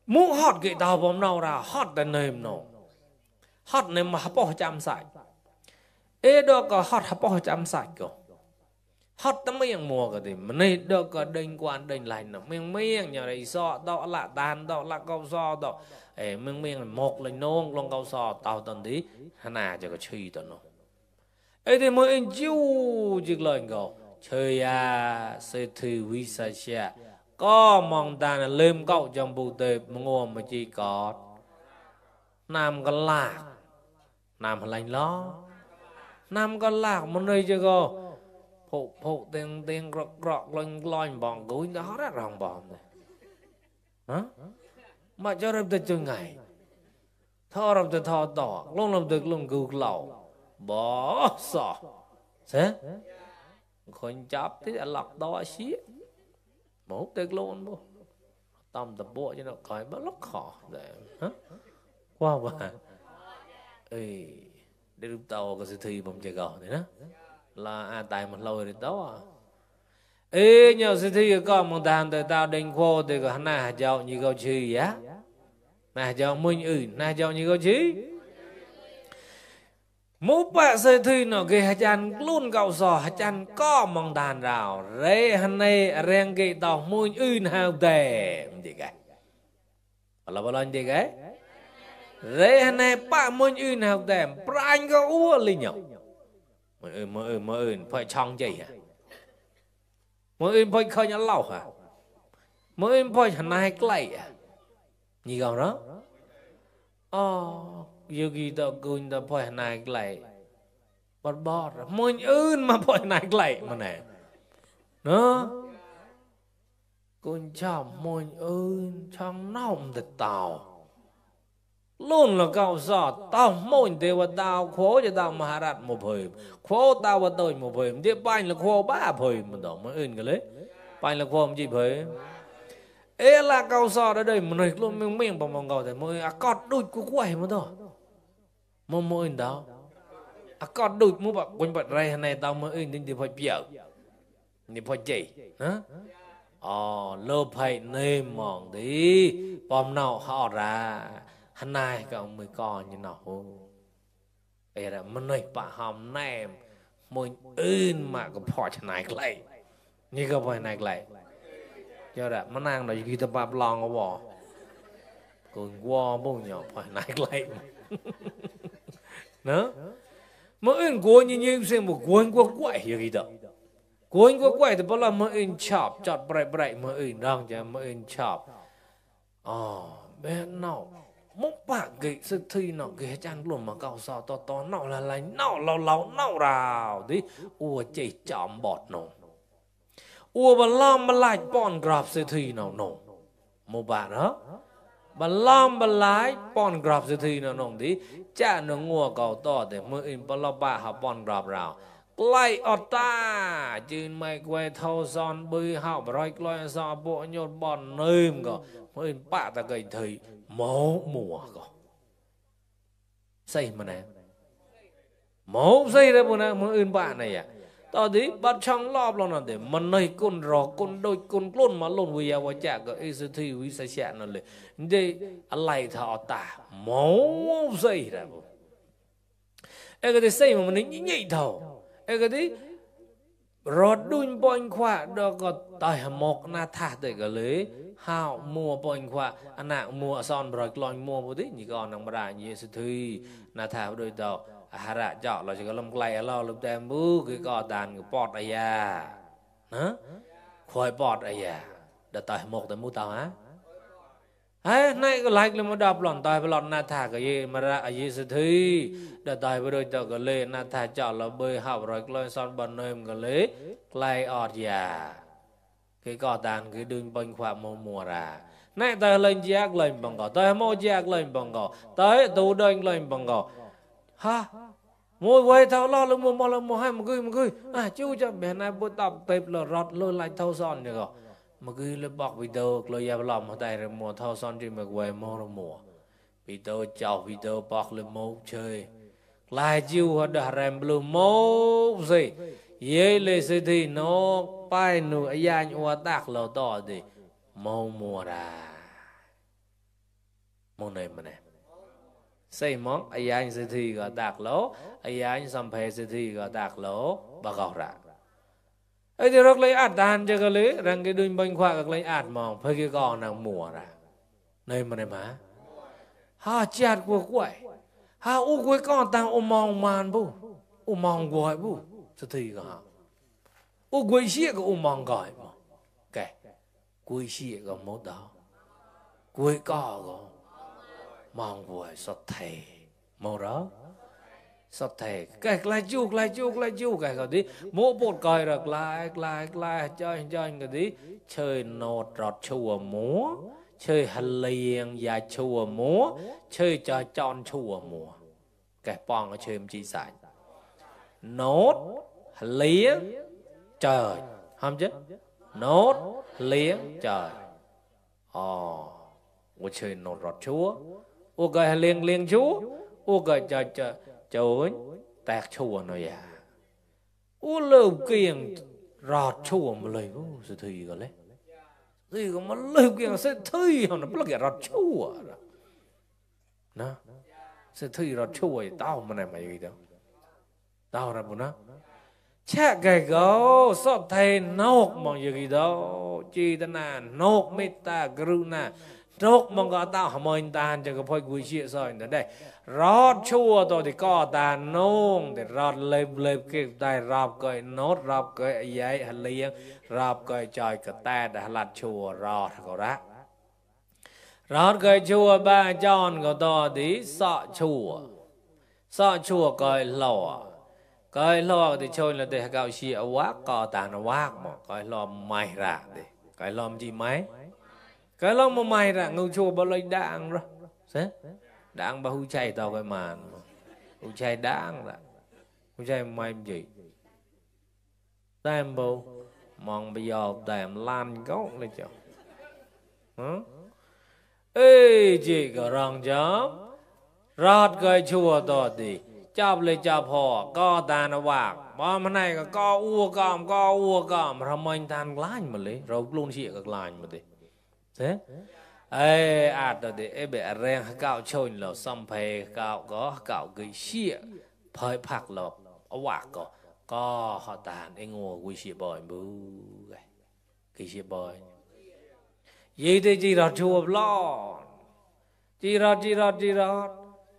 muốn hot cái tàu bom nào ra hot tên nêm nào hot này mà hấp bỏ chăm sạch ê đó có hot hấp bỏ chăm sạch cơ hot tấm miệng mùa cái gì mà này đó có đinh quan đinh lành nó miệng nhà này so đó là đàn đó là câu so đó ê miệng một là nông long câu so tao tần tí hắn à cho có chơi tao nó ê thì mới anh chiêu chiếc lời cơ chơi à sẽ thử vi sa xe có mong ta là lên cậu trong bù tệp mà ngô mà chỉ có nam có lạc nam lành lo nam có lạc một nơi chưa có phụ tiền rọc lên loin bọn cuối đó rất ròng bọn này hả mà cho rập từ chừng ngày thọ rập từ thọ tỏ luôn làm từ luôn cứu lẩu bỏ sọ thế con chắp thì lọc đó xí một từ luôn bố tâm tập bộ cho nó coi bắt lóc khó để hả qua bà ê để lúc tàu cái sự thi bông chạy gò này đó là tại một lôi thì đó ê nhờ sự thi có một đàn từ tao đánh khô thì có na giàu như câu chi á na giàu mình na giàu như câu chi mũ bạ sự thi nó cái hạt chan luôn cậu sò hạt chan có mong đàn rào rê hắn này rèn cái tàu mình hào tè gì cái là bao lần gì cái rê hắn này bạ mình hào tè prang có ua linh nhở mới phải chong gì hả mới phải khơi nhá lẩu hả mới phải hắn này cái à như câu đó yogi tao kun tao phải này cái bọt mình mà phải này cái mà nè nó kun chồng mình trong nông từ tàu luôn là câu sọ tao mình thìว่าtao khổ cho tao mà hạt một hồi khổ tao và tôi một hồi tiếp banh là khổ ba hồi mà đó mới cái lấy banh là khổ gì hồi ê là câu sọ đó đây mình luôn mình bằng cầu thì mới cọt đuôi của quẩy mà đó mỗi đó cọt đuôi mua bạc quanh bạc này này tao mới thì phải biểu thì phải chỉ hả lơ phải nêm mỏng đi bom nào họ ra hắn này cậu mới còn như nào ê là mình này bà hòm nêm mình mà có phỏ cho này lại như có phải này lại cho đã mà nàng nói khi ta bạp lòng có bỏ còn qua bông nhỏ phải này lại เนอะเมื่ออื่นกวนยิ่งเสียงบอกกวนกว่าไหวอย่างนี้ต่อกวนกว่าไหวแต่พอเราเมื่ออื่นชอบจอดเบรเมื่ออื่นร้องจะเมื่ออื่นชอบอ๋อแม่เน่ามุกปากเกยสึกทีเนาะเกยจันรวมมาเก่าสาวต่อเน่าละลายเน่าเราเน่าราวดิอัวใจจอมบอดนงอัวบลล้อมบลายป้อนกราบสึกทีเนาะนงโมบะเนาะบลล้อมบลายป้อนกราบสึกทีเนาะนงดิจ้าหนึ่งงัวเก่าต่อแต่เมื่ออื่นบลบ้าหาป้อนกราบเราไกลอดตาจืนไม่กวยเท่าซอนบุยห้าวบร้อยกลอยซอบัวยดบอลเนิ่มก็เมื่ออื่นป้าตะเกยทีหมอมัวก็ใส่มาแน่หมอใส่ได้ปุ่นนะมืออื่นบ้านนี่อ่ะตอนนี้บัดช่องรอบเรานั่นเดี๋ยวมันในก้นรอก้นโดยก้นกล้นมาล้นวิยาวจักก็เอสทีวิสัยนั่นเลยนี่อะไรท่าตาหมอใส่ได้ปุ่นเอ็กซ์ใส่มันนี่ยิ่งเท่าเอ็กซ์รถดุนปอยขวาดอกก็ตายหมกหน้าท่าเด็กก็เลยห้าวมัวปอยขวาอันน่ะมัวซ่อนบรอยกลอยมัวพอดีนี่ก็นังบราเยสุทีหน้าท่าโดยต่ออาหารเจาะเราจะก็ลำไกลเราลำแตมบูคือก็ตานกับปอดอายานะคอยปอดอายาเดี๋ยวตายหมกแต่มูเตาฮะเฮ้ยนายก็ไล่เลยมาดับหล่อนตายไปหล่อนหน้าท่าก็เยมาระเยสุทีเดี๋ยวตายไปโดยต่อก็เลยหน้าท่าเจาะเราเบยห้าวบรอยกลอยซ่อนบนเนิมก็เลยไกลออดยาคือก็ตานคือดึงปัญขวามัวราในแต่เล่นแยกเล่นบังกอแต่โมแยกเล่นบังกอแต่ตูเดินเล่นบังกอฮะมัวไว้เท่าล้อลงมัวให้มันกุยจู่จะแบบนั้นปุ๊บตับเต็มเลยรถเลยไล่เท่าซ้อนเนี่ยก็มันกุยเลยบอกวิดีโอเลยยาบล้อมมาแต่มัวเท่าซ้อนที่มันไว้มัววิดีโอเจ้าวิดีโอบอกเลยมัวเชยลายจู่หัวดาแรมบลูมัวสิเย่เลยสิที่นกไปหนูอายานอวตารเราต่อดิมัวรามัวไหนมันเนี่ยใส่มองอายานสิที่ก็ดักโลอายานสัมเพสิที่ก็ดักโลบักเอาละไอ้ที่รักเลยอาดดานจะก็เลยรังกิดุนบังขวาก็เลยอาดมองเพื่อกี่ก้อนนางมัวละในมันเนี่ยมาหาจัดกว่ากวยหาอุ้กวยก้อนต่างอุมองมานบุอุมองกวยบุสิที่ก็หาอุ้กวยเชี่ยก็อุมองก่อยมั้งแกกวยเชี่ยก็มดดาวกวยก้อก็มองกวยสดเทมองแล้วสดเทแกไล่จูแกก็ดิโมปวดก่อยรักไล่จ้อยก็ดิเชยโนดรอดชัวมัวเชยฮัลเลียงยาชัวมัวเชยจอยจอนชัวมัวแกปองก็เชยมจีสายโนดฮัลเลียงจอยทำchứโนดเลี้ยงจอยว่าเชยโนดรอดชัวโอ้ก็เลี้ยงชัวโอ้ก็จะโจยแตกชัวหน่อยโอ้เลิกเกี่ยงรอดชัวมาเลยโอ้สุดที่ก็เลยที่ก็มันเลิกเกี่ยงสุดที่เขาเนี่ยเลิกเกี่ยงรอดชัวนะสุดที่รอดชัวเต้ามันไหนมาอยู่ดีเต้าอะไรบุญนะแช่ไก่ก็สอบไทยนกมองอย่างนี้ดอกจีตนานกเมตตากรุณานกมองก็ต้าหมอยตาจะก็พอยกุยเชี่ยซอยนั่นได้รอดชัวตัวที่ก็ตานงแต่รอดเลยเก็บได้รับก็โนดรับก็ใหญ่หันเลี้ยงรับก็จอยก็แต่หลัดชัวรอดก็รักรอดก็ชัวบ้าจอนก็ตัวที่สอชัวก็หล่อก็หล่อที่ชนแล้วแต่เขาเชี่ยวักก็ตานวักหมดก็หล่อไม่รักดิก็หล่อจีไหมก็หล่อมาไม่รักงูชัวบ่เลยด่างหรอเสด่างบ่หูใจต่อไปมันหูใจด่างละหูใจไม่gìแต่บ่มองไปยอแต่ล้านก็เลยจ้ะเอ้จีก็รังจ้ารอดก็ชัวต่อดีจับเลยจับพอก็ตานวักบ่มันไหนก็อ้วกอมทำไมทานกล้านมาเลยเราลุนเชี่ยก็กล้านมาดิเสไอ้อาจจะเดี๋ยวแบบแรงเก่าชนเราสัมเพเก่าก็เก่ากิเชี่ยเพยผักเราเอาวักก็เขาตานไอ้งัวกุยเชี่ยบ่อยบูกุยเชี่ยบ่อยยี่ที่จีรอดชัวบล้อจีรอด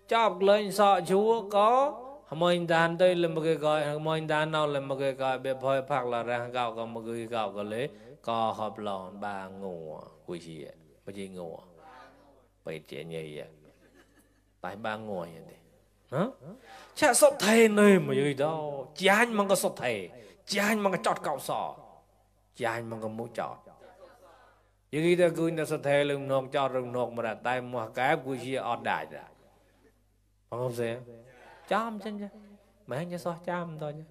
chọc lên sọ chúa có mình đàn đây là một cái gọi mình đàn nào là một cái gọi bị phơi phạc là ra gạo có một cái gạo có lấy có hộp lòn ba ngủ quý gì bây giờ ngủ bây giờ như vậy tại ba ngủ vậy đấy chả sốt thề nơi mà gì đâu chán mang cái sốt thề chán mang cái chọt cạo sọ chán mang cái mũ chọt như khi ta cứ sốt thề lưng nọc chọt lưng nọc mà đặt tay mua cái quý gì ọt đại ra không xem chăm chân chứ mẹ nhớ sao chăm thôi nhá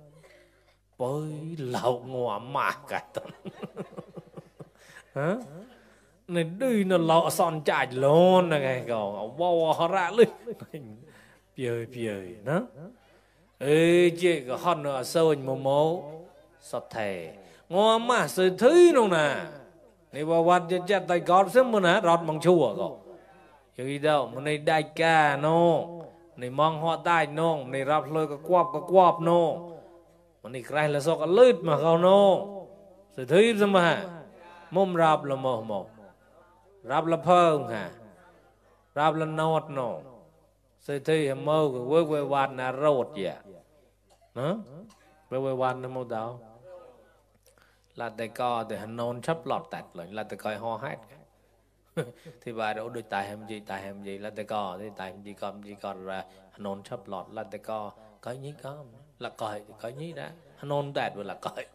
bơi lậu ngõ mà cả tuần hả này đi nó lọ son chạy luôn này cái cầu bao ra lên piơi nó ê chị có hòn ở sâu một mố sọt thề ngõ mà sự thứ đâu nè này bao quát chết tay gót sớm mà nè rót bằng chùa cậu chứ đâu mà này đại ca nó này mong họ tai nó nàyรับlôi cái quạp nó mà này cái là sao cái lướt mà không nó sự thứ gì mà mồmรับlà mồmรับlà phơi hảรับlà nốt nó sự thứ mơ cái quê quan là rốt vậy nó quê quan nó màu đỏ là tại co để hắn nôn chấp lọt tạt lại là tại coi ho hát thì bà đâu đôi tài hem gì là tại co thì tài hem gì còn ra nôn chấp lọt là tại co coi nhí có là coi nhí đã nôn tạt vừa là coi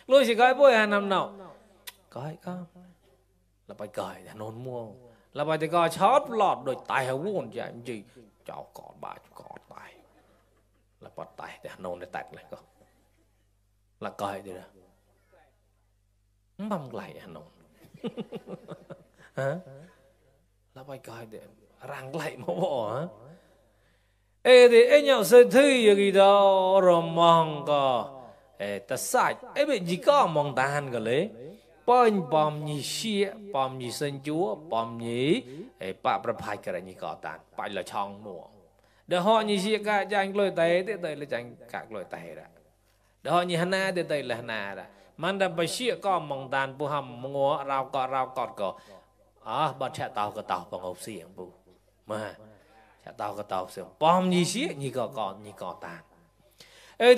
lui chỉ coi bôi năm nào coi có là bài coi là nôn mua là bài tại co chót lọt đôi tài hậu buồn chứ em gì cháu có bà có tài là bắt tài để nôn để tạt lại có là coi đi ra mong lại nôn hả là bài coi để răng lại mà bỏ hả ê thì ê nhau sơ thư gì đó rồi mong có ta sai ê bị gì có mong ta hành cái lấy bom nhì xia bom nhì sinh chúa bom nhì bà phải cái này nhì có tàn phải là chong mùa để họ nhì xia cả chẳng lôi tay thế đây là chẳng cả lôi tay ra để họ nhì hana thế đây là hana raมันได้ไปเชี่ยก็มองดานปูหำมัวเรากอดก็บัดแช่เตาก็เตาปองเอาเสียงปูมาแช่เตาก็เตาเสียงปอมยี่เชี่ยยี่ก็ตาน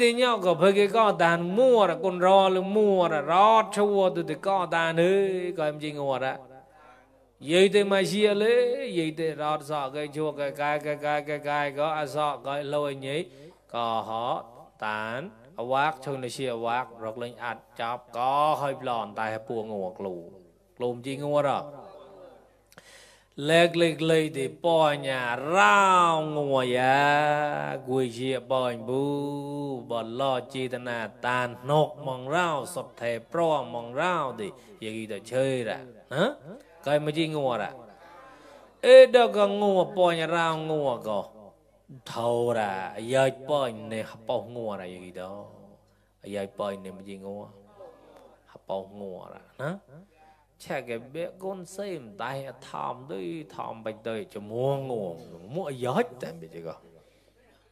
thì nhauก็เพื่อก็ตานมัวละคนรอหรือมัวละรอชัวตัวที่ก็ตานเฮ้ยก็ยังจริงหัวละยี่ที่มาเชี่ยเลยยี่ที่รอสอก็ชัวก็กายก็อาสอก็ลอยนี้ก็หอตานวักชนในเชียวักรกเลยอัดจับก็ให้ปลอนตายปัวงัวกลุ่มจริงงัวหรอเล็กเลยที่ปอยเนี่ยร่าวงัวยากุยเชียปอยบูบอลลอจีตนาตานนกมองร่าวสดเทปร้อมองร่าวดิอย่างนี้จะเชยละฮะใครไม่จริงงัวละเด็กก็งัวปอยเนี่ยร่าวงัวก็thâu ra dây bơi này hấp bao ngua là gì đó dây bơi này mới gì ngua hấp bao ngua là nó cha cái bé con xem tay thòm bạch đời cho mua giót tại bị gì cơ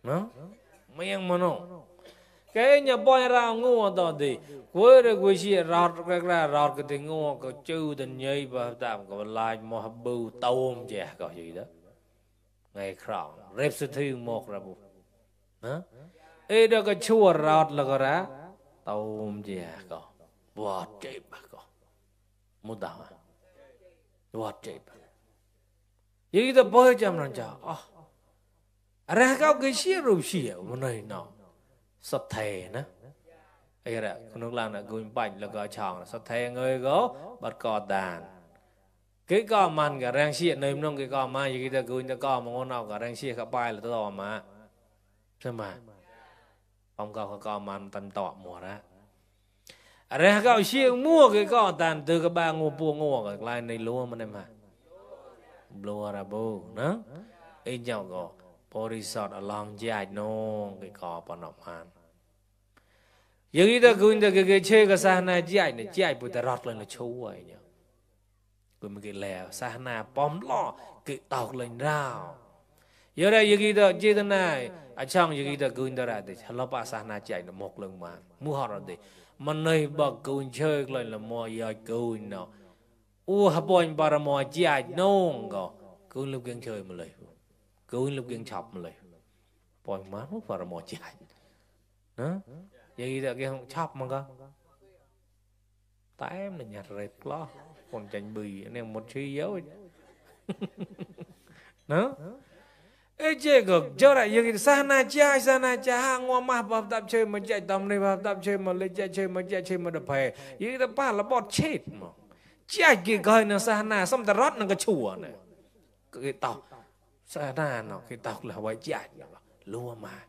nó mấy anh mà nó cái nhà bơi ra ngua đó thì quê rồi quê xia rọt cái thì ngua có chư tình nhây và tạm có lại mua bưu tôm chè có gì đó ngày khỏng rep sự thư một ra bu ê đó cái chua rọt là có ra tôm chè có bọt chép có mua đào bọt chép vậy thì bơi chăm lần chào ra cao cái xía rồi xía mà này nó sập thề nữa ấy là con nước làm là gùi bạch là có chọn sập thề người có bắt cò đàn cái cò man cái rang xịa nơi nông cái cò man gì cái gùi cái cò mà ngon nào cái rang xịa cái bài là to mà xem mà ông cò man tận tọ mùa đó ra cao xịa mua cái cò đàn từ cái ba ngô bùa ngô cái lai này lúa mà em hả lúa là bù nó ấy nhau có Borisot along dài nong cái cò bọn nọ man vậy thì gùi cái chơi cái sa na dài bụi ta rót lên là chú vậy nhá gùi một cái lèo sa na bom lọ cái tàu lên rào giờ đây vậy thì chơi thế này ở trong vậy thì gùi ta ra thì nó ba sa na chạy nó một lần mà mua họ rồi thì mà nơi bậc gùi chơi lên là mua giờ gùi nó hấp bồn bà ra mua dài nong có gùi lúc chơi mà lấy cứ lúc kiêng chọc mà lấy bòi má nó phải là mò chạy đó vậy là cái không chọc mà cơ tại em là nhặt rệt lo còn chành bì anh em một chi dấu đó ê chê cực cho lại những sana cha hàng hoa mà bạp tạp chơi mà chạy tầm này bạp tạp chơi mà lấy chạy chơi mà đập hè những cái ta là bọt chết mà chạy kì coi nó sana xong ta rót nó cái chùa này cái tàu sana nó cái tàu là vậy chạy lúa mà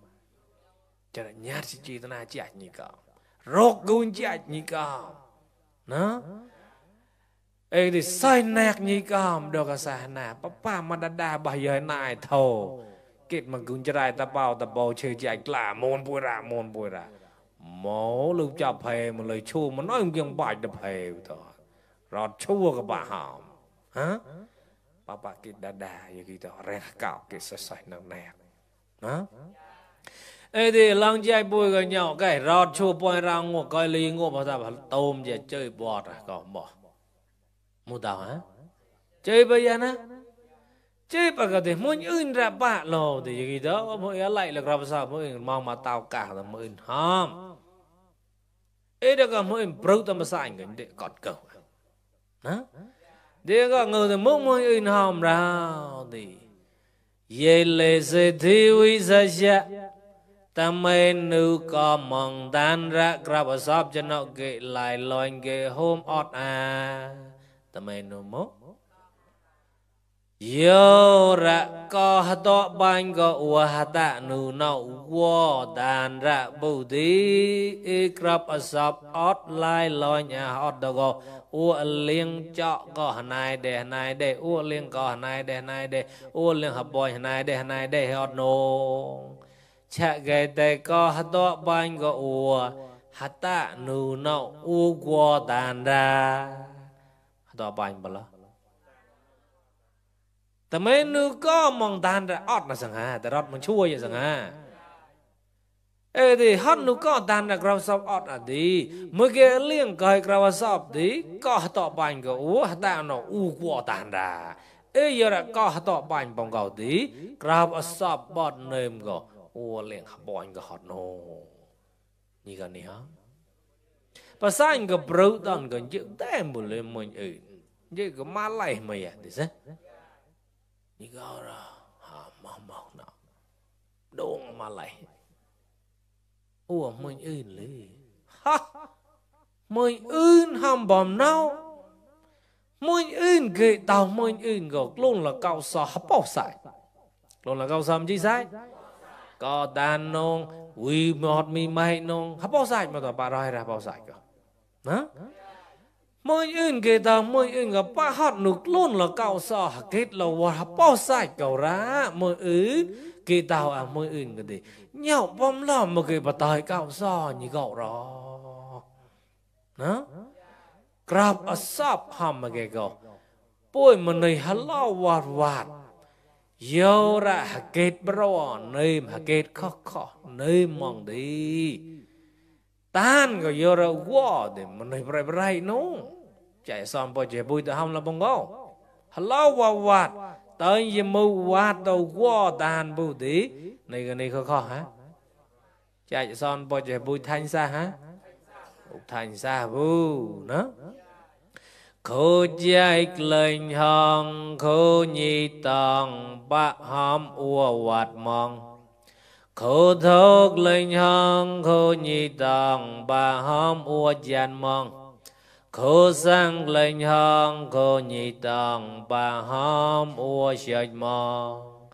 cho lại nhát chi ta na chạy như cả rốt gun chạy như cả nó ê thì sai nẹt như còm được cả sana papa mà đã bây giờ này thầu kết mà cũng chơi ta bao chơi chạy là môn bùi ra mổ lúc chập hè mà lời chua mà nói ông bài đập hè thôi rồi chua các bà hòm hả papa kết đã như kia đó rèn cạo kết sai nẹt đó ê thì lăng chạy bùi cái nhau cái rót chua bùi ra ngô coi ly ngô bảo ta bảo tôm về chơi bọt à còn bỏ mua tàu hả chơi bây giờ nè chơi bà cái thì muốn in ra bạ lò thì gì đó mỗi lại là làm sao mỗi mong mà tàu cả là mỗi hòm ấy đó còn mỗi bự tâm sai người để cọt cầu đó để có người thì mỗi in hòm ra thì về lệ sẽ thiêu ra xa ta mới nữ có mong tan ra gặp ở shop cho nó kệ lại loài kệ hôm ọt à ta mới nữ mốt yo ra có hạt bánh có ua hạt nữ nậu wo tan ra bù tí gặp ở shop ọt lại loài nhà ọt đó có ua liên cho có hài để ua liên có hài để ua liên hạt bòi hài để ọt nô chả ghé tay có hạt đỏ bánh có ua hạt tạ nụ nậu u qua tàn ra hạt đỏ bánh bà lo ta mấy nữ có mong tàn ra ọt là sẵn hà ta rót mà chua vậy sẵn hà ê thì hot nữ có tàn ra grau sọc ọt à đi mới ghé liêng coi grau sọc đi có hạt đỏ bánh có ua hạt tạ nụ u qua tàn ra ê giờ là có hạt đỏ bánh bóng gạo đi grau sọc bọt nêm có ua liền hấp bò anh có hot nô như cái này hả và sao anh có bự tận có chữ tem một lên mình như cái má lại mày à thì sao như cái đó màu nó đông má lại ua mình lý ha mình hầm bầm nâu mình cái tàu mình gọt luôn là cao sò hấp bao sải luôn là cao sầm chi sai có đàn nông vì một mi mai nông hấp bao sải mà tao bà nói ra bao sải cơ hả mỗi ưng cái tao mỗi ưng gặp ba hot nục luôn là cao sò kết là hấp bao sải cầu ra mỗi cái tao à mỗi ưng cái gì nhau bom lòm một cái bà tài cao sò như cậu đó hả grab a shop hầm mà cái cậu bôi mà này hello vạt yo ra kết bro nơi mà kết khó nơi mong đi tan có yo ra wo để mà nơi brai nó chạy xong bao giờ bùi ta hông là bông gấu hello vạt tới giờ mu vạt đầu wo tan bùi tí này cái này khó hả chạy xong bao giờ bùi thanh xa hả thành xa vu nó khô chạy lên hong khô nhi tòng bạc hom ua vạt mong khô thốc lên hong khô nhi tòng bạc hom ua dàn mong khô sang lên hong khô nhi tòng bạc hom ua sạch mong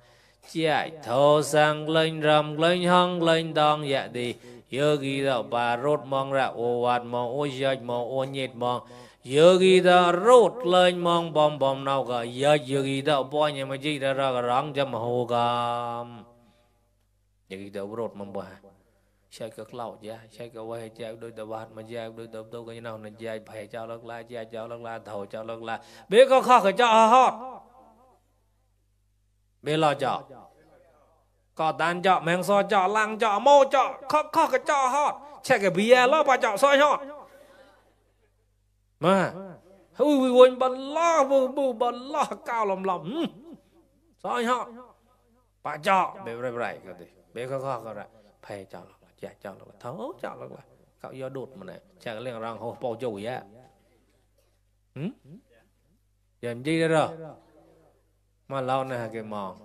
chạy thô sang lên rầm lên hong lên tòng dạ đi giờ ghi đạo bà rốt mong ra ua vạt mong ua sạch mong ua nhiệt mong giờ ghi ta rốt lên mong bom nào cả giờ ghi ta bao nhiêu mà chỉ ra cái răng cho mà hồ cam giờ ghi ta rốt mong bà sai các lão gia sai các quay cha đôi tờ bát mà cha đôi tờ tôi cái nào là cha phải cho lắc la cha cho lắc la thầu cho lắc la biết có khó phải cho hót biết lo cho có tan cho men so cho lăng cho mô cho khó cái cho hót chạy cái bia lo bà cho soi hót mà ui bần lo cao lầm soi họ bà cho bề bề cái gì bề khó cái phải cho là chả cho là thấu cho là cậu do đột mà này chả liền rằng hồ bao chùi á giờ gì đó rồi mà lâu này cái mò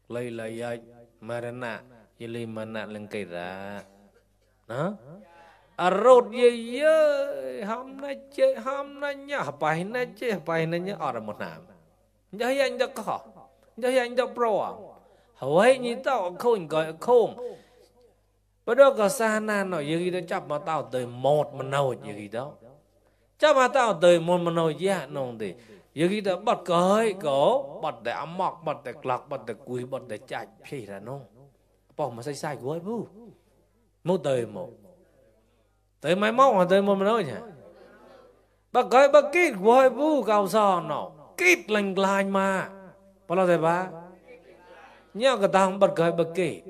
lấy vậy mà nè chỉ lấy mà nè lên cây ra đó rốt gì hôm nay nhá bài này nhá ở một nàm nhớ anh đã có nhớ anh đã pro hỏi như tao không gọi không bắt đầu có xa nan nói gì đó chấp mà tao tới một mà nồi gì đó chấp mà tao tới một mà nồi giá nông thì gì đó bắt cởi cổ bắt để ấm mọc bắt để lọc bắt để cùi bắt để chạy phi ra nông bỏ mà sai của ấy bu một tới một tới máy móc mà tới một mà nồi nhỉ bắt cởi bắt kít của ấy bu cao sao nó kít lành lành mà bao lâu rồi ba nhớ cái tao bắt cởi bắt kít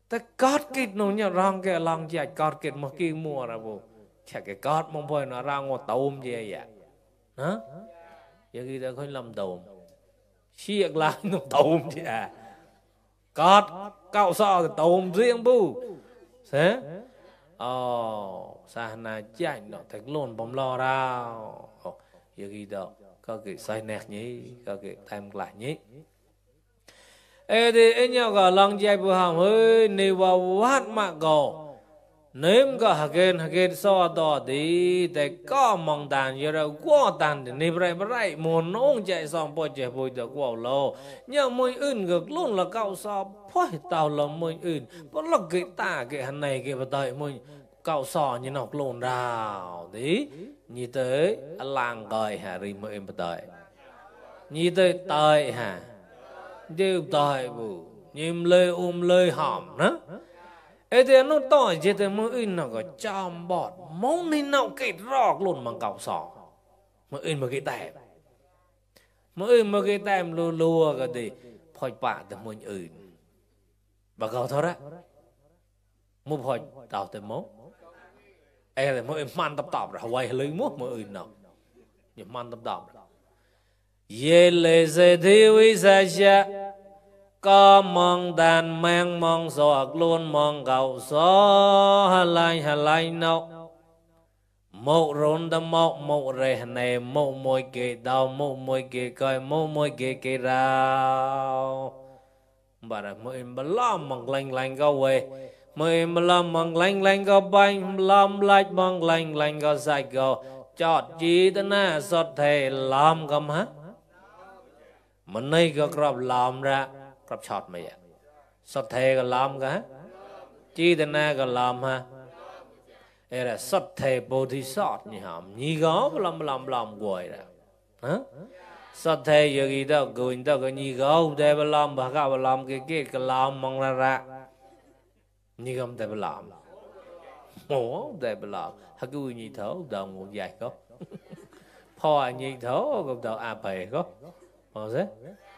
ta cót kít nó nhớ rong cái lòng chạy cót kít một kia mua ra bu chả cái cót mong phải nó ra ngồi tôm gì vậy hả giờ khi ta khơi làm tôm xiết lại nó tôm chứ à cót cạo sao thì tôm riêng bu thế sao na chạy nó thành lồn bom lo ra giờ khi đó có cái sai nẹt nhỉ có cái tham lại nhỉ thì anh nhau cả lòng chạy bữa hàm ơi nếu vào hát mà go nếu có hagen so đó thì để có mong đàn giờ đâu quá đàn thì nếu vậy muốn ông chạy xong bôi chạy bôi được quá lâu nhưng môi ưn ngược luôn là cao so phải tao là môi ưn bất là cái ta cái hành này cái vật đời môi cao so như nọc lộn rào tí như tới làng gọi hà ri môi em vật đời như tới tới hà đều tới bù nhìn lời hòm đó ê thì nó tỏi chứ thì mới in nó có chom bọt mong nên nào kẹt rọc luôn bằng cọc sọ mới in một cái tem lùa cái gì phơi bạ thì mới in bà cầu thôi đó mua phơi tàu thì mốt ê thì mới man tập rồi quay lấy mốt mới in nào nhưng man tập ye lê se thi vi sa cha có mong đàn mang mong sọt luôn mong cầu số hà lai nọ mộ rôn đâm mộ rề này mộ môi kê đau mộ môi kê coi mộ môi kê rào bà đã mộ em bà lom mong lành có quê mộ em bà lom mong lành có bánh lom lạch mong lành có sạch có chọt chí tên nà sọt thề lom cầm hả mà này có crop lom ra crop shot mày ạ sọt thề có lom cả chí tên nà có lom ha ê là sọt thề body shot như hàm nhí gó lom quay ra hả sọt thề giờ gì đâu cười đâu có nhí gó để bà lom bà gạo bà lom cái lom mong ra nhí gom để bà lom mổ để bà lom hả cứ nhí thấu đầu một dài có phò nhí thấu cũng đầu à bề có thế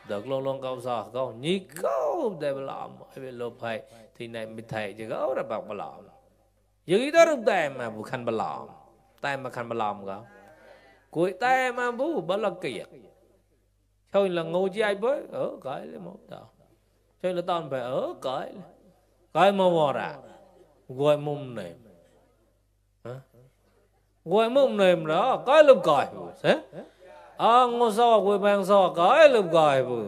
được luôn câu sò câu nhí câu để bà lom hay lộp hay thì này mình thầy chứ gấu ra bọc bà lom dưới đó đúng tay mà bu khăn bà lom tay mà khăn bà lom có cuối tay mà bu bà là kiệt thôi là ngô dây với ở cõi lấy một tao thôi là toàn phải ở cõi mà vào ra gọi mông nệm gọi mông nệm đó cõi lúc cõi thế ngô so quỳ mang so cõi lúc cõi bu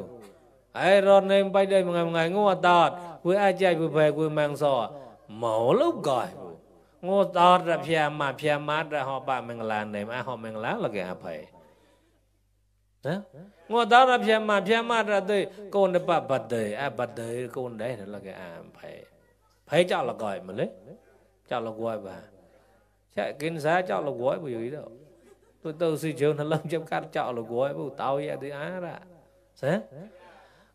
ai rồi nệm bay đây một ngày ngô tọt quỳ ai chạy quỳ về quỳ mang so mổ lúc cõi ngô tọt ra phía mát ra họ bà mình là nệm họ mình lá là cái phải ngô tọt ra phía mát ra tới con để bà bật đời con đấy là cái phải cho là gọi mà lấy cho là gọi bà chạy kinh giá cho là gọi bởi vì đâu tôi suy trường là lâm chấm cắt cho là gọi bởi tao vậy thì á ra thế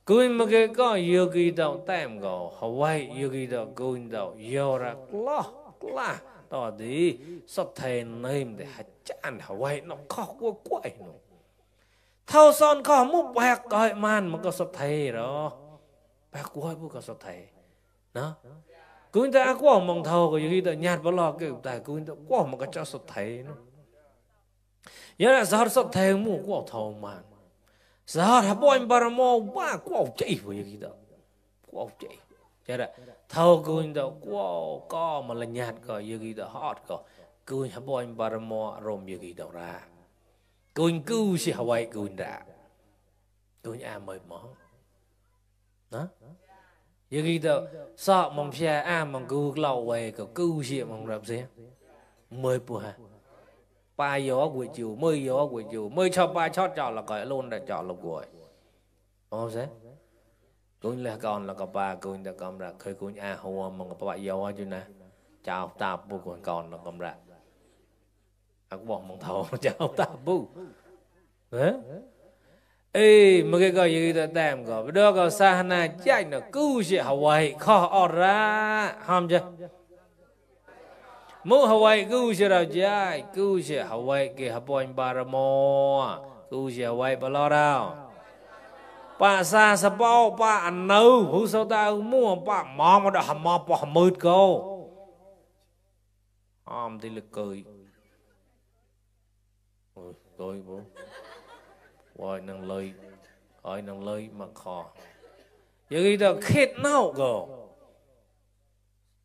cứ mà cái có yêu kỳ đâu tem gò Hawaii yêu kỳ đâu cứ đâu yêu ra la tao đi sắp thề nêm để hạt chán Hawaii nó khó quá quậy nó thao son có một bạc gọi man mà có sắp thề đó bạc quậy bố có sắp thề đó cứ người ta quá mong thầu cái gì đó nhạt vào lò cái tài cứ người ta quá mà cái cho sắp thề nó nhớ là sao sắp thề mua quá thầu man sao hấp bôi bà mò ba quá chạy với cái đó quá chạy thế là thâu cùi đó quá có mà là nhạt có cái đó hot có cùi hấp bôi bà mò rôm cái đó ra cùi cùi sẽ Hawaii cùi ra cùi mời mỏ đó cái đó sao mong xe mong cùi lâu về có cùi sẽ mong rập xe mời bùa ba gió quỷ chiều mới cho ba chót chọn là gọi luôn là chọn là quỷ không thế cũng là con là con ba cũng là con ra khơi cũng hoa mà con ba gió chứ nè chào ta bu con là con ra akuบอกmong thầu chào ta bu thế ê mà cái gọi gì ta đem có đó có sa na chạy nó cứu sẽ Hawaii khó ở ra không chứ mua Hawaii cứu sẽ đâu chạy cứu sẽ Hawaii cái Hawaii Baramo cứu sẽ Hawaii bao lâu đâu bà sa sa bao bà ăn nấu hú sao ta mua bà mò mà đã hầm mò bỏ mượt câu thì là cười cười bố gọi năng lời mà khó giờ cái đó khét nào cơ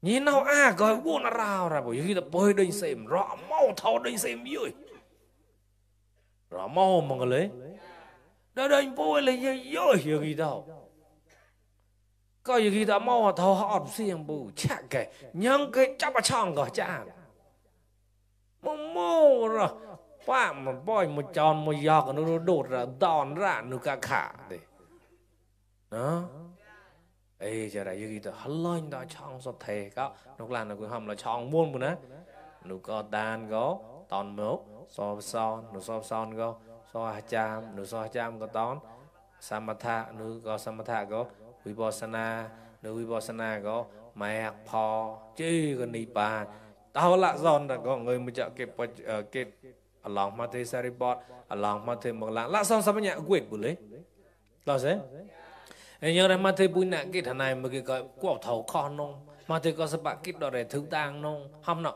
nhìn nào gọi buồn rào ra bởi vì đó bơi đây xem rõ mau thao đây xem dưới rõ mau mà cái lấy đó đây bơi là dưới giờ cái đó có giờ cái đó mau thao họ xem bù chắc cái nhưng cái chắc bà chọn gọi chắc mau rồi ba mà bơi một tròn một giọt nó đột ra đòn ra nó cả khả đấy đó ê giờ này gì đó lên đó chọn sắp thề có lúc làm nó cũng hầm là chọn muôn một nè nó có đàn có tòn mốt so son nó so son có so cham nó so cham có tón samatha nó có samatha có vipassana nó vipassana có mẹ phò chứ còn đi bà tao lạ giòn là có người mới chợ kịp lòng mà thế saripot lòng mà thế một lạ xong sao nhẹ quệt bự lấy lo thế nhớ ra mà thế bụi nặng cái thằng này mà cái gọi quẩu thầu con nông mà thế có sắp kít đó để thứ tang nông không nọ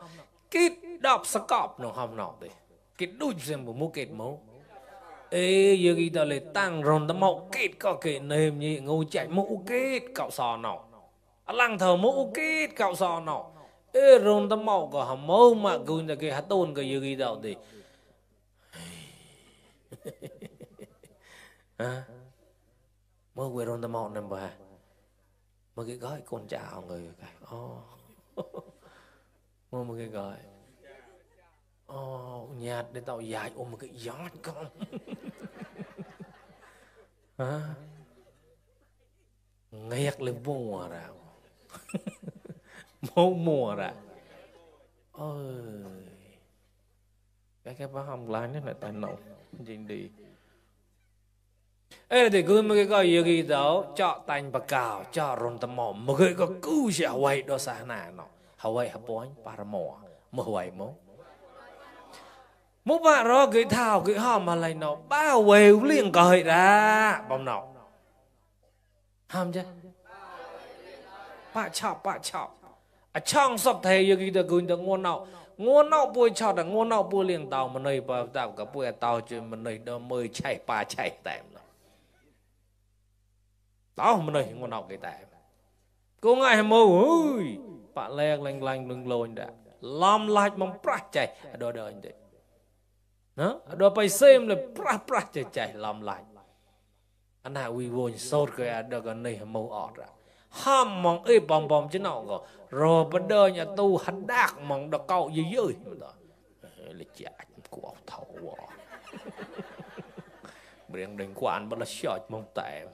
kít đọc sắc cọp nông không nọ đấy kít đuôi xem một mũ kít mũ ê giờ cái đó là tăng rồn tấm mẫu kít có cái nêm như ngồi chạy mũ kít cạo sò nọ lăng thờ mũ kít cạo sò nọ ê rồn tấm mẫu có hầm mẫu mà cứ là cái hạt tôn cái giờ cái đó thì mới quay rôn tầm mòn nè bà mới cái gói con chào người mới một cái gói nhạt để tao dài ôm một cái giót con nghẹt lên mùa ra mùa ra ơi cái bác hồng lái nó lại tài nổ gì đi ê thì cứ mấy cái gì đó cho tành bạc cào cho rôn tầm mỏ mà cái có cứu sẽ Hawaii đó xa nà nó Hawaii hấp bói Paramore mà Hawaii mốt bà đó cái thảo cái hòm mà lại nó bao quêu liền cởi ra bông nó hòm chứ bà chọc trong sắp thầy gì đó cứ được nguồn nào bôi chọt là nguồn nào bôi liền tàu mà nơi bà tạo cả bôi tàu chứ mà nơi đó mới chạy bà chạy tèm đó mà nơi nguồn nào cái tèm cô ngại mô ơi bà leng lanh lưng lôi đã làm lại mong prát chạy đó đời anh đấy đó phải xem là prát chạy làm lại anh nào uy vô sốt cái đó cái này mô ọt ra ham mong ấy bom chứ nào có rồi bắt đầu nhà tu hắn đạc mong được cậu gì dưới là chả của thầu biển đánh quản bắt là short mong tèm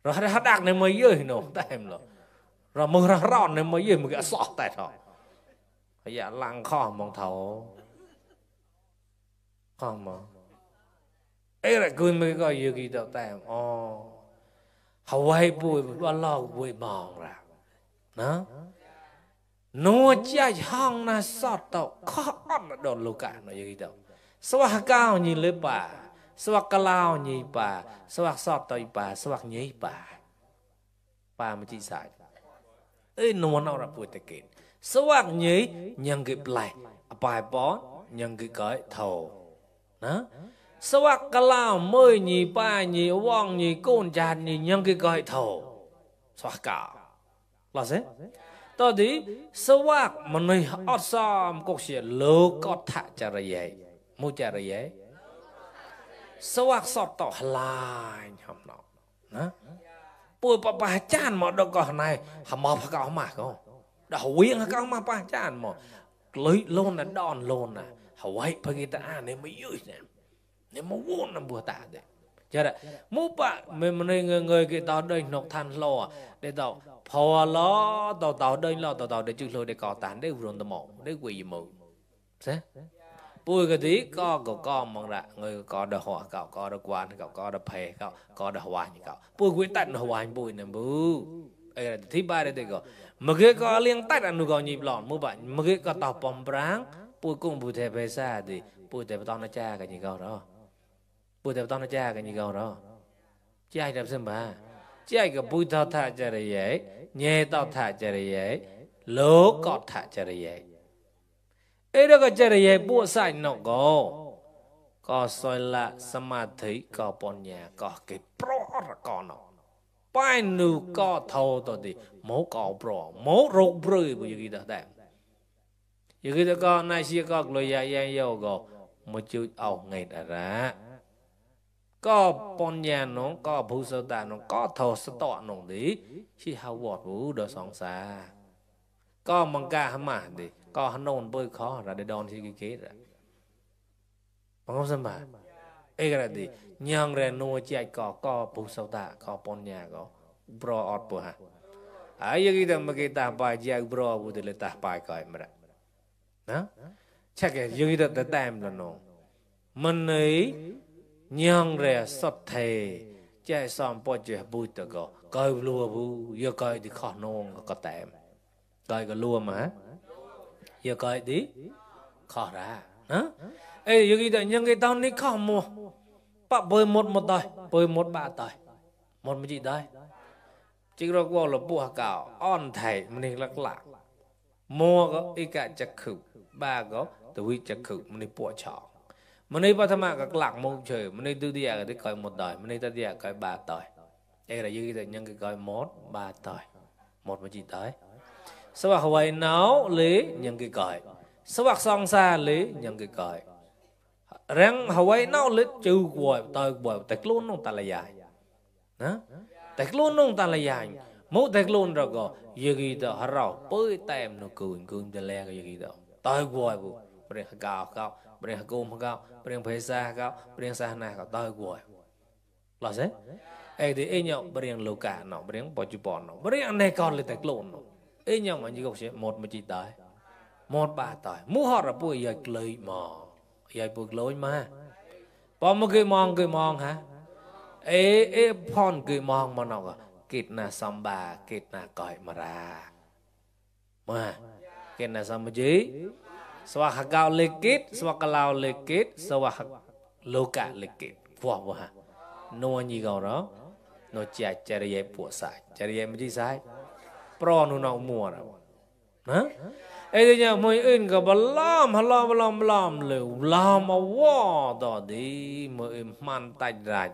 rồi hắn đạc này mới dưới nó tèm rồi mưa ra ròn này mới dưới một cái sọt tèm thôi bây giờ lăng kho mong thầu không mà ấy là cười mới có gì kỳ tạo tèm Hawaii bùi bà lo bùi mòn ra nó chạy hong na sọt tàu khó ổn là đồn lù cả nó gì đâu swak cao nhìn lên bà swak cao nhìn bà swak sọt tàu bà swak nhí bà mà chỉ sai ấy nó nó ra bùi tây kiện swak nhí nhân cái lại bài bó nhân cái thầu สวักกะลาวเมื่อนี่ป้านี่ว่องนี่ก้นจานนี่ยังกี่ก้อยเท่าสวักกาล่ะสิตอนนี้สวักมันไม่อดซ้ำก็เสียโลกอดทะจระเยมูจระเยสวักสอบต่อลายทำนองนะป่วยปะจานหมดดอกก่อนnàyหมอพักเอามาก็ดาวเวียงก็เอามาปะจานหมดเลยโลนน่ะดอนโลนน่ะหาวไว้พกิตาเนี่ยไม่ยืดเนี่ยเนี่ยมาวนน่ะบัวตาเด็กจะได้มูปะมันngười cái tao đây nọc than lo để tao phò lo tao đây lo tao để chữ lo để cò tàn để uốn tao mỏ để quỳ mù thế bùi cái tí có mong ra người có được họ cậu có được quan cậu có được phê cậu có được hoa như cậu bùi quyết tận hoa bùi nè bù ấy là thứ ba đây có mà cái có liên tách anh có nhịp lỏn mua bạn mà cái có tàu bom bráng bùi cùng bùi thề về xa thì bùi thề tao nó cha cái gì câu đó bùi thề tao nó cha cái gì câu đó cha đẹp xem bà cha cái bùi tao thả cha đấy vậy nhẹ tao thả cha đấy vậy lố cọt thả cha đấy vậy ấy đó cái cha đấy vậy bùa sai nó có soi là samadhi có bọn nhà có cái pro là có nó bài nu có thâu tôi thì mố có pro mố rục rơi bởi vì đó đẹp vì cái đó có này xưa có lời dạy yêu có một chút ảo ngày đã ra có bọn nhà nó có bù sơ tạ nó có thâu sơ tọa nó đi khi hào vọt vũ đó song xa có mong ca hả mà thì có hắn nôn bơi khó ra để đón thì cái kế ra bằng không xem bà ấy cái là gì nhang ra nuôi chạy có bù sơ tạ có bọn nhà có bro ọt bù hả ấy cái đó mà cái ta bài chạy bro bù thì là ta bài coi mà đó chắc cái cái đó ta tạm là nó mình ấy nhang ra sắp thề chạy xong bỏ chạy bùi ta có coi lùa bù giờ coi thì khó nôn có tạm coi cái lùa mà giờ coi tí khó ra hả ê giờ cái đó nhang cái tao này khó mua bắt bơi một đời bơi một ba đời một gì đấy chỉ có qua là bùa cào on thầy mình lắc lạ mua có ý cả chắc khử ba có từ vị chắc khử mình bùa chọn mình đi bắt tham gia các lạc môn trời mình đi tư địa cái coi một đời mình đi tư địa coi ba đời đây là như cái nhân cái coi một ba đời một mà chỉ tới sau đó hồi nấu lý nhân cái coi sau đó xong xa lý nhân cái coi răng hồi nấu lý chữ quậy tạch luôn không ta là dài đó tạch luôn không ta là dài mỗi tạch luôn rồi có như cái đó họ rau bơi tem nó cười để le cái gì đó tôi quậy bu bring cao bring cơm cao bring phê sa cao bring sa na cao tôi quậy là thế ấy thì ấy nhau bring lô cả nó bring bỏ chụp nó bring anh này còn là tạch luôn nó ấy nhau mà như câu chuyện một mà chỉ tới một ba tới mua họ là bùi giờ lời mò giờ bùi lối mà bỏ một cái mong hả ê phòn cái mong mà nó kịt na xăm bà kịt na còi mà ra mà kịt na xăm mà gì swak gạo lekit swak lao lekit swak loka lekit vua hả nô như gạo đó nó chạy chạy dây bùa sai chạy dây mà đi sai pro nó mua rồi hả ấy thì nhà mình in cái làm liều làm mà quá đó đi mình man tay ra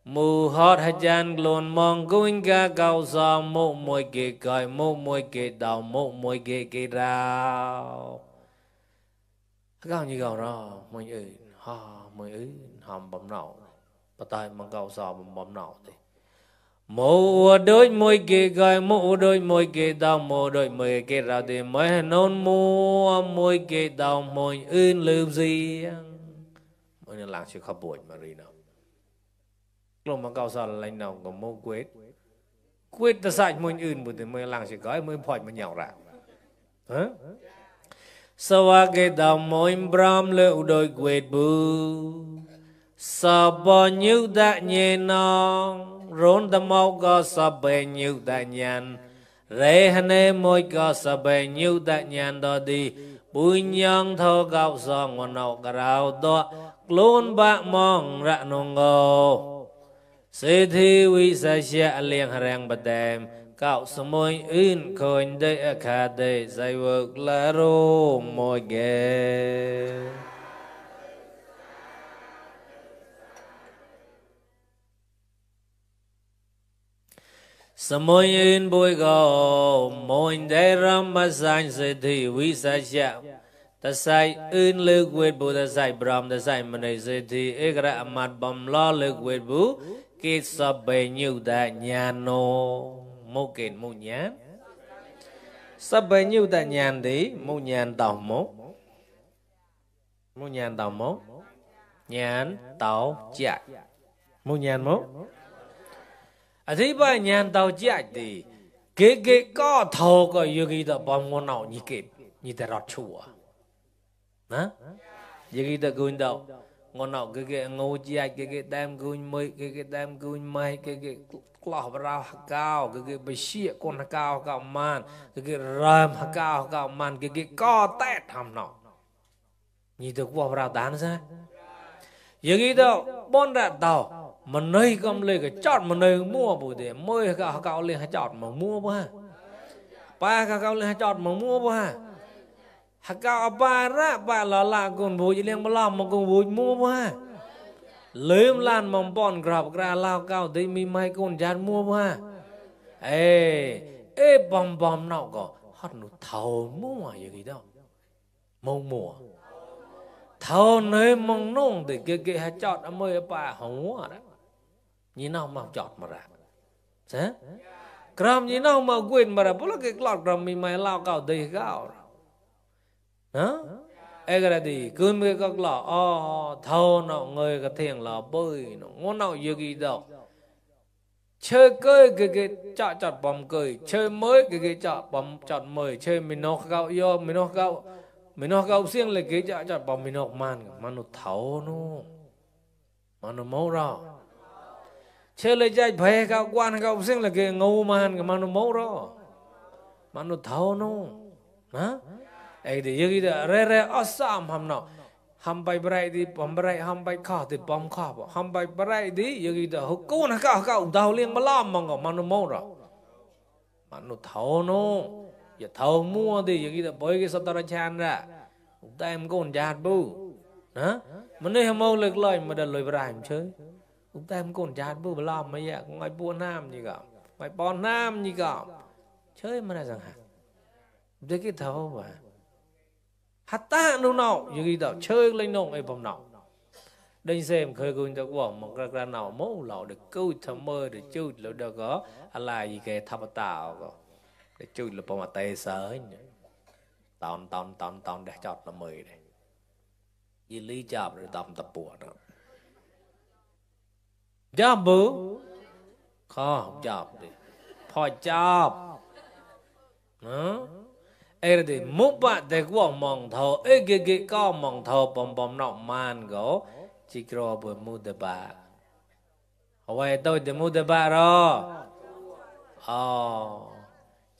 mù hót hay chan luôn mong going cả cao sa mộ môi kề cài mộ môi kề đào mộ môi kề rào cao như gạo đó mình ơi hòm bấm nậu bắt tay mang cao sa bấm nậu thì mộ đôi môi kề cài mộ đôi môi kề đào mộ đôi môi kề rào thì mới nôn mua môi kề đào môi ươn lưu gì mới nên làm sự khắp buổi mà đi nào lúc mà cao sa là nào có mô quyết ta sạch môi ươn bữa thì mới làm sự gói mới phòi mà nhào ra hả sawa ke đào môi bram leu đôi quyết bu sa bò nhiêu đại nhẹ nong rốn tâm mau có sa bè nhiêu đại nhàn rê hane môi có sa bè nhiêu đại nhàn đó đi bùi nhang thô gạo sa ngon nậu cà rau đó luôn bạc mong ra nong ngô sẽ thi vi sa xe liền hàng bát đêm cạo sơ môi in khơi đây khá đây giải vực là rô môi ghê môi in bôi gò môi để ram mà sang sẽ thì vi sa chạm ta sai in lực quyết bu ta sai bram ta sai mình này sẽ thì ekra amat bom lo lực quyết bu kết sập bề nhiêu ta nhàn nô mô kiện mô nhàn sập bề nhiêu ta nhàn thì mô nhàn tàu mốt mô nhàn tàu mốt nhàn tàu chạy mô nhàn mốt thế bây nhàn tàu chạy thì cái có thầu có yogi đó bom ngon nào như thế rót chùa hả yogi đó cuốn đâu ngon nào cái ngô chạy cái đam cuốn mây cái đam cuốn mây cái lò rau cao cái bê xịa con cao cao man cái ram cao man cái co tét hầm nọ như thế qua rau tán ra yogi đó bon ra tàu mình nơi cầm lấy cái chọt mình nơi mua bù để mới cao lên hai chọt mà mua bữa ba cao lên hai chọt mà mua bữa cao ba ra ba là con bù chỉ liên mà làm mà con bù mua bữa lấy lan mầm bòn grab ra lao cao tới mi mai con chán mua bữa ê bom nào có hot nụ thầu mua gì đó mùa thầu nơi mong nông thì cái hai chọt ở mới ba không mua đó nhìn nào mà chọt mà ra thế kram nhìn nào mà quên mà ra bố là cái lọt kram mình mày lao cao đầy cao hả ai cái gì cứ mấy cái lọ thâu nó người cái thiền lọ bơi nó ngon nào gì đâu chơi cười cái chọt bom cười chơi mới cái chọt mới chơi mình nó cao yo mình nó cao xiên là cái chọt bom mình nó man nó thâu nó man nó máu ra chơi lấy trái bè cao quan cao sinh là cái ngô man cái mà nó máu đó mà nó thâu nó hả ấy thì như thế re awesome ham nó ham bay bay đi bom bay ham bay khó thì bom khó ham bay bay đi như thế hút cú nó cao đào liên mà làm mà nó máu rồi mà nó thâu nó giờ thâu mua thì như thế bởi cái sao ta chan ra tay em còn giạt bu hả mình đây ham máu lực lời mà đợt lời bay chơi chúng ta em còn chán bữa làm mấy ạ ngoài buôn nam gì cả ngoài bòn nam gì cả chơi mà là rằng hả đấy cái thâu mà hạt ta đâu nào như đó chơi lên nông ấy bom nào đây xem khơi quân cho quảng một ra nào mẫu lẩu được câu thầm mơ để chơi là được có là gì cái tháp tạo có để chơi là bom tê sớ tòn để chọt là mười này gì lý chọp rồi tập bùa đó chọp bự khó chọp đi phò chọp nữa ấy thì múc bạn để quăng mong thầu ấy cái có mong thầu bom nọ man gỗ chỉ có bữa mua được ba vậy tôi để mua được ba rồi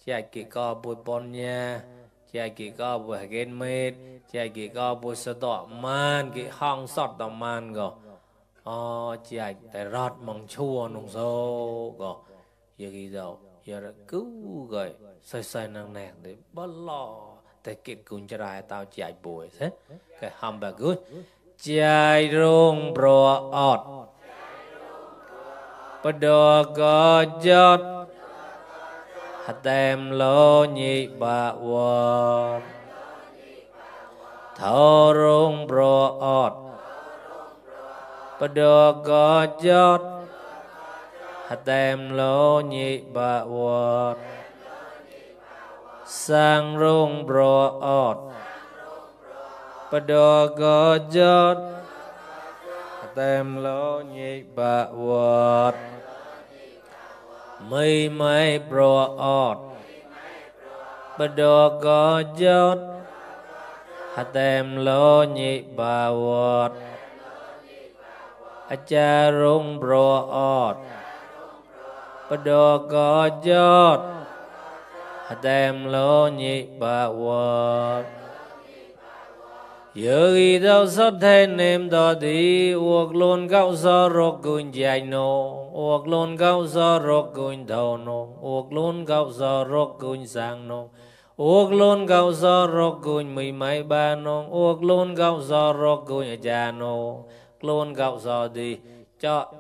chạy cái có bữa bom nha chạy cái có bữa game mate chạy cái có bữa sờ đỏ man cái hong sọt đỏ man gỗ chạy tại rót mong chua nông sâu gỗ giờ gì đâu giờ là cứu rồi xoay năng nè để bất lo để kiện cùng cho ra tao chạy bùi thế cái hamburger chạy rong bro ọt bắt đầu có giọt hạt tem lô nhị bạ vọt thâu rong bro ọt bắt đầu có giọt hạt tem lô nhị bạ vọt sang rong bro ọt bắt đầu có giọt hạt tem lô nhị bạ vọt mây bro ọt bắt đầu có giọt hạt tem lô nhị bạ vọt cha rong bro ọt bắt đầu có giọt hạt tem lô nhị bạ vọt giờ khi đâu sót thêm em đó đi uộc luôn gạo gió rốt cùn dài nô uộc luôn gạo gió rốt cùn đầu nô uộc luôn gạo gió rốt cùn sang nô uộc luôn gạo gió rốt cùn mười mấy ba nô uộc luôn gạo gió rốt cùn già nô luôn gạo gió đi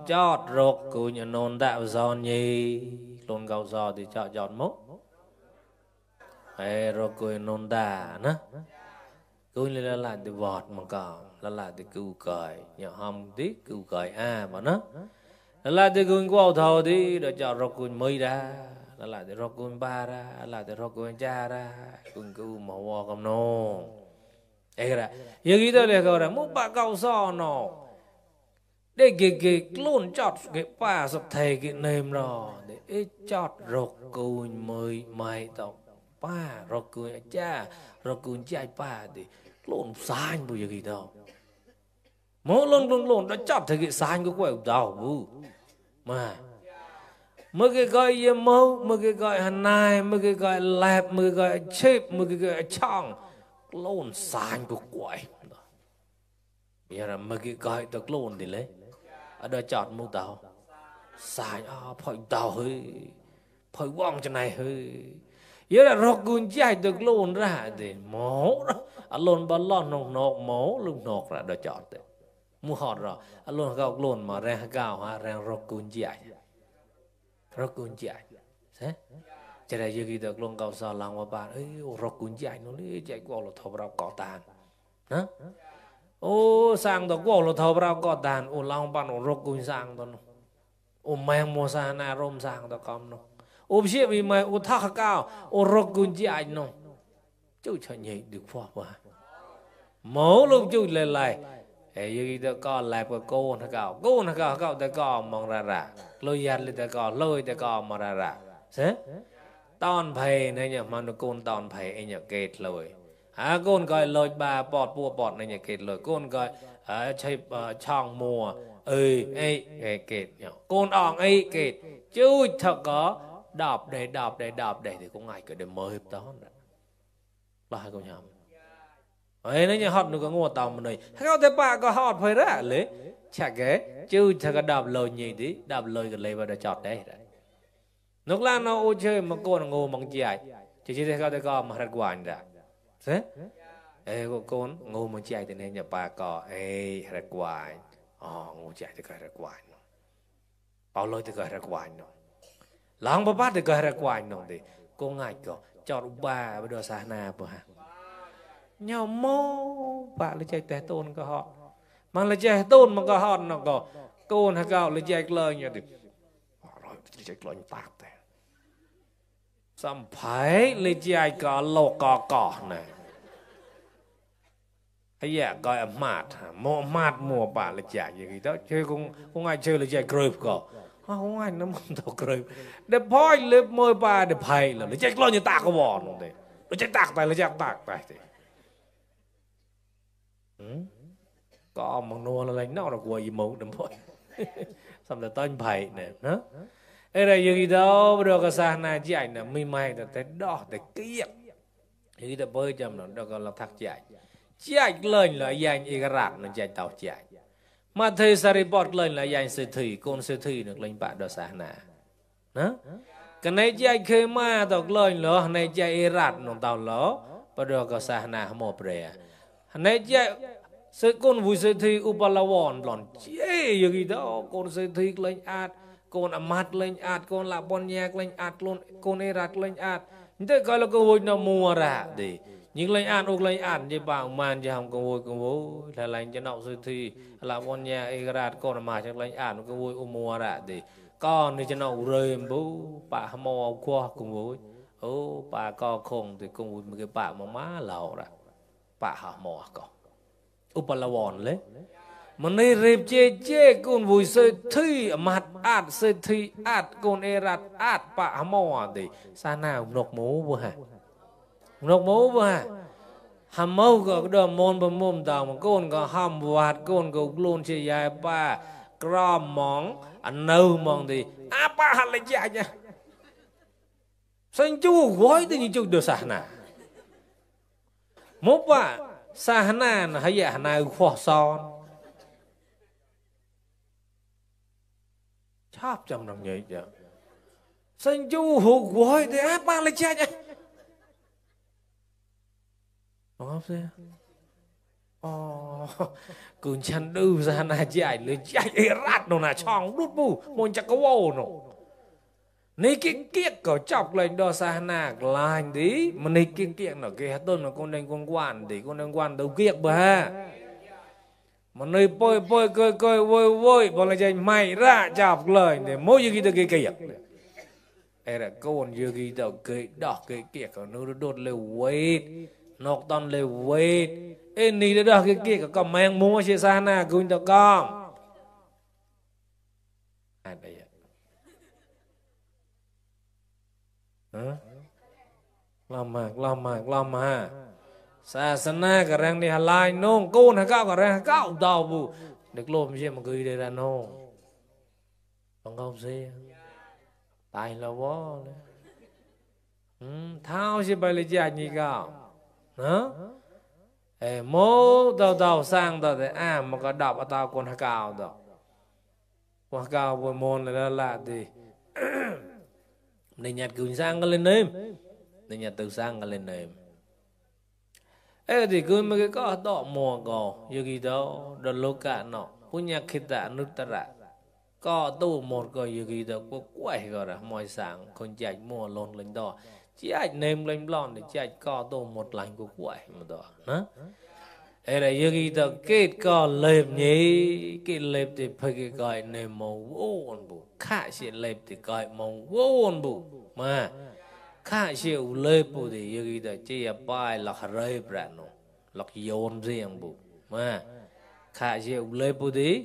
chót rốt cùn nôn đạo gió nhì luôn cao so thì chọn chọn mốc ấy rồi cười nôn đà nữa cười lên là thì vọt mà còn là thì cứu cởi nhỏ hông tí cứu cởi mà nó là thì cười qua thầu thì để chọn rồi cười mới ra là thì rồi cười ba ra là thì rồi cười cha ra cười cứu màu hoa cầm nô ấy ra giờ khi đó là gọi là muốn bà cao so nó để cái luôn chọt cái ba sập thầy cái nêm rồi để chọt rồi cười mới mai tao ba rồi cười cha rồi cười cha ba thì luôn xanh bây giờ gì đâu mỗi luôn đã chọt thấy cái xanh của quẹo đầu bu mà mới cái gọi gì mâu mới cái gọi hành này mới cái gọi lẹp mới cái gọi chip mới cái gọi chong luôn xanh của quẹo bây giờ mới cái gọi được luôn thì lấy ở đây chọt mua tàu xanh phải tàu hơi phải quăng cho này hơi giờ là rọc cuốn chạy được luôn ra thì mổ đó luôn bao lon nọc mổ luôn nọc ra để chọn đấy mua hot rồi luôn gạo luôn mà rang gạo ha rang rọc cuốn chạy thế cho nên giờ khi được luôn gạo sò lòng mà bạn ấy rọc cuốn chạy nó đi chạy qua là thầu rau cỏ tàn hả ô sang đó qua là thầu rau cỏ tàn ô lòng bạn rọc cuốn sang đó ô mang mua sang na rom sang đó con nó ôm xếp vì mày ôm thắc cao ôm rọc cuốn chạy nó chú cho nhảy được phò qua mổ luôn chú lại ấy như đó có lại của cô nó cao để có mong ra lôi giặt lên để có lôi để có mà ra thế tòn phầy này nhở mà nó côn tòn phầy ấy nhở kết lôi côn gọi lôi bà bọt này nhở kết lôi côn gọi chơi chong mùa ấy kết nhở côn ong ấy kết chú thật có đạp để thì cũng ngay cái để mới hiệp đó là hai con nhầm ấy nó như hot nó có ngô tàu mà này hay có bà có hot phải ra lấy chả cái chứ thật có đạp lời nhỉ tí đạp lời cái lấy vào để chọt đấy lúc là nó ô chơi mà cô nó ngô bằng chạy chỉ thấy có mà rất quan ra thế cô ngô bằng chạy thì nên nhà bà có rất quan ngô chạy thì có rất quan bao lời thì có rất quan nó lăng bà bát thì có rất quan nó thì cô ngại có chọt bà bây giờ xa na bà nhau mô bà lấy chạy té tôn có họ mà lấy chạy tôn mà có họ nó có cô hay gạo lấy chạy lời như thì rồi lấy chạy lời như tạc thế xăm phải lấy chạy có lô cỏ này hay dạ gọi mạt mùa bà lấy chạy gì đó chơi cũng ai chơi lấy chạy grip có không ai nó mong tao grip để phôi lấy môi bà để phải là lấy chạy lời như tạc có bỏ nó đấy lấy chạy tạc tay lấy chạy tạc tay thì có một nô là lãnh nào là của gì mẫu đừng thôi xong rồi tên phải nè nó đây là gì đâu được cái sao này chạy nè mi mai là tới đỏ tới kia thì ta bơi chầm nó được là thắc chạy lên là dành y cái rạp nó chạy tàu chạy mà thầy Saripot lên là dành sư thủy con sư thủy được lên bạn đó sao nè nó cái này chạy khơi ma tàu lên là này chạy y rạp nó tàu lỡ và được cái sao nè một bề này chạy sự con vui sự thi upalawon lòn chế gì đó con sự thi lên ạt con amat lên ạt con là bon nhạc lên ạt luôn con erat lên ạt thế coi là con vui nó mua ra để những lên ạt như bảo man cho hồng con vui là lành cho nậu sự thi là bon nhạc erat con amat cho lên ạt con vui mua ra để con thì cho nậu rơi bố bà mò qua con vui bà co không thì con vui một cái bà mà má lẩu ra bà hả mò con upalawon lấy mà này rệp chê con vui sơi thi mặt ạt sơi thi ạt con erat ạt bạ mò thì sao nào nọc mố vừa hàm mâu có đờ môn bầm mồm tàu mà con có hàm vạt con có luôn chơi dài ba crom móng ăn nâu mong thì ba hạt lại chạy nha xanh chú gói thì như chú được sao nào mốt bà sa na là hay dạ na khoa son chắp trong đồng nhảy chứ xanh chú hụt gói thì ba lại chạy nha không thế cứ chăn đu ra na chạy lên chạy rát nó là chong đút bu môn chắc có vô nó นี่เกี้ยก็จับเลยดอสาหนักลายดิมันนี่เกี้ยเนาะเกี้ยต้นมันคนเดินคนกวนดิคนเดินกวนตัวเกี้ยบ้ามันนี่ปอยก้อยโวยพอเลยใจไม่ร่าจับเลยเนี่ยโมยกี่ตัวเกี้ยไอ้ละก้นยกี่ตัวเกี้ยดอกเกี้ยก็นู้นโดดเลยเวทนกตอนเลยเวทเอ็นนี่ดอกเกี้ยก็แมงมุมเชื่อสาหนักกุนตะก้อมอะไรลำมาศาสนากับแรงนี่ฮลายน้องกูนะก้าวกับแรงก้าวดาวบุเด็กโลมเชื่อมันคือเดรันน้องต้องเขาเสียตายแล้ววะเลยเท้าใช่ไปเลยจ่ายนี่ก้าวนะโมดาวสร้างแต่มันก็ดับอัตราคนก้าวดอกว่าก้าวบนมนเลยละดีในnhật cứ sang cái lên nêmในnhật từ sang cái lên nêm thì cứ mấy cái có đọ mùa gò như gì đó đợt lô cả nọ punya kita nutara có tu một cái như gì đó có quậy gọi là mọi sáng con chạy mùa lon lên đó chỉ ảnh nêm lên lon để chạy có tu một lành của quậy mà đó hả là như gì đó kết có lệp nhỉ cái lệp thì phải cái gọi nêm màu ôn bù khá sẽ lệp thì gọi màu ôn bù mà khá sẽ lệp bù thì như gì đó chỉ là bài lọc rệp ra nó lọc dồn riêng bù mà khá sẽ lệp bù thì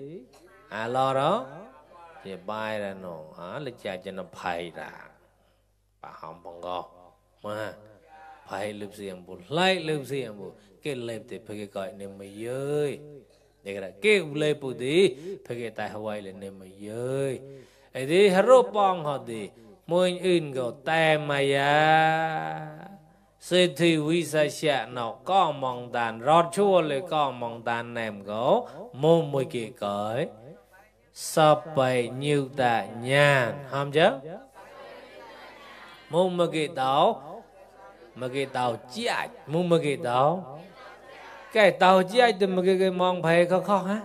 lo đó chỉ bài ra nó là chạy cho nó phải ra bà hòm bằng gò mà phải lệp riêng bù lấy lệp riêng bù cái lệp thì phải cái gọi nêm mày ơi để cái lệp bù thì phải cái tai Hawaii là nêm mày ơi ấy thì haro pong họ thì mỗi in có tai mày à sự thì vi sa sẽ nó có mong đàn rót chuaเลยcó mong đàn ném gỗ mô mùi kì cởi sắp bày nhiều tạ nhàn không chứ mô mùi kì tàu chạy mô mùi kì tàu cái tàu chạy thì mà cái mong phải có khó hả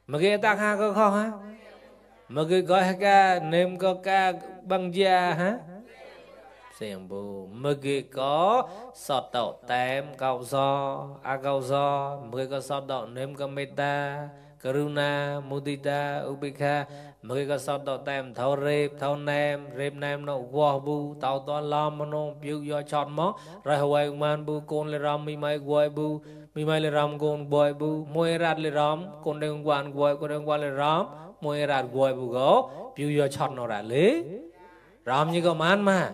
mà cái tắc ha có khó hả mà cái gọi cái nêm có cái băng da hả xem bù mà cái có sọt đậu tem cao do cao do mà cái có sọt đậu nêm có meta karuna mudita ubekha mà cái có sọt đậu tem thâu rep nem nó qua bu tàu toàn lam nó biểu do chọn mó rồi hoài man bu con le ram mi mai guai bu mi mai le ram con boy bu môi rat le ram con đừng quan guai con đừng quan le ram môi rat guai bu go biểu do chọn nó ra lấy ram như có man mà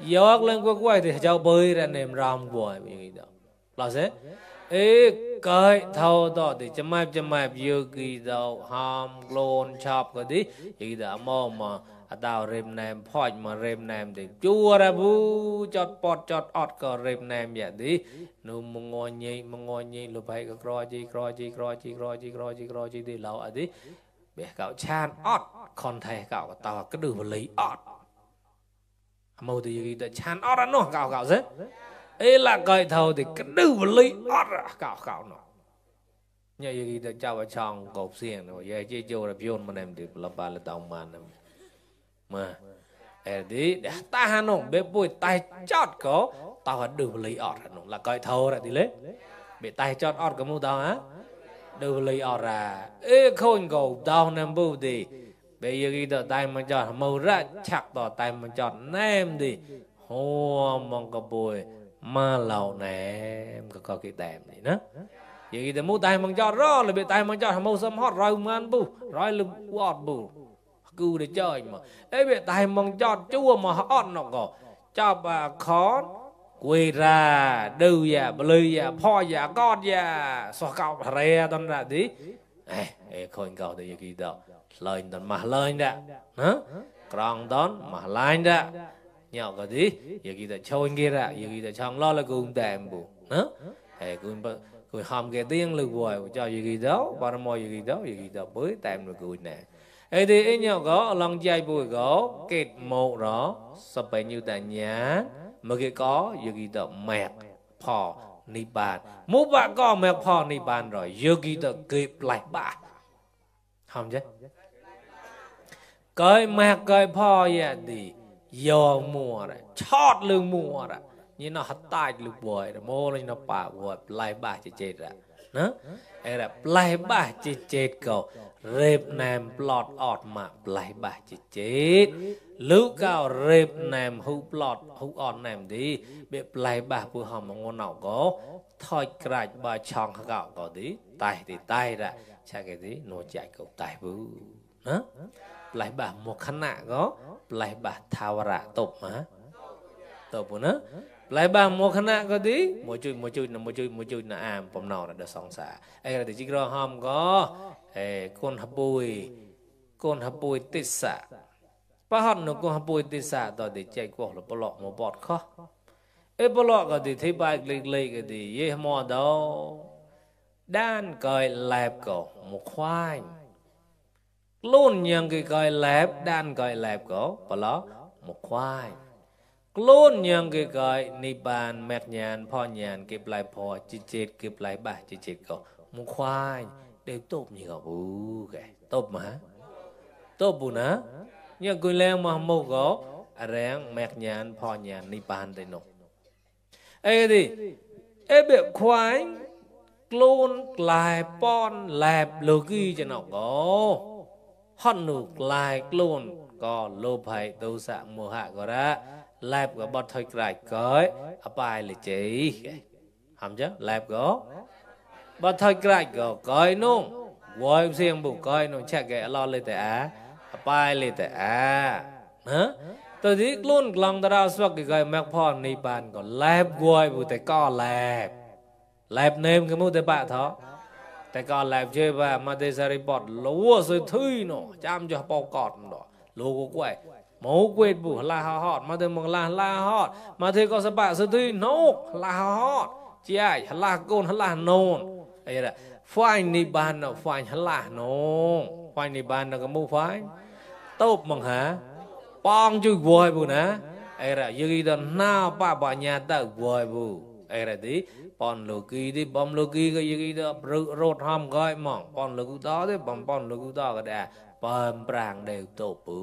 giọt lên qua quay thì cháu bơi ra nệm ram guai như đó là thế cái thâu đó thì chấm map yêu kỳ đâu ham lon chop cái đi gì đó mà đào rem nem phơi mà rem nem thì chua ra bu chọt ọt có rem nem vậy đi nu mong ngồi nhị lụp hay có cro chi đi lâu ở đi bé cậu chan ọt còn thầy cậu tao cái đường lấy ọt màu thì gì đó chan ọt nó cậu thế là cái thầu thì cái đường lấy ọt cậu nó như gì đó cháu vào trong cột xiềng rồi vậy chứ chưa là pion mà em thì là ba là tàu màn mà đi để ta hà nội bếp bùi tay chót có tao hết đường lấy ọt là coi thâu ra thì lấy bị tay chót ọt có mua tao á đường lấy ọt ra khôn cầu tao nằm bù thì bây giờ khi tao tay mà chót màu ra chặt tao tay mà chót nem thì hoa mong có bùi mà lầu nè có cái tèm này nữa vậy thì mua tay mà chót rõ là bị tay mà chót màu xâm hót rồi man bù rồi lưng quạt bù cứ để chơi mà bị tay mong chót chua mà hót nó có cho bà khó quỳ ra đu ya bơi ya pho ya con ya so cạo re tao ra tí khôi cầu thì gì đó lời tao mà lời đã hả còn đón mà lại đã nhỏ cái tí gì đó chơi kia ra gì đó chẳng lo là cùng tèm bù hả cùng hòm cái tiếng lực vội cho gì đó và nó mồi gì đó với tèm rồi cười nè thì ấy nhỏ có lòng dây bùi có kết một đó sắp bấy nhiêu tại nhà mà cái có gì đó mẹt phò ni bàn mũ bạn có mẹt phò ni bàn rồi gì đó kịp lại bà không chứ cái mẹ cáiพ่อvậy thì giờ mùa rồi chót lưng mùa rồi như nó hất tay lục bồi rồi mô lên nó bả bồi lại bà chỉ chết rồi nó ấy là lại bà chỉ chết cầu rệp nằm plot ọt mà lại bà chỉ chết lũ cao rệp nằm hú plot hú ọt nằm đi bị lại bà vừa hòm mà ngon nào có thôi cái bà chong gạo có đi tay thì tay ra cha cái gì nó chạy cầu tay bự hả lại bà một khăn nạ có lại bà thao ra tục mà tục nữa lại bà một khăn nạ có tí một chui là bom nào là được song xả ấy là thì chỉ có hòm có con hấp bùi tít xả ba hòn nó con hấp bùi tít xả rồi thì chạy qua là bỏ lọ một bọt khó ấy bỏ lọ cái thì thấy bài lì cái thì dễ mò đâu đan coi lẹp cổ một khoai luôn những cái coi lẹp đan coi lẹp cổ bỏ lọ một khoai luôn những cái coi nipan mẹt nhàn pho nhàn kịp lại pho chỉ chết kịp lại bà chỉ chết cổ một khoai đều tốt như gạo bù cái tốt mà tốt bù ná nhưng cười leng mà mâu gỗ ráng mẹt nhàn pho nhàn nipan đây nọ ấy thì ấy bị khoái luôn lại pon lẹp lô ghi cho nó có hòn nụ lại luôn có lô phải đâu sạng mùa hạ có ra lẹp có bọt thôi lại coi bài là chỉ hàm chứ lẹp có bọt thôi lại có coi nung quay xem bụng coi nung chắc cái lo lên tại bài lên tại hả tôi thấy luôn lòng ta ra suốt cái gọi mẹ phòn này bàn còn lẹp quay bụng tại co lẹp nêm cái mũ tại bạ thó tại co lẹp chơi và mà để ra report lúa rồi thui nó chăm cho bao cọt đó lúa có quay máu quệt bù là hot mà tôi mong là hot mà thế có sao bạ rồi thui nô là hot chị ai là côn là nôn ấy là phai này bàn nó phai là nôn phai này bàn nó có mũ phai tốt bằng hả bong chui vội bù nè ấy là dưới đó nào bà nhà ta vội bù ấy là tí bọn lô kỳ đi bom lô kỳ cái dưới đó rốt hòm gọi mỏng bọn lô kỳ đó đấy bọn lô kỳ đó cái đà bom prang đều tốt bù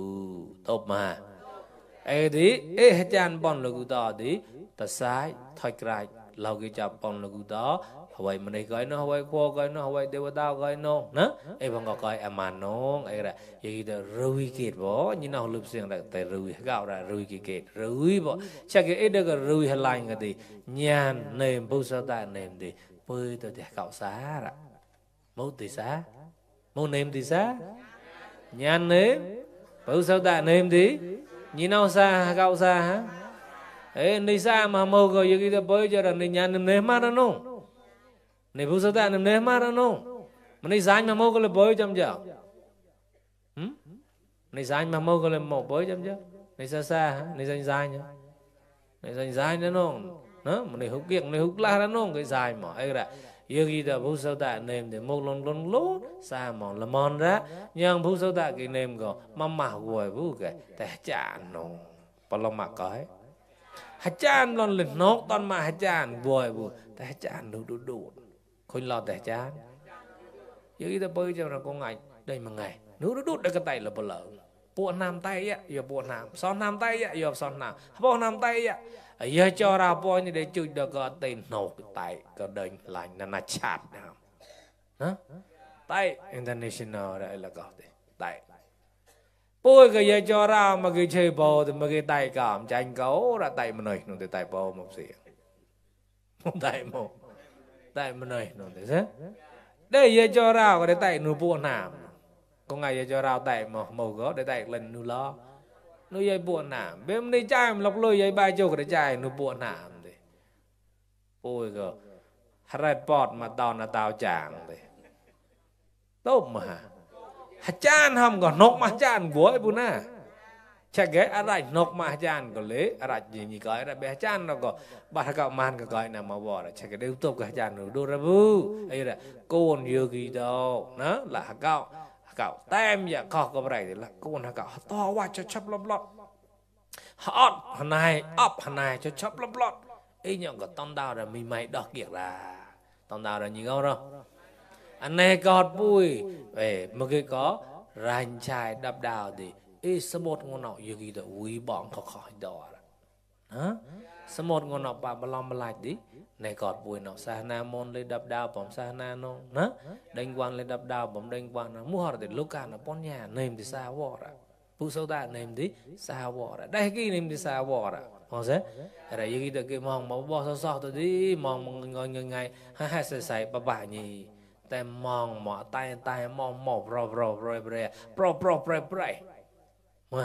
tốt mà ấy tí ấy chan bọn lô kỳ đó tí ta sai thôi cái lâu cái chập bọn lô kỳ đó vậy mình đây gọi nó vậy qua gọi nó vậy đều tao gọi nó nè ấy bằng gọi aman nó ấy là vậy đó rui kẹt bỏ như nào lụp xiềng là tại rui gạo ra rui kẹt rui bỏ chắc cái ấy đó cái rui hay lành cái gì nhàn nêm bù sao ta nêm thì bơi tôi để gạo xá ra mẫu thì xá mẫu nêm thì xá nhàn nêm bù sao ta nêm thì như nào xa gạo xa hả ấy đi xa mà mâu rồi vậy đó bơi cho rằng nhàn nêm mà nó này bố sao ta nằm nếm mà đâu mà này dán mà mâu có là bơi chăm chảo này dán mà mâu có là một bơi chăm chảo này xa xa hả này dán dài nhá này dán dài nữa không nó mà này hút kiệt này hút la nó cái dài mà ấy là yêu gì đó bố sao ta nêm thì mâu lon lú xa mà là mòn ra nhưng bố sao ta cái nêm có mắm mạo rồi bố cáiแต่จานnó bao lâu mà có ấy hạt chan lon lên nóc toàn mà hạt chan rồi bốแต่จานđủ khôi lo tại chán dưới ta bơi cho nó có ngày đây mà ngày nếu nó đút đây cái tay là bờ lợn buồn nam tay á giờ buồn nam son nam tay á giờ son nam buồn nam tay á giờ cho ra buồn như để chui được cái tay nổ cái tay cái đền lạnh là chặt nào hả tay international đây là có tay bôi cái giờ cho ra mà cái chơi bò thì mà cái tay cảm tranh cấu ra tay mà này nó tay bò một gì một tay một tại mình này nó thế chứ đây giờ cho rau cái tại nụ buồn nằm có ngày giờ cho rau tại màu gó để tại lần nụ lo nụ dây buồn nằm bên đây trai mình lọc lôi dây ba chục cái trai nụ buồn nằm thì ôi cơ hai bọt mà tao là tao chàng thì tốt mà chan không còn nóc mà chan vội bún à chắc cáiอะไรนกมาจานก็เลยอะไรอย่างนี้ก็อะไรแบบจานเราก็บาทก็มันก็อะไรนะมาบอกนะchắc cái đều tốt cáiจานดูระบุไอ้ละโกนเยอะกี่ดอกนะละเก่าแต้มอย่าข้อก็อะไรละโกนเก่าต่อว่าจะชับลอดฮอตหันายอัพหันายจะชับลอดไอ้เนี่ยก็ต้องดาวมีไม้ดอกเกียร์ละต้องดาวอะไรอย่างเงี้ยหรออันนี้กอดปุ้ยเมื่อกี้ก็รันชายดับดาวดิ สมุดงอนเอาอยู่กี่ตัววิบองเขาขอดอละฮะสมุดงอนเอาปะบลอมบลายดิในกอดปุยเนาะสานามนเลยดับดาวผมสานาโนนะเด้งวันเลยดับดาวผมเด้งวันนะมัวแต่ลูกการนะป้อนยาเนมที่สาวอระผู้สาวตาเนมที่สาวอระได้กี่เนมที่สาวอระพอเสร็จอะไรอยู่กี่ตัวกี่มองมาบ่ซ้อตัวดิมองงอยไงให้ใส่ปะบ่านี่แต่มองหมอตายมองหมอบรอเปรมา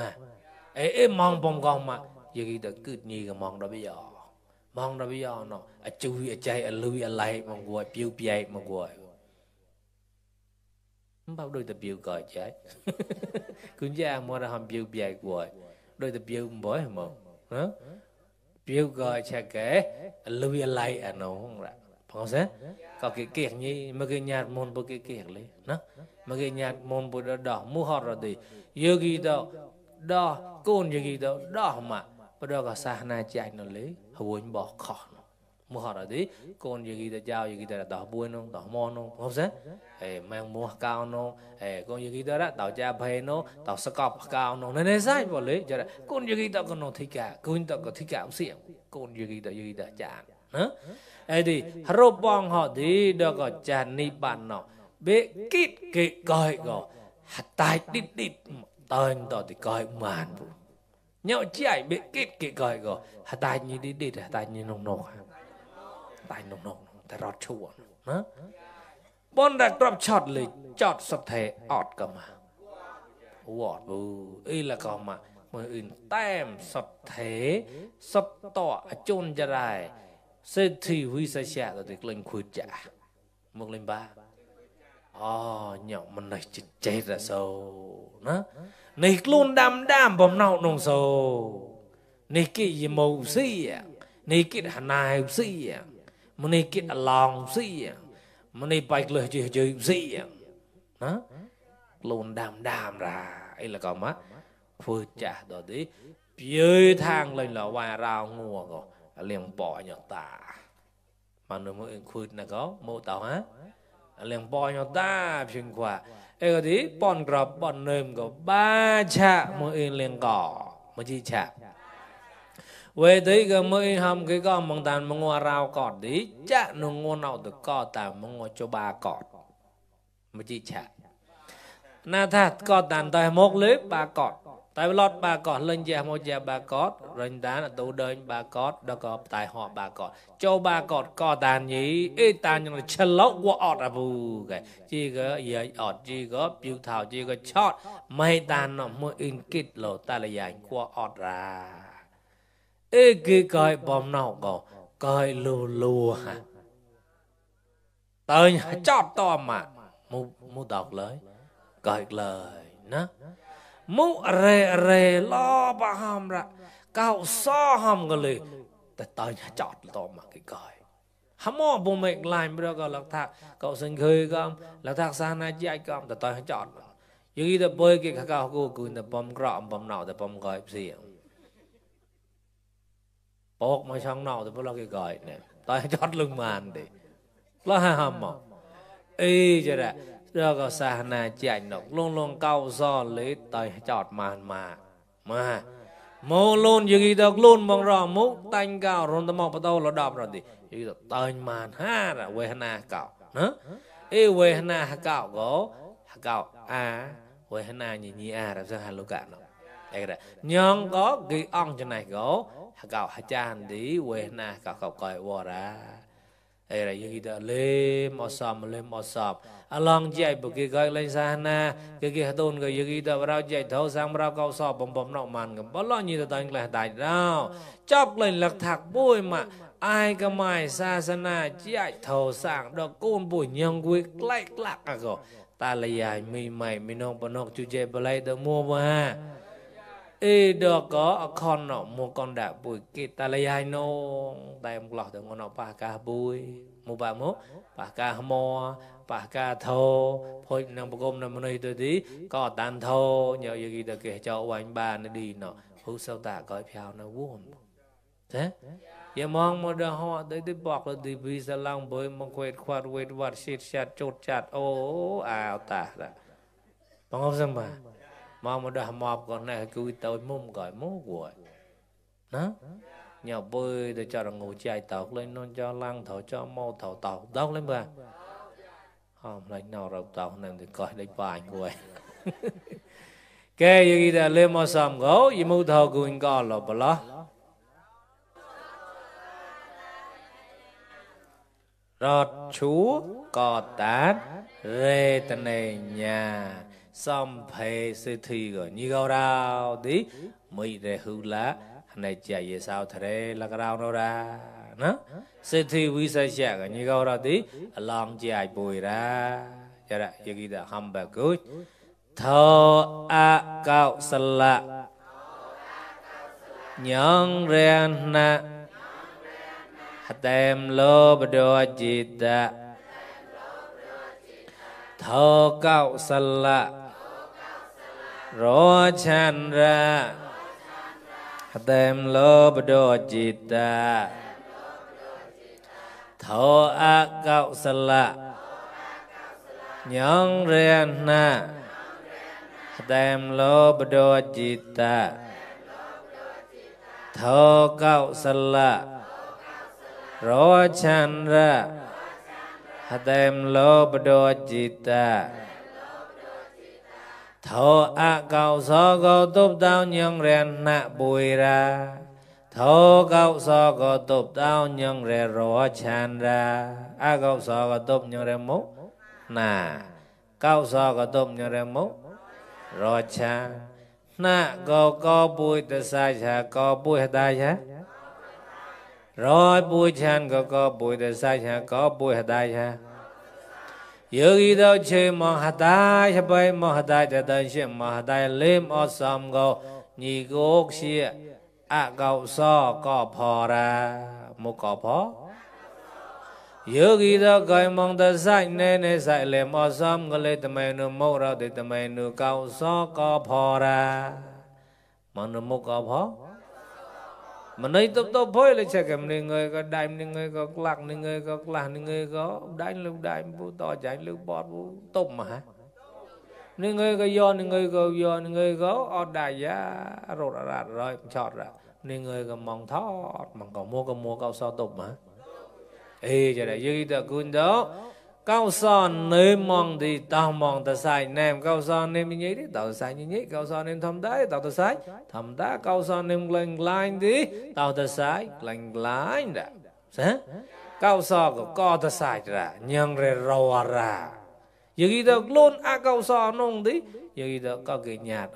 มองผมกองมาอยู่กี่ตัวกึดนี่ก็มองดอกเบี้ยมองดอกเบี้ยเนาะจุยใจลุยอะไรมองกวยปิ้วปีมองกวยbao đôi tập biểu gọi tráiคุณย่ามัวเราทำbiểu bịa gọi đôi tập biểu bói mà hả biểu gọi chả kể lui lại à nó không ra phải không có cái kiệt như mà cái nhạt môn bộ cái kiệt lấy nó mà cái nhạt môn bộ đó mua họ rồi thì yogi đó côn yogi đó mà bắt đầu có sa na chạy nó lấy hồi bỏ khó mua họ rồi thì con gì đó giao gì đó đào bùi nó đào mòn nó không sao mang mua cao nó con gì đó đào cha phê nó đào scarp cao nó nên sai bỏ lấy cho con gì đó con nó thích cả con đó có thích cả ông xiêm con gì đó chán hả thì rô bong họ thì đó có chán ni bàn nó bé kít kít coi có hạt tai đít tên đó thì coi màn nhau chạy bé kít kít coi có hạt tai như đít hạt tai như nồngตายนงแต่รอดชั่วนะบนดักรอบช็อตเลยจอดสะเทออดก็มาวอดบูละก็มาเมื่ออื่นแต้มสะเทสะต่อจนจะได้เศรษฐีวิสัยตัวที่กลิ่นคุยจ่ามุกลิมบ้าเหนี่ยมันในจิตใจระโซนะในกลุ่นดำผมเน่านงโซในกี่ยมูซี่ในกี่หนายซี่มันนี่คิดลองสิมันนี่ไปเลยเฉยๆสินะลุนดำraไอ้ละก็มาพูดจ่าตัวนี้เพื่อทางเลยละว่าเรางัวก็เลี้ยงปอหยอกตามันนึกว่าเองคุยนะก็โมต่อฮะเลี้ยงปอหยอกตาเพียงกว่าไอ้ก็ที่ป้อนกรอบป้อนเนิมก็บ้าชะมือเองเลี้ยงก่อมือจีชะเวทีก็มือทำก็มองตามมองว่าเรากอดดิจะนุ่งงอนเอาแต่ก็ตามมองว่าโจบากอดไม่จีฉะน่าถ้ากอดตามต่อยมกเลยบากอดต่อยลอดบากอดเล่นแย่โมแย่บากอดเล่นด้านตัวเดินบากอดแล้วก็ตายหอบบากอดโจบากอดก็ตามนี้ตามยังฉลองว่าอดอะบูกันจีก็อย่าอดจีก็ผิวเท้าจีก็ชอดไม่ตามเนาะมืออินกิดโลตาละยายกว่าอดราcái coi bom nào có coi lù hả tới chót to mà mu đọc lời coi lời nó mu rề lo ba hòm ra cao so hòm cái lời tới chót to mà cái coi hám mò bùn mệt lại bây giờ lạc thạc cậu sinh khơi con lạc thạc xa na chạy con tới chót như khi ta bơi cái cao cô cười ta bom gọn bom nào ta bom coi gìปกมาช่องนอกแต่พวกเราก่อยเนี่ยตอนจอดลงมาดิแล้วหาหมอจะได้เราก็สานาใจหนกลงเก้าซ้อนเลยตอนจอดมาโมลุนยังอีดอกลุนมองรอมุกตังเก่ารนตะมองประตูเราดับเราดิยังอีดอกตอนมาห้าละเวหนาเก่านะเวหนาเก่าก็เก่าเวหนาอย่างนี้เราจะหาลูกกันเนาะไอ้ก็ได้ยังก็กี่อ่องจะไหนก็เก่าอาจารย์ดีเวน่าเก่าก่อยวอระอะไรอย่างนี้เด้อเล่มอสอบลองใจบุกเกยเลยซานาเกยตุนก็อย่างนี้เด้อเราใจเท่าสังเราเก่าสอบบอมนอกมันกับบอลนี่ตัวตั้งแต่ได้เราจอบเลยหลักถักบุยมาไอ้ก็ไม่ศาสนาใจเท่าสังดอกกูนบุยยังกุยใกล้กลักอ่ะก็ตาละยายมีใหม่มีน้องปนกจุเจบอะไรเด้อมัวมาดอกก็คอนเนาะมัวคอนดาบุยกิตาลายายนงแต่มกลอดแต่งอนปากกาบุยมัวบะมุปากกาหมอปากกาโทพอยนางประกมนำมันเลยตัวดีก็ตันโทเยอะอย่างนี้ตะเกียเจ้าวันบ้านนี่ดีเนาะผู้เสาตาก้อยเพียวนะวุ่นใช่อย่ามองมาเดาหัวได้บอกเราดีวิสลังเบยมังเวทควาดเวทวัดชิดชัดจุดจัดโอ้อาวตาละบังคับสมบัติ mà đã mọc còn này cứ tôi mum gọi mú quậy nó nhỏ bơi để cho nó ngủ chạy tàu lên nó cho lăng thổ cho mô thổ tàu đau lên bà không lấy nào rau tàu nên thì coi lấy bài quậy cái gì đó lên mà sầm gấu gì mua thầu cũng có là bà lo rót chú có tát rê tên này nhà xong phê sư thi rồi như gấu đào tí mì rê hư lá này chạy về sao thế là cái đào nó ra nó sư thi quý sa chạy rồi như gấu đào tí lòng chạy bùi ra cho đã như kia đã hâm bà cuối thơ a cao sân lạ nhân ren na tem lô bờ đô chị ta thơ cao sân lạ rô chan ra tem lô bờ đô chị ta thơ a cao sân lạ nhân ren na tem lô bờ đô chị ta thơ cao sân lạ rô chan ra tem lô bờ đô chị ta thô a cao so go tụp tao nhân ren nạ bùi ra thô cao so go tụp tao nhân re rô chan ra a cao so go tụp nhân re múc nà cao so go tụp nhân re múc rô chan nạ go bùi tơ sai cha go bùi hả tai cha rồi bùi chan có bùi tơ sai cha có bùi hả tai cha yogi đâu chơi mong hạt tai hay bay mong hạt tai để tới chuyện mong hạt tai lên ở sầm gò nhị gốc xia gạo so có phò ra một có phò yogi đâu coi mong tới sai nên sai lên ở sầm gò lên tụi mày nụ mốc ra để tụi mày nụ gạo so có phò ra mong nụ mốc có phò mà nơi top phơi là chắc em này người có đại này người có lạc này người có lạc này người có đại lúc đại bu to chạy lúc bọt bu tôm mà hả này người có do này người có ở đại giá rồi rồi chọt ra này người có mong thót mà còn mua cao so tôm mà ê giờ này dưới ta cuốn đó cao son nơi mong thì tao mong ta sai nem cao son nem như nhí đi tao sai như nhí cao son nem thầm đá tao ta sai thầm đá cao son nem lành lành đi tao ta sai lành lành đã hả cao son của co ta sai ra nhân re rò ra giờ khi ta luôn cao son nông đi giờ khi ta có cái nhạt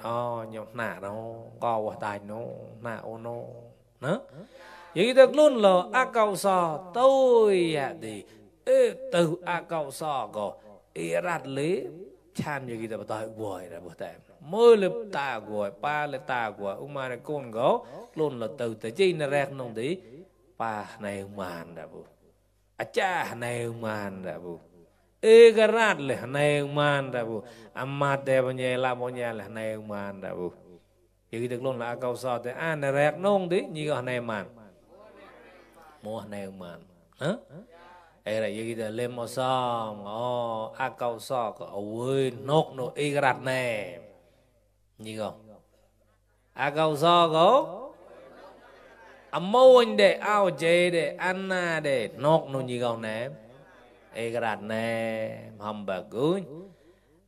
nhọc nạ đâu co qua tài nó nạ ô nó nữa giờ khi ta luôn là cao son tôi đi từ cao so có rát lý chan như kia ta gọi ra bữa tạm mới lập ta gọi pa lập ta gọi mà này con gó luôn là từ từ chi nó rét nông tí pa này màn ra bu cha này màn ra bu cái rát là này màn ra bu amma te bao nhiêu là bao nhiêu là này màn ra bu như kia luôn là cao so thì nó rét nông tí như cái này màn mua này màn hả ê là gì đó lên mò xong cao so có ôi nốt nó rát nè như không cao so có môi để ao chế để ăn để nốt nó như không nè rát nè hầm bà cưới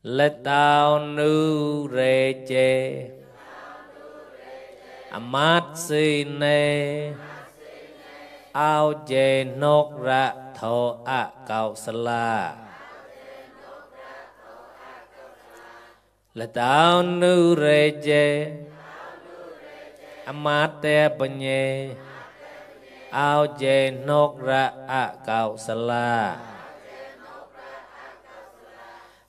lê tao nữ rê chê mát xin nè ao chê nốt ra thô cao sala là tao nữ rê chê mát te banye ao chê nốt ra cao sala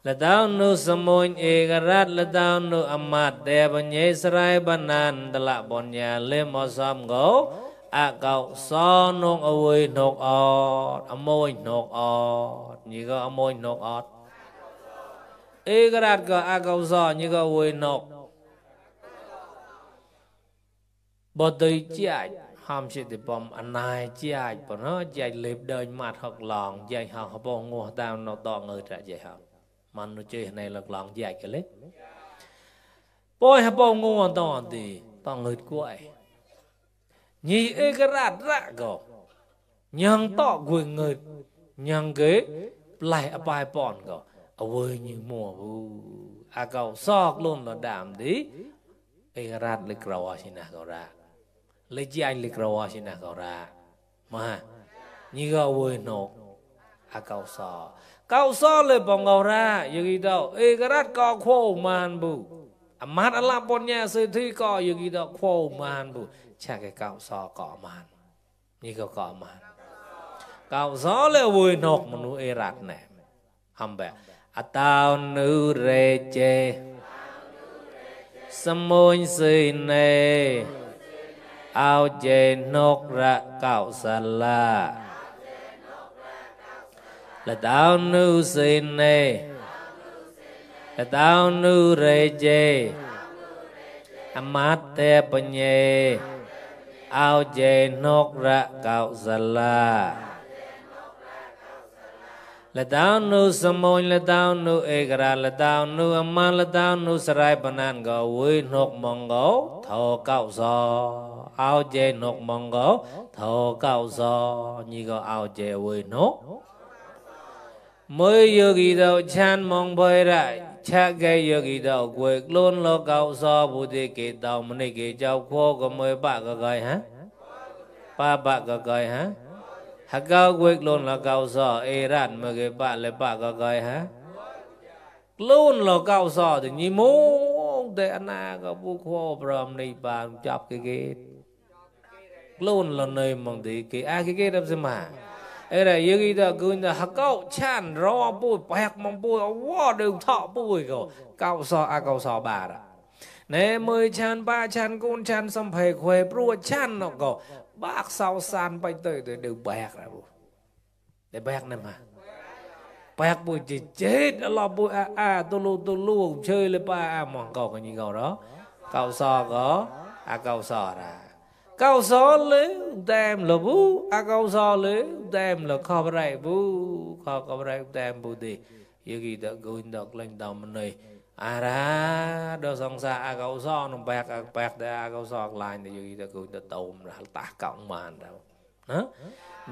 là tao nữ samoin garat là tao nữ mát te banye sarai banan tala bonya le mosam go cao so nông ơi nốt môi nốt như có môi nốt cái rát có cao so như có ơi nốt bỏ tới chạy ham sẽ được bom anh này chạy bỏ nó chạy lệp đời mặt hoặc lòng chạy học bỏ ngô tao nó to người trả chạy học mà nó chơi này là lòng chạy cái lết bôi hả bông ngon to thì to người quậy nhị ê cái rát rạ gò nhang to quỳnh người nhang ghế lại ở bài bọn gò ở quê như mùa vu à cầu sọc luôn là đảm đi ê cái rát lịch rào xin nà gò ra lấy chi anh lịch rào xin nà gò ra mà như gò quê nộp à cầu sọเลยbong gò ra như gì đâu ê cái rát có khô màn bù mát ở làm bọn nhà sư thi có như gì đó khô màn bù chả cái cạo sò cọ màn như cái cọ màn cạo gió là vui nọc mà nu ê rạt nè hầm bè à tao nữ rê chê sâm môi xì nê ao chê nọc ra cạo xà la là tao nữ xì nê tao nu rê chê mát tê banye ao chê nóc ra cạo xà la là tao nu samon là tao nu ekra là tao nu aman là tao nu sarai banan go vui nóc mong go thọ cạo gió ao chê nóc mong go thọ cạo gió như go ao chê vui nóc mới yogi đâu chan mong bơi ra cha cái yogi đâu quê luôn lo cao so bù đi kỹ tàu mình đi kỹ cháu khô có mới bạc cái gọi hả ba bạc cái gọi hả hả cao quê luôn là cao so Iran mà cái bạc lại bạc cái gọi hả luôn là cao so thì như muốn để anh có bù khô bầm đi bàn chọc cái luôn là nơi mong đi kỹ cái đâm xem mà ê là yogi đó cứ là hắc cao chan rò bùi bẹt mong bùi wow đều thọ bùi rồi cao so bà đó nè mười chan ba chan con chan xong phải khoe bùa chan nó có bác sau san bay tới đều bẹt ra bùi để bẹt này mà bẹt bùi chỉ chết là bùi tôi lu chơi lên ba mong cầu cái gì cầu đó cao so có cao so ra cao gió lấy đem là bú cao gió lấy đem là kho bray bú kho bray đem bú đi yogi đã gửi được lên đầu mình này ra đó xong xa cao gió nó bẹt để cao gió lại thì yogi đã gửi được tôm ra ta cộng màn đâu hả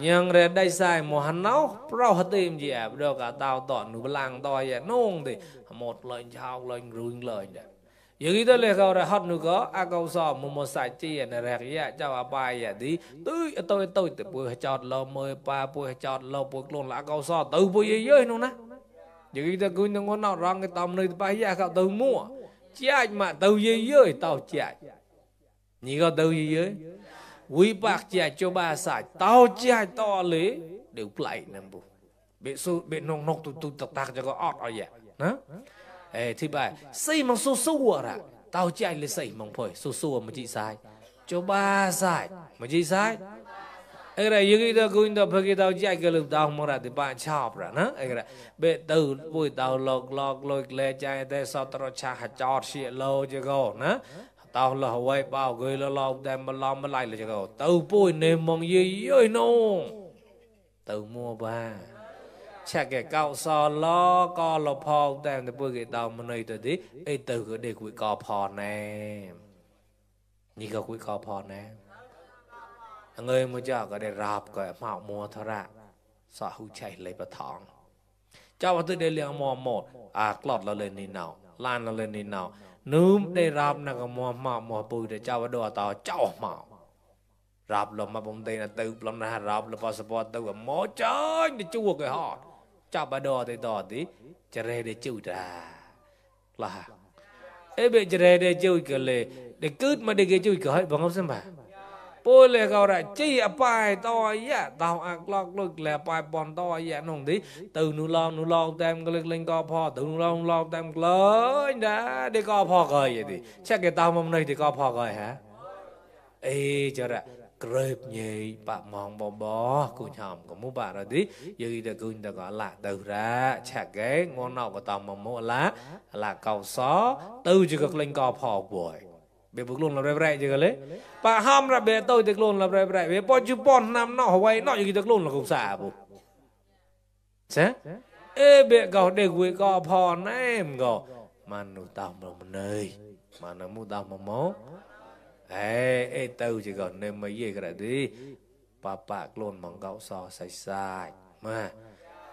nhưng rồi đây sai một hắn nấu pro hết tìm gì à đâu cả tao tọn nụ lang to vậy nông thì một lời chào lời ruin lời đấy yogi đó là câu là hot nữa có câu sò một sải chi này rạc vậy cho bài vậy đi tôi từ buổi chọt lò mười ba buổi chọt lò buổi luôn là câu sò từ buổi gì dưới luôn á yogi đó cứ những con nào răng cái tầm này bài vậy cậu từ mua chạy mà từ gì dưới tao chạy nhỉ có từ gì dưới quý bạc chạy cho ba sải tao chạy to lấy đều lại nè bu bị nông nông tụt tạc cho có ọt ở vậy đó thì bài xây mong su ra tao chạy lên xây mong phơi su mà chị sai cho ba sai mà chị sai ấy là những cái đó cũng đó phải cái tao chạy cái lực tao mong ra thì bạn chọc ra nó ấy là bệ từ buổi tao log lôi lê chạy để sau tao cha hạt chọt xịt lâu cho cô nó tao là quay bao người lo đem mà lo mà lại là cho cô từ buổi nêm mong gì ơi nông từ mua ba cha cái cao so lo co lo phò đem để bơi cái tàu mà nơi từ đi ấy từ cái để quỷ cò phò nè như cái quỷ cò phò nè người mua cho cái để rạp cái mạo mua thà ra sợ hú chạy lấy bát thòng cho vào từ đây liền mua một lọt là lên đi nào lan là lên đi nào núm để rạp là cái mua bùi để cho vào đồ tàu cháu mạo rạp là mà bông tay là từ làm ra rạp là passport từ mỏ chơi để chua cái họ chào bà đò thì chả rê để chui ra là ấy bị chả rê để chui cái lệ để cướp mà để cái chui cái hết bằng không xem mà bôi lệ cầu ra chi à bài to vậy tao lọc lực là bài bòn to vậy nông tí từ nụ lon tem cái lên co phò từ nụ lon tem lớn đã để co phò rồi vậy thì chắc cái tao mong này thì co phò rồi hả ê cho ra grep nhị bạc mong bò cô nhom của mua bà rồi đi giờ đi được cô gọi là từ ra chả ghé ngon nào của tao mong mua lá là cầu xó từ chỉ có lên co phò buổi bị bước luôn là rẻ chứ cái lấy bà ham ra bé tôi được luôn là rẻ bé bao nhiêu pon năm nọ quay nọ gì được luôn là không xả bu thế ê bé cầu để quỳ co phò này em gò mà nụ tao mà nơi mà nó mua tao mà mó ê tao chỉ còn nên mấy gì cái này đi bà luôn mong cậu so sai mà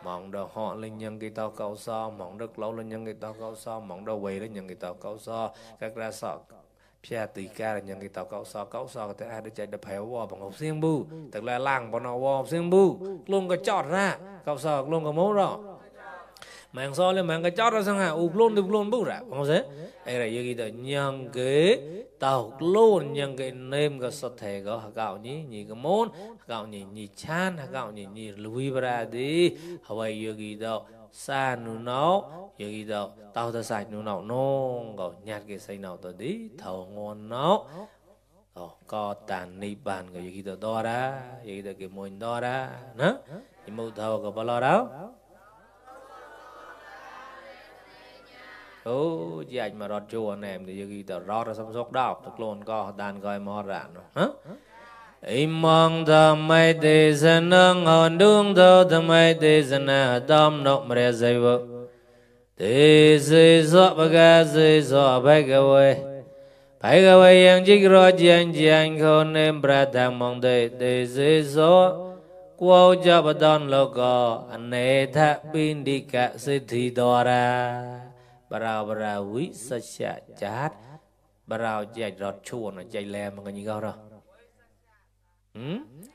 mong đâu họ lên nhân cái tao cậu so mong rất lâu lên nhân cái tao cậu so mong đâu quay lên nhân cái tao cậu so các ra so phía tì ca là nhân cái tao cậu so cái ai được chạy đập héo vào bằng học sinh bu tức là làng bọn nó vào học sinh bu luôn có chọt ra cậu so luôn có mốt rồi mang so lên mang cái chót ra sang hà ụp luôn bút ra không thế đây là như thế nhân cái tàu luôn nhân cái nêm cái sốt thể có gạo nhỉ cái món gạo nhỉ chan gạo nhỉ lùi ra đi vậy như thế xa nu nấu như thế tàu ta sạch nu nấu nong có nhát cái say nào tới đi thầu ngon nấu có tàn ni bàn cái như thế đó ra như thế cái mồi đó ra nè nhưng mà thầu có bao lâu đó chị anh mà rót chua anh em thì như tao rót ra xong sốt đọc thật luôn có đàn coi mò rạn hả im mong thầm mây tì sân nâng hồn đương thâu thầm mây tì sân nà tâm nộp mẹ dây vợ tì sư sọ bà gà sư sọ bạch gà quay yang chích rõ chi anh khôn em bà thang mong tì sư sọ quao cho bà đòn lô gò anh nê thạ pin đi cả sư thị đò ra bà quý sa chả chát bà chạy rót chua nó chạy lem mà cái gì đó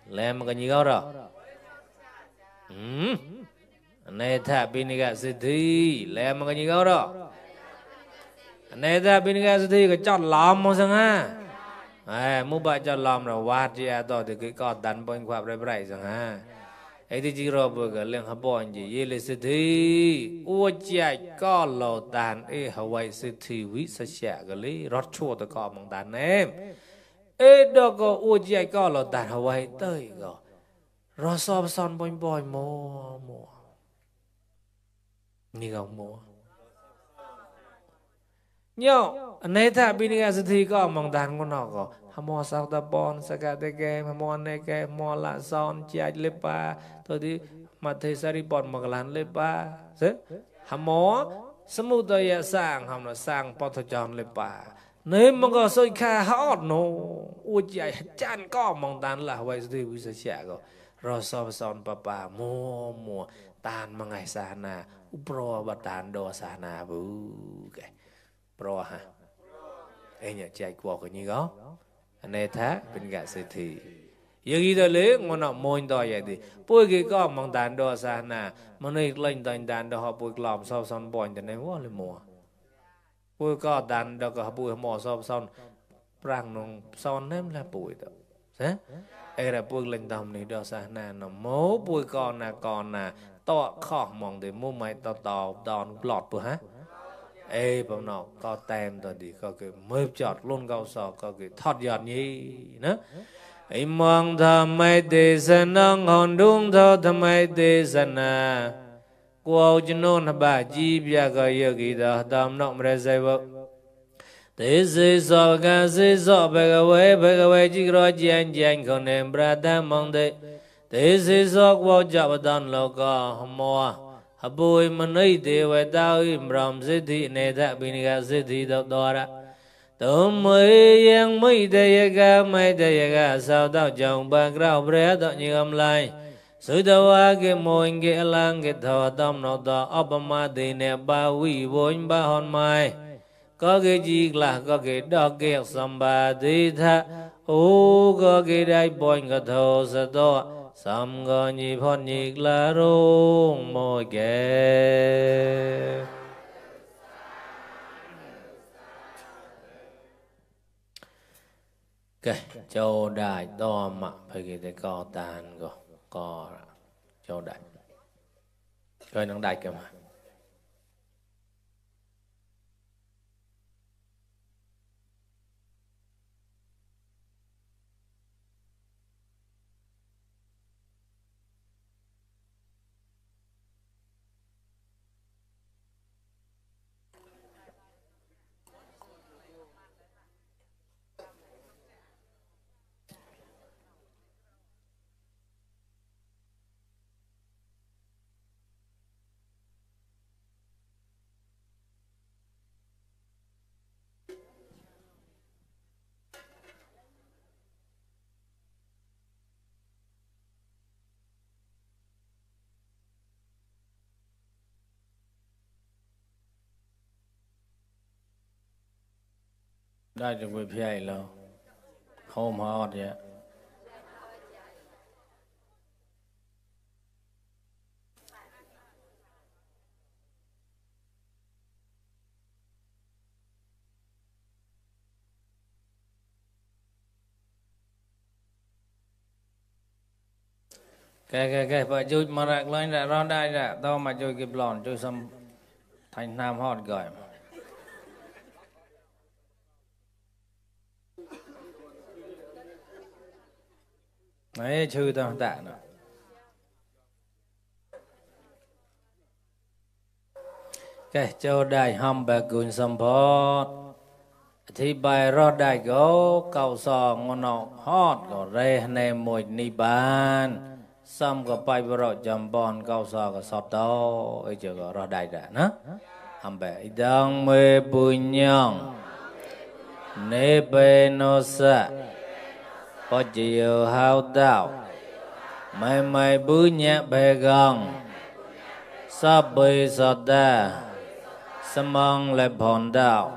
lem mà cái gì đó này thà bên cái sự thi lem mà cái gì đó này thà bên cái sự thi cái chót lom mà sang ha mua bài chót lom rồi vát đi đó thì cái con đánh bông khoa bray sang ha ấy thì chỉ rồi bữa cái lượng hấp bón gì vậy là sự thi ua chạy có lò tàn ấy Hawaii sự thi quý sa chả cái lý rót chua tôi có mong tàn em ấy đó có ua chạy có lò tàn Hawaii tới rồi rót xôm son bôi mua như không mua nhau anh ấy thà bên cái sự thi có mong tàn của nó có mua sao ta bon sao cái cái mua này cái mua là son chạy lên pa thôi thì mà thấy sari bon mà làm lên pa thế mua semu tôi sang ham là sang po thôi chọn lên pa nếu mà có soi kha hot no ui chạy chan có mong tan là vậy thì bây giờ sẽ có rồi so son papa mua tan mà ngày sana pro bát tan đồ sana bu cái pro ha ấy nhỉ chạy qua cái gì đó anh ấy thá bên gà sự thì giờ khi đó lấy ngon nọ môi to vậy thì bôi cái có mong đàn đồ sa nà mà nơi lên đàn đồ họ bôi lòm sau son bòn cho nên quá là mùa bôi có đàn đồ họ bôi mò sau son prang nong son ném là bôi đó thế ấy là bôi lên đầm này đồ sa nà nó mố bôi con nà to khó mong để mua máy to đòn lọt bữa hả ê bảo nó có tem rồi thì có cái mới chọt luôn cao sò có cái thoát giọt nhỉ nữa ấy mong thầm mây tì sân nâng hồn đúng thâu thầm mây tì sân à quao chân nôn bà chi bia có yêu kỳ đó tâm nọng ra dây vợ thế sư sọ ca sư sọ bè gà quay chỉ rõ chi anh không em ra ta mong thế sư sọ quao chọ bà đòn lô có mùa bùi mà nơi thì vậy tao im rầm sẽ thị này ta bên cái sẽ thị đó ra tụi mới yang mới đây ga sao tao chồng ba rau bre đó như âm lai sự tao cái môi cái lang cái thọ tâm nó đó Obama thì nè ba quý vốn ba hòn mai có cái gì là có cái đó cái sầm ba thì tha có cái đại bồn cái thọ sa đó sam go nhị phật nhị la rung môi kề cái châu đại to mà phải cái co tàn co châu đại coi nó đại cơ mà ได้จะไปเพียร์แล้วโฮมฮอดเนี่ยcái vợ chui mà lại lên đã ron đây đã tao mà chui kịp lòn chui xăm thành nam hot gọi đấy chui tao tạ nữa cái châu đại hầm bạc cùn xăm phốt thì bài rót đại gấu cầu sò ngon nọ hot có rê nè mùi ni ban xăm có bài bro chầm bon cầu sò có sọt đâu ấy chưa có rót đại đã nữa hầm bạc đang mê bùi nhong nê bê nô sa có chiều hao đạo mày mày bùi nhẹ bê gong sa bê sọt đa samong lệ phòn đạo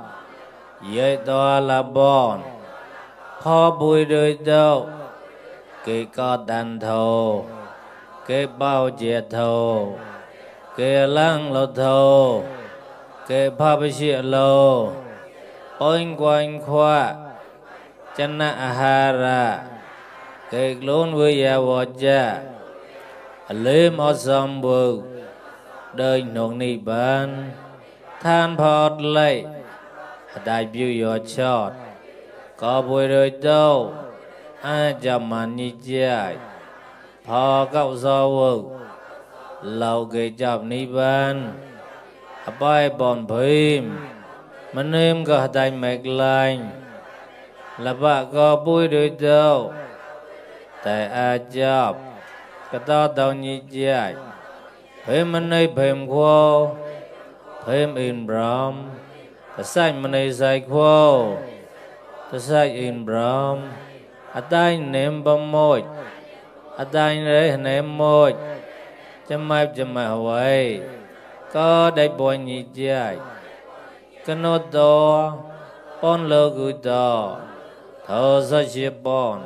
dây to là bon kho bùi đôi đâu kê có đàn thô kê bao diệt thô kê lăng lô thô kê phá bê xịa lô oanh quanh khoa chân nạ hà ra kê lôn với ya vô cha lêm ở xâm bù đời nông nị ban than phọt lệ đại biểu yo chót có bùi đời đâu ai chăm man nhị chạy phò cậu do vợ lâu gây chọc ni ban bài bọn phim mình em có tay mệt lạnh là bà có bùi đời đâu tại ai chọc cái to tao nhị chạy phim mình ấy phim khô phim in brom ta sai mình ấy sai khô ta sai in brom à tay ném bom môi à tay rễ ném môi chấm mai vậy có đại bồi nhị chạy cái nốt to pon lơ gửi to thở ra chia pon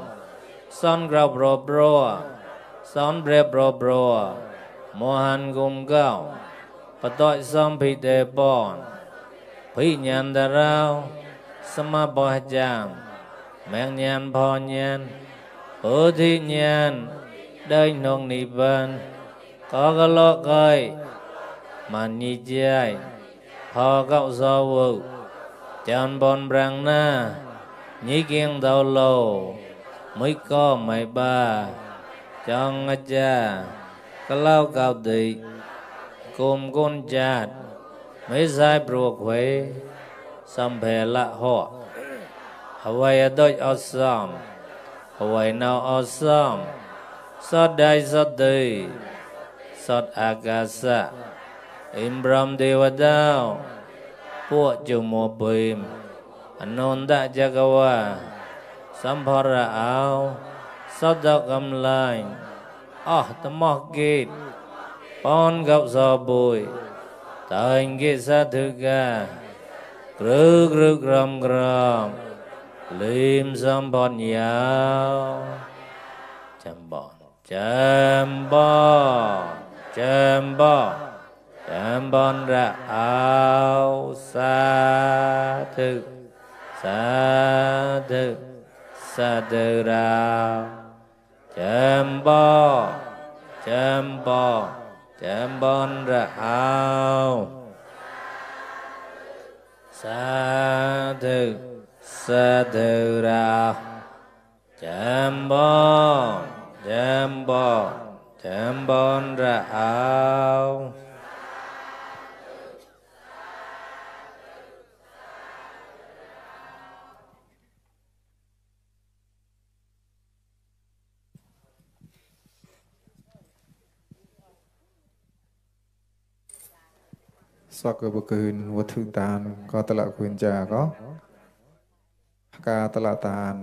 son grab bro son bre bro mua han gom gạo và tội xong bị đề bọn bị nhàn đà rao sama bò chạm mẹng nhàn bò nhàn ở thi nhàn đây nông nị vân có cái lọ cây mà nhị chạy họ gạo do vụ chọn bọn brang na nhị kiêng đầu lô mới có mấy ba chọn ngã cha cái lao cao tị cùng con chát mấy sai bùa quế xăm bè lạ họ Hawaii đôi awesome Hawaii now awesome sót đại sót tây sót akasa Imbram Devadao Pua Jumo Bim Anonda Jagawa Sampara Ao sót đạo cầm lại tâm mọc gít pon gạo giò bùi thành ghê sa thư ga rực rực ram ram lim sam bon yao chăm bon chăm bon chăm bon chăm bon ra ao sa thư sa thư sa thư ra chăm bon chăm bon chăm bon ra ao sa thư ra chăm bon ra ao so cơ bậcคืนวัตถุตานก็ตละคืนจาก็กาตละตาน